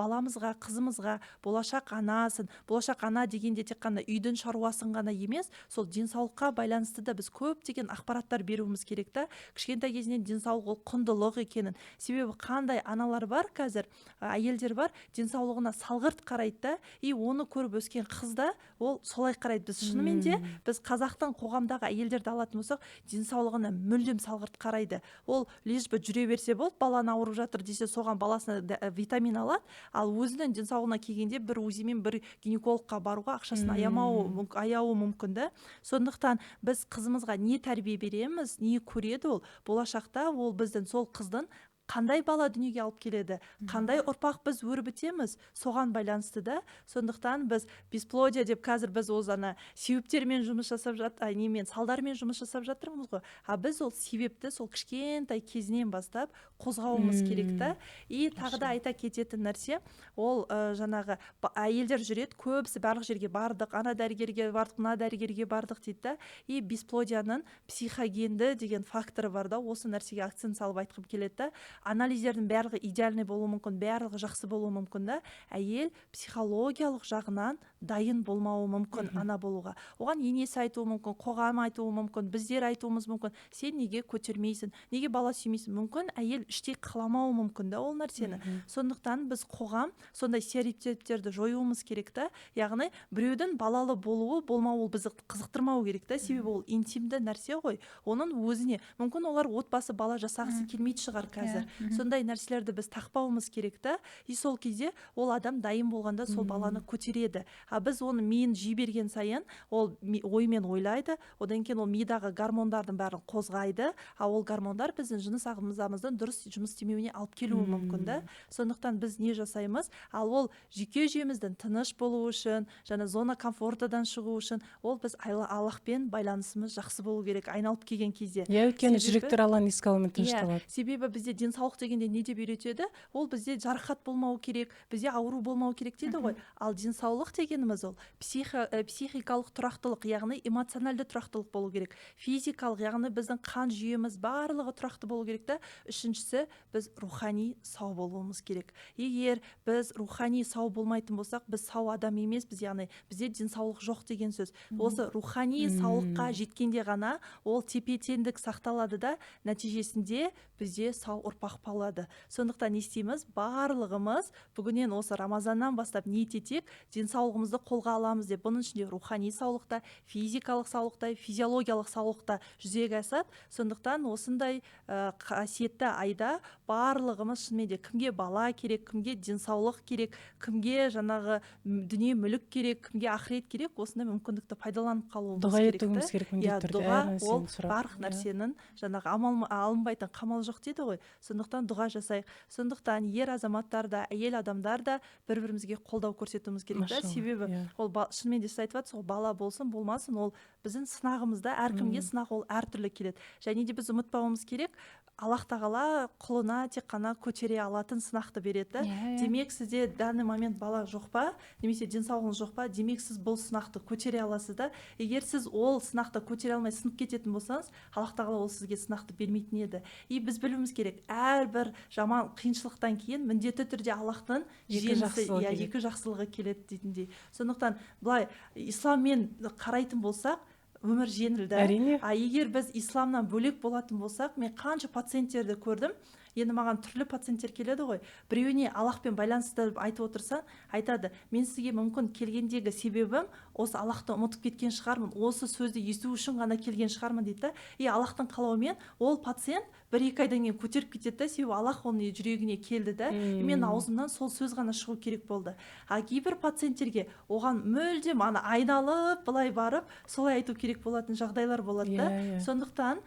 баламызға, қызымызға, болашақ анасын, болашақ ана дегенде тек қана үйдің шаруасын ғана емес, сол денсаулыққа байланысты да біз көптеген ақпараттар беруіміз керек та. Кішкентай кезінен денсаулық ол құндылық екенін. Себебі қандай аналар бар қазір, әйелдер бар, денсаулығына салғырт қарайды да, и оны көріп өскен қыз да ол солай қарайды. Біз шынымен де, біз қазақтың қоғамдағы әйелдердің әйелдерді алатын болсақ, денсаулығына мүлдем салғырт қарайды. Ол лишь бы жүре берсе болды, баланы ауырып жатыр десе, соған баласына витамин алады, ал өзінің денсаулығына келгенде бір УЗИ мен бір гинекологқа баруға ақшасын аяуы мүмкін да. Сондықтан біз қызымызға не тәрбие береміз, не көреді ол болашақта, ол біздің сол қыздың қандай бала дүниеге алып келеді, қандай ұрпақ біз өрбітеміз, соған байланысты да. Сондықтан біз бесплодие деп қазір біз ол ана себептермен жұмыс жасап немен, салдармен жұмыс жасап жатырмыз ғой, а біз ол себепті сол кішкентай кезінен бастап қозғауымыз керек та. И тағы да айта кететін нәрсе, ол жаңағы әйелдер жүреді, көбісі барлық жерге бардық, ана дәрігерге бардық, мына дәрігерге бардық дейді да. И бесплодияның психогенді деген факторы бар да, осы нәрсеге акцент салып айтқым келеді да. Анализдердің барлығы идеальный болуы мүмкін, барлығы жақсы болуы мүмкін да, әйел психологиялық жағынан дайын болмауы мүмкін ана болуға. Оған енесі айтуы мүмкін, қоғам айтуы мүмкін, біздер айтуымыз мүмкін: сен неге көтермейсің, неге бала сүймейсің? Мүмкін, әйел іштей қаламауы мүмкін да ол нәрсені. Сондықтан біз қоғам сондай стереотиптерді жоюымыз керек та. Яғни біреудің балалы болуы, болмауы, ол бізді қызықтырмау керек та, себебі ол интимді нәрсе ғой, оның өзіне. Мүмкін, олар отбасы, бала жасағысы келмейтін шығар қазір. Сондай нәрселерді біз тақпауымыз керек та. И сол кезде ол адам дайын болғанда сол баланы көтереді. А біз оны миын жей берген сайын ол оймен ойлайды, одан кейін ол мидағы гормондардың бәрін қозғайды, а ол гормондар біздің жыныс ағзамыздың дұрыс жұмыс істемеуіне алып келуі мүмкін да. Сондықтан біз не жасаймыз? Ал ол жүйке жүйеміздің тыныш болуы үшін және зона комфортадан шығу үшін ол біз Аллахпен байланысымыз жақсы болу керек айналып келген кезде. Иә, өйткені жүректер Алланың еске алуымен тынышталады. Себебі бізде денсаулық дегенде не деп үйретеді? Ол бізде жарақат болмау керек, бізде ауру болмау керек дейді ғой. Ал денсаулық дегеніміз ол психикалық тұрақтылық, яғни эмоциональды тұрақтылық болу керек, физикалық, яғни біздің қан жүйеміз барлығы тұрақты болу керек та. Үшіншісі, біз рухани сау болуымыз керек. Егер біз рухани сау болмайтын болсақ, біз сау адам емеспіз, яғни бізде денсаулық жоқ деген сөз. Осы рухани саулыққа жеткенде ғана ол тепе теңдік сақталады да, нәтижесінде бізде сау ұрпақ болады. Сондықтан не істейміз? Барлығымыз бүгіннен, осы Рамазаннан бастап ниет етейік, денсаулығымызды қолға аламыз деп. Бұның ішінде рухани саулық та, физикалық саулық та, физиологиялық саулық та жүзеге асады. Сондықтан осындай қасиетті айда барлығымыз шынымен де, кімге бала керек, кімге денсаулық керек, кімге жаңағы дүние мүлік керек, кімге ақырет керек, осындай мүмкіндікті пайдаланып қалуымыз Дұға керек та. етуіміз керек міндетті түрде, Дұға әр нәрсені ол сұрап. барлық нәрсенің жаңағы амал, алынбайтын қамал жоқ дейді ғой. Сондықтан дұға жасайық. Сондықтан ер азаматтар да, әйел адамдар да бір бірімізге қолдау көрсетуіміз керек та. Машалла, Себебі ол шынымен де сіз айтып жатсыз ғой, бала болсын болмасын, ол біздің сынағымыз да. Әркімге сынақ ол әртүрлі келеді. Және де біз ұмытпауымыз керек, Аллах тағала құлына тек қана көтере алатын сынақты береді да. Иә, иә. Демек, сізде данный момент бала жоқ па немесе денсаулығыңыз жоқ па, демек, сіз бұл сынақты көтере аласыз да. Егер сіз ол сынақты көтере алмай сынып кететін болсаңыз, Аллах тағала ол сізге сынақты бермейтін еді. И біз білуіміз керек, әрбір жаман қиыншылықтан кейін міндетті түрде Аллахтың Екі жеңісі, жақсылығы иә, келеді. Екі жақсылығы келеді дейтіндей. Сондықтан былай исламмен қарайтын болсақ, өмір жеңіл да. А егер біз исламнан бөлек болатын болсақ, мен қанша пациенттерді көрдім. Енді маған түрлі пациенттер келеді ғой. Біреуіне Аллахпен байланысты айтып отырсаң, айтады: мен сізге мүмкін келгендегі себебім осы, Аллахты ұмытып кеткен шығармын, осы сөзді есту үшін ғана келген шығармын, дейді да. И Аллахтың қалауымен ол пациент 1-2 айдан кейін көтеріп кетеді да, себебі Аллах оның жүрегіне келді да, и менің аузымнан сол сөз ғана шығу керек болды. А кейбір пациенттерге оған мүлдем ана айналып былай барып солай айту керек болатын жағдайлар болады да. Иә, иә. Сондықтан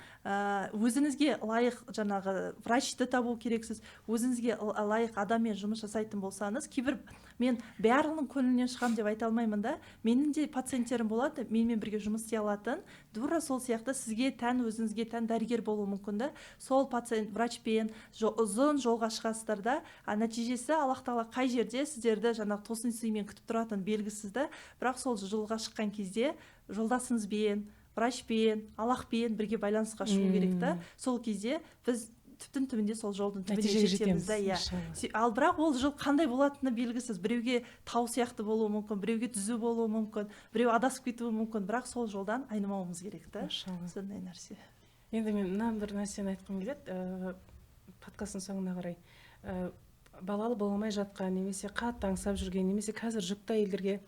өзіңізге лайық жаңағы врачты табу керексіз. Өзіңізге лайық адаммен жұмыс жасайтын болсаңыз, кейбір мен барлығының көңілінен шығамын деп айта алмаймын да. Менің де пациенттерім болады, менімен бірге жұмыс істей алатын. Тура сол сияқты сізге тән, өзіңізге тән дәрігер болуы мүмкін да. Сол пациент врачпен ұзын жолға шығасыздар да, а нәтижесі Аллах тағала қай жерде сіздерді жаңағы тосын сыймен күтіп тұратыны белгісіз да. Бірақ сол жолға шыққан кезде жолдасыңызбен, врачпен, Аллахпен бірге байланысқа шығу керек та. Сол кезде біз түптің түбінде сол жолдың түбіне Нәтижеге жетеміз жетеміз да, иә. Иншалла. Ал бірақ ол жол қандай болатыны белгісіз. Біреуге тау сияқты болуы мүмкін, біреуге түзу болуы мүмкін, біреу адасып кетуі мүмкін, бірақ сол жолдан айнымауымыз керек та. Машалла. Сондай нәрсе. Енді мен мына бір нәрсені айтқым келеді подкасттың соңына қарай. Балалы бола алмай жатқан немесе қатты аңсап жүрген немесе қазір жүкті әйелдерге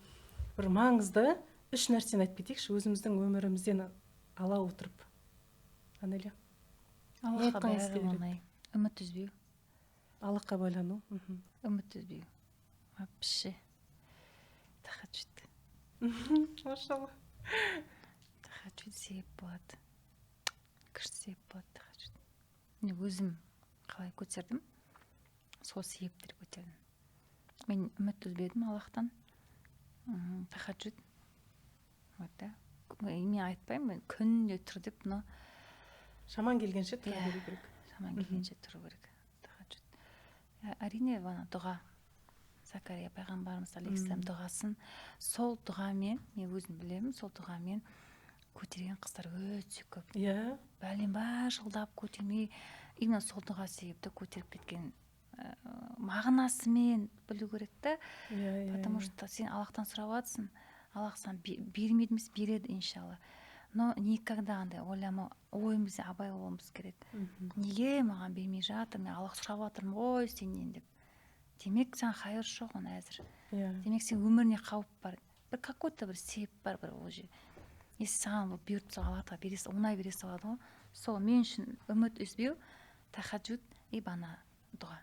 бір маңызды үш нәрсені айтып кетейікші, өзіміздің өмірімізден. ала отырып. Анеля? Аллахқа бәрі оңай. Үміт үзбеу. Аллахқа байлану. Үміт үзбеу. Вообще. Тахаджуд. Машалла. Тахаджуд себеп болады. Күшті себеп болады тахаджуд. Мен өзім қалай көтердім, сол себептер көтердім. Мен үміт үзбедім Аллахтан. Тахаджуд. Вот, да. Мен айтпаймын, күнде тұр деп, но шаман келгенше тұра беру керек. Шаман келгенше тұру керек. Тахаджуд. Әрине, ана дұға. Закария пайғамбарымыз алейхиссалам дұғасын, сол дұғамен, мен өзім білемін, сол дұғамен көтерген қыздар өте көп. Иә. Бәленбай жылдап көтермей, именно сол дұға себепті көтеріп кеткен мағынасымен білу керек та. Потому что сен Аллахтан сұрап жатсың, Аллах саған бермейді емес, береді, иншалла. Но никогда андай ойламау, ойымызда абай болуымыз керек. Неге маған бермей жатыр, мен Аллах сұрап жатырмын ғой сенен деп. Демек, саған хайыр жоқ оны әзір. Демек, сен өміріне қауіп бар. Бір какой-то бір себеп бар бір ол жер. Если саған бұйыртса, Алла тағала бере, оңай бере салады ғой. Сол мен үшін үміт үзбеу, тахаджуд и бана дұға.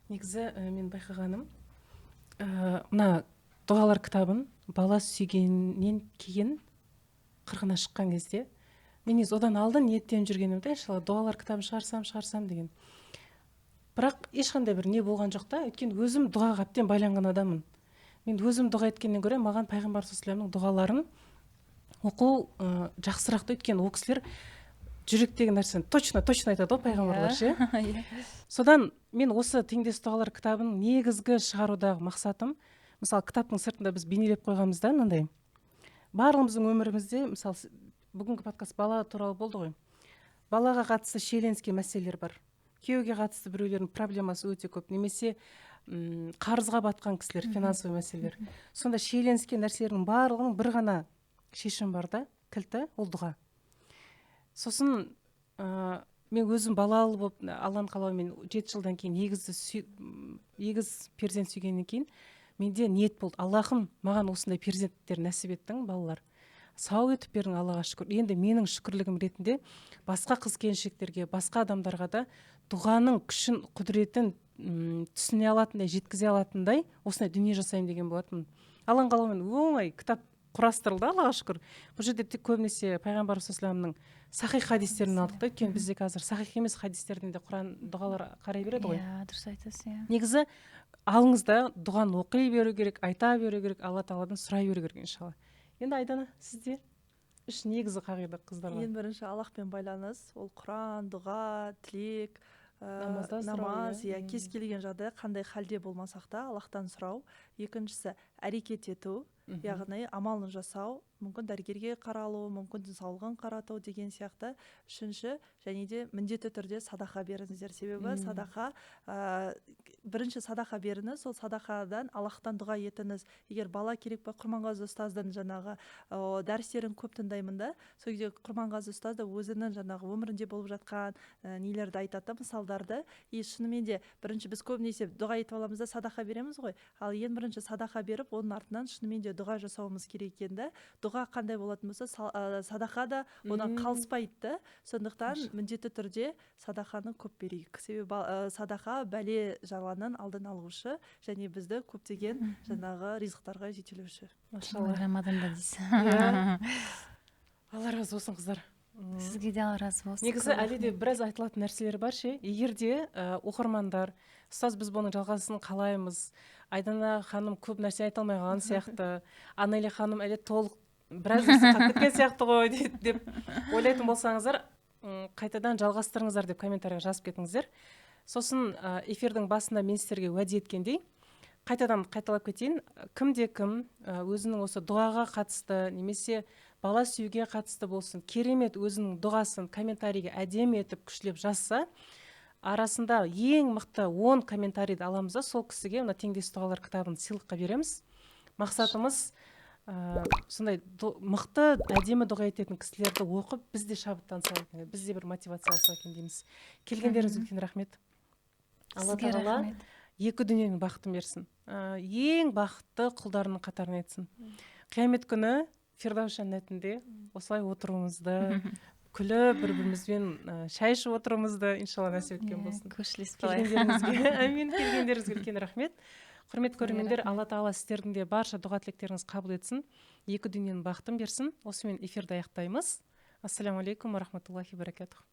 Негізі, мен байқағаным, мына дұғалар кітабын бала сүйгеннен кейін қырқына шыққан кезде, мен негізі одан алдын ниеттеніп жүргенім де, иншалла дұғалар кітабын шығарсам деген. Бірақ ешқандай бір не болған жоқ та, өйткені өзім дұғаға әбден байланған адаммын. Мен өзім дұға еткеннен гөрі маған пайғамбар саллаллаху алейхи вассаламның дұғаларын оқу жақсырақ та, өйткені ол кісілер жүректегі нәрсені точно айтады ғой пайғамбарлар ше. Содан мен осы теңдес дұғалар кітабының негізгі шығарудағы мақсатым, мысалы, кітаптың сыртында біз бейнелеп қойғанбыз да мынандай. Барлығымыздың өмірімізде, мысалы, бүгінгі подкаст бала туралы болды ғой. Балаға қатысты шиеленіскен мәселелер бар. Күйеуге қатысты біреулердің проблемасы өте көп, немесе қарызға батқан кісілер, финансовый мәселелер. Сонда шиеленіскен нәрселердің барлығының бір ғана шешім бар да, кілті ол дұға. Сосын мен өзім балалы болып, Алланың қалауымен 7 жылдан кейін егіз перзент сүйгеннен кейін менде ниет болды. Аллахым, маған осындай перзенттер нәсіп еттің, балалар. Сау етіп бердің, Аллаға шүкір. Енді менің шүкірлігім ретінде басқа қыз келіншектерге, басқа адамдарға да дұғаның күшін, құдіретін түсіне алатындай, жеткізе алатындай осындай дүние жасаймын деген болатынмын. Алланың қалауымен оңай кітап құрастырылды, Аллаға шүкір. Бұл жерде тек көбінесе пайғамбар саллаллаху алейхи вассаламның сахих хадистерін алдық та, өйткені бізде қазір сахих емес хадистерден де Құран дұғалар қарай береді ғой. Иә, дұрыс айтасыз, иә. Негізі алыңызда дұғаны оқи беру керек, айта беру керек, Алла тағаладан сұрай беру керек, иншалла. Енді Айдана, сізде үш негізгі қағида қыздарға. Ең бірінші Аллахпен байланыс, ол Құран, дұға, тілек, намаз, иә, кез келген жағдайда қандай халде болмасақ та Аллахтан сұрау. Екіншісі әрекет ету, яғни амалын жасау, мүмкін дәрігерге қаралу, мүмкін денсаулығын қарату деген сияқты. Үшінші, және де міндетті түрде садақа беріңіздер. Себебі садақа, бірінші садақа беріңіз, сол садақадан Аллахтан дұға етіңіз. Егер бала керек па, Құрманғазы ұстаздың жаңағы дәрістерін көп тыңдаймын да, сол кезде Құрманғазы ұстаз да өзінің жаңағы өмірінде болып жатқан нелерді айтады, мысалдарды. И шынымен де бірінші біз көбінесе дұға етіп аламыз да садақа береміз ғой. Ал ең бірінші садақа беріп, оның артынан шынымен де дұға жасауымыз керек екен да. Дұға қандай болатын болса, садақа да одан қалыспайды да. Сондықтан міндетті түрде садақаны көп берейік. Себебі садақа бәле жаланың алдын алушы және бізді көптеген жаңағы ризықтарға жетелеуші. Машалла. Рамаданда дейсіз. Алла разы болсын, қыздар. Сізге де Алла разы болсын. Негізі әлі де біраз айтылатын нәрселер бар ше. Егер де оқырмандар, ұстаз, біз бұның жалғасын қалаймыз, Айдана ханым көп нәрсе айта алмай қалған сияқты, Анеля ханым әлі толық біраз нәрсе қалып кеткен сияқты ғой деп ойлайтын болсаңыздар, қайтадан жалғастырыңыздар деп комментарийға жазып кетіңіздер. Сосын эфирдің басында мен сіздерге уәде еткендей, қайтадан қайталап кетейін, кімде кім өзінің осы дұғаға қатысты немесе бала сүюге қатысты болсын, керемет өзінің дұғасын комментарийге әдемі етіп күштілеп жазса, арасында ең мықты 10 комментарийді аламыз да, сол кісіге мына теңдес дұғалар кітабын сыйлыққа береміз. Мақсатымыз сондай мықты әдемі дұға ететін кісілерді оқып, біз де шабыттанса екен, біз де бір мотивация алса екен дейміз. Келгендеріңізге үлкен рахмет. Алла тағала екі дүниенің бақытын берсін. Ең бақытты құлдарының қатарына етсін. Қиямет күні Фирдаус жәннатінде осылай отыруымызды, күліп бір бірімізбен шай ішіп отыруымызды, иншалла, нәсіп еткен Иә, болсын. Көршілес болайық. Келгендеріңізге, әмин, келгендеріңізге үлкен рахмет. Құрметті көрермендер, Рахмет. Алла Тағала сіздердің де барша дұға тілектеріңізді қабыл етсін, екі дүниенің бақытын берсін. Осымен эфирді аяқтаймыз. Ассаляму алейкум уа рахматуллахи баракатух.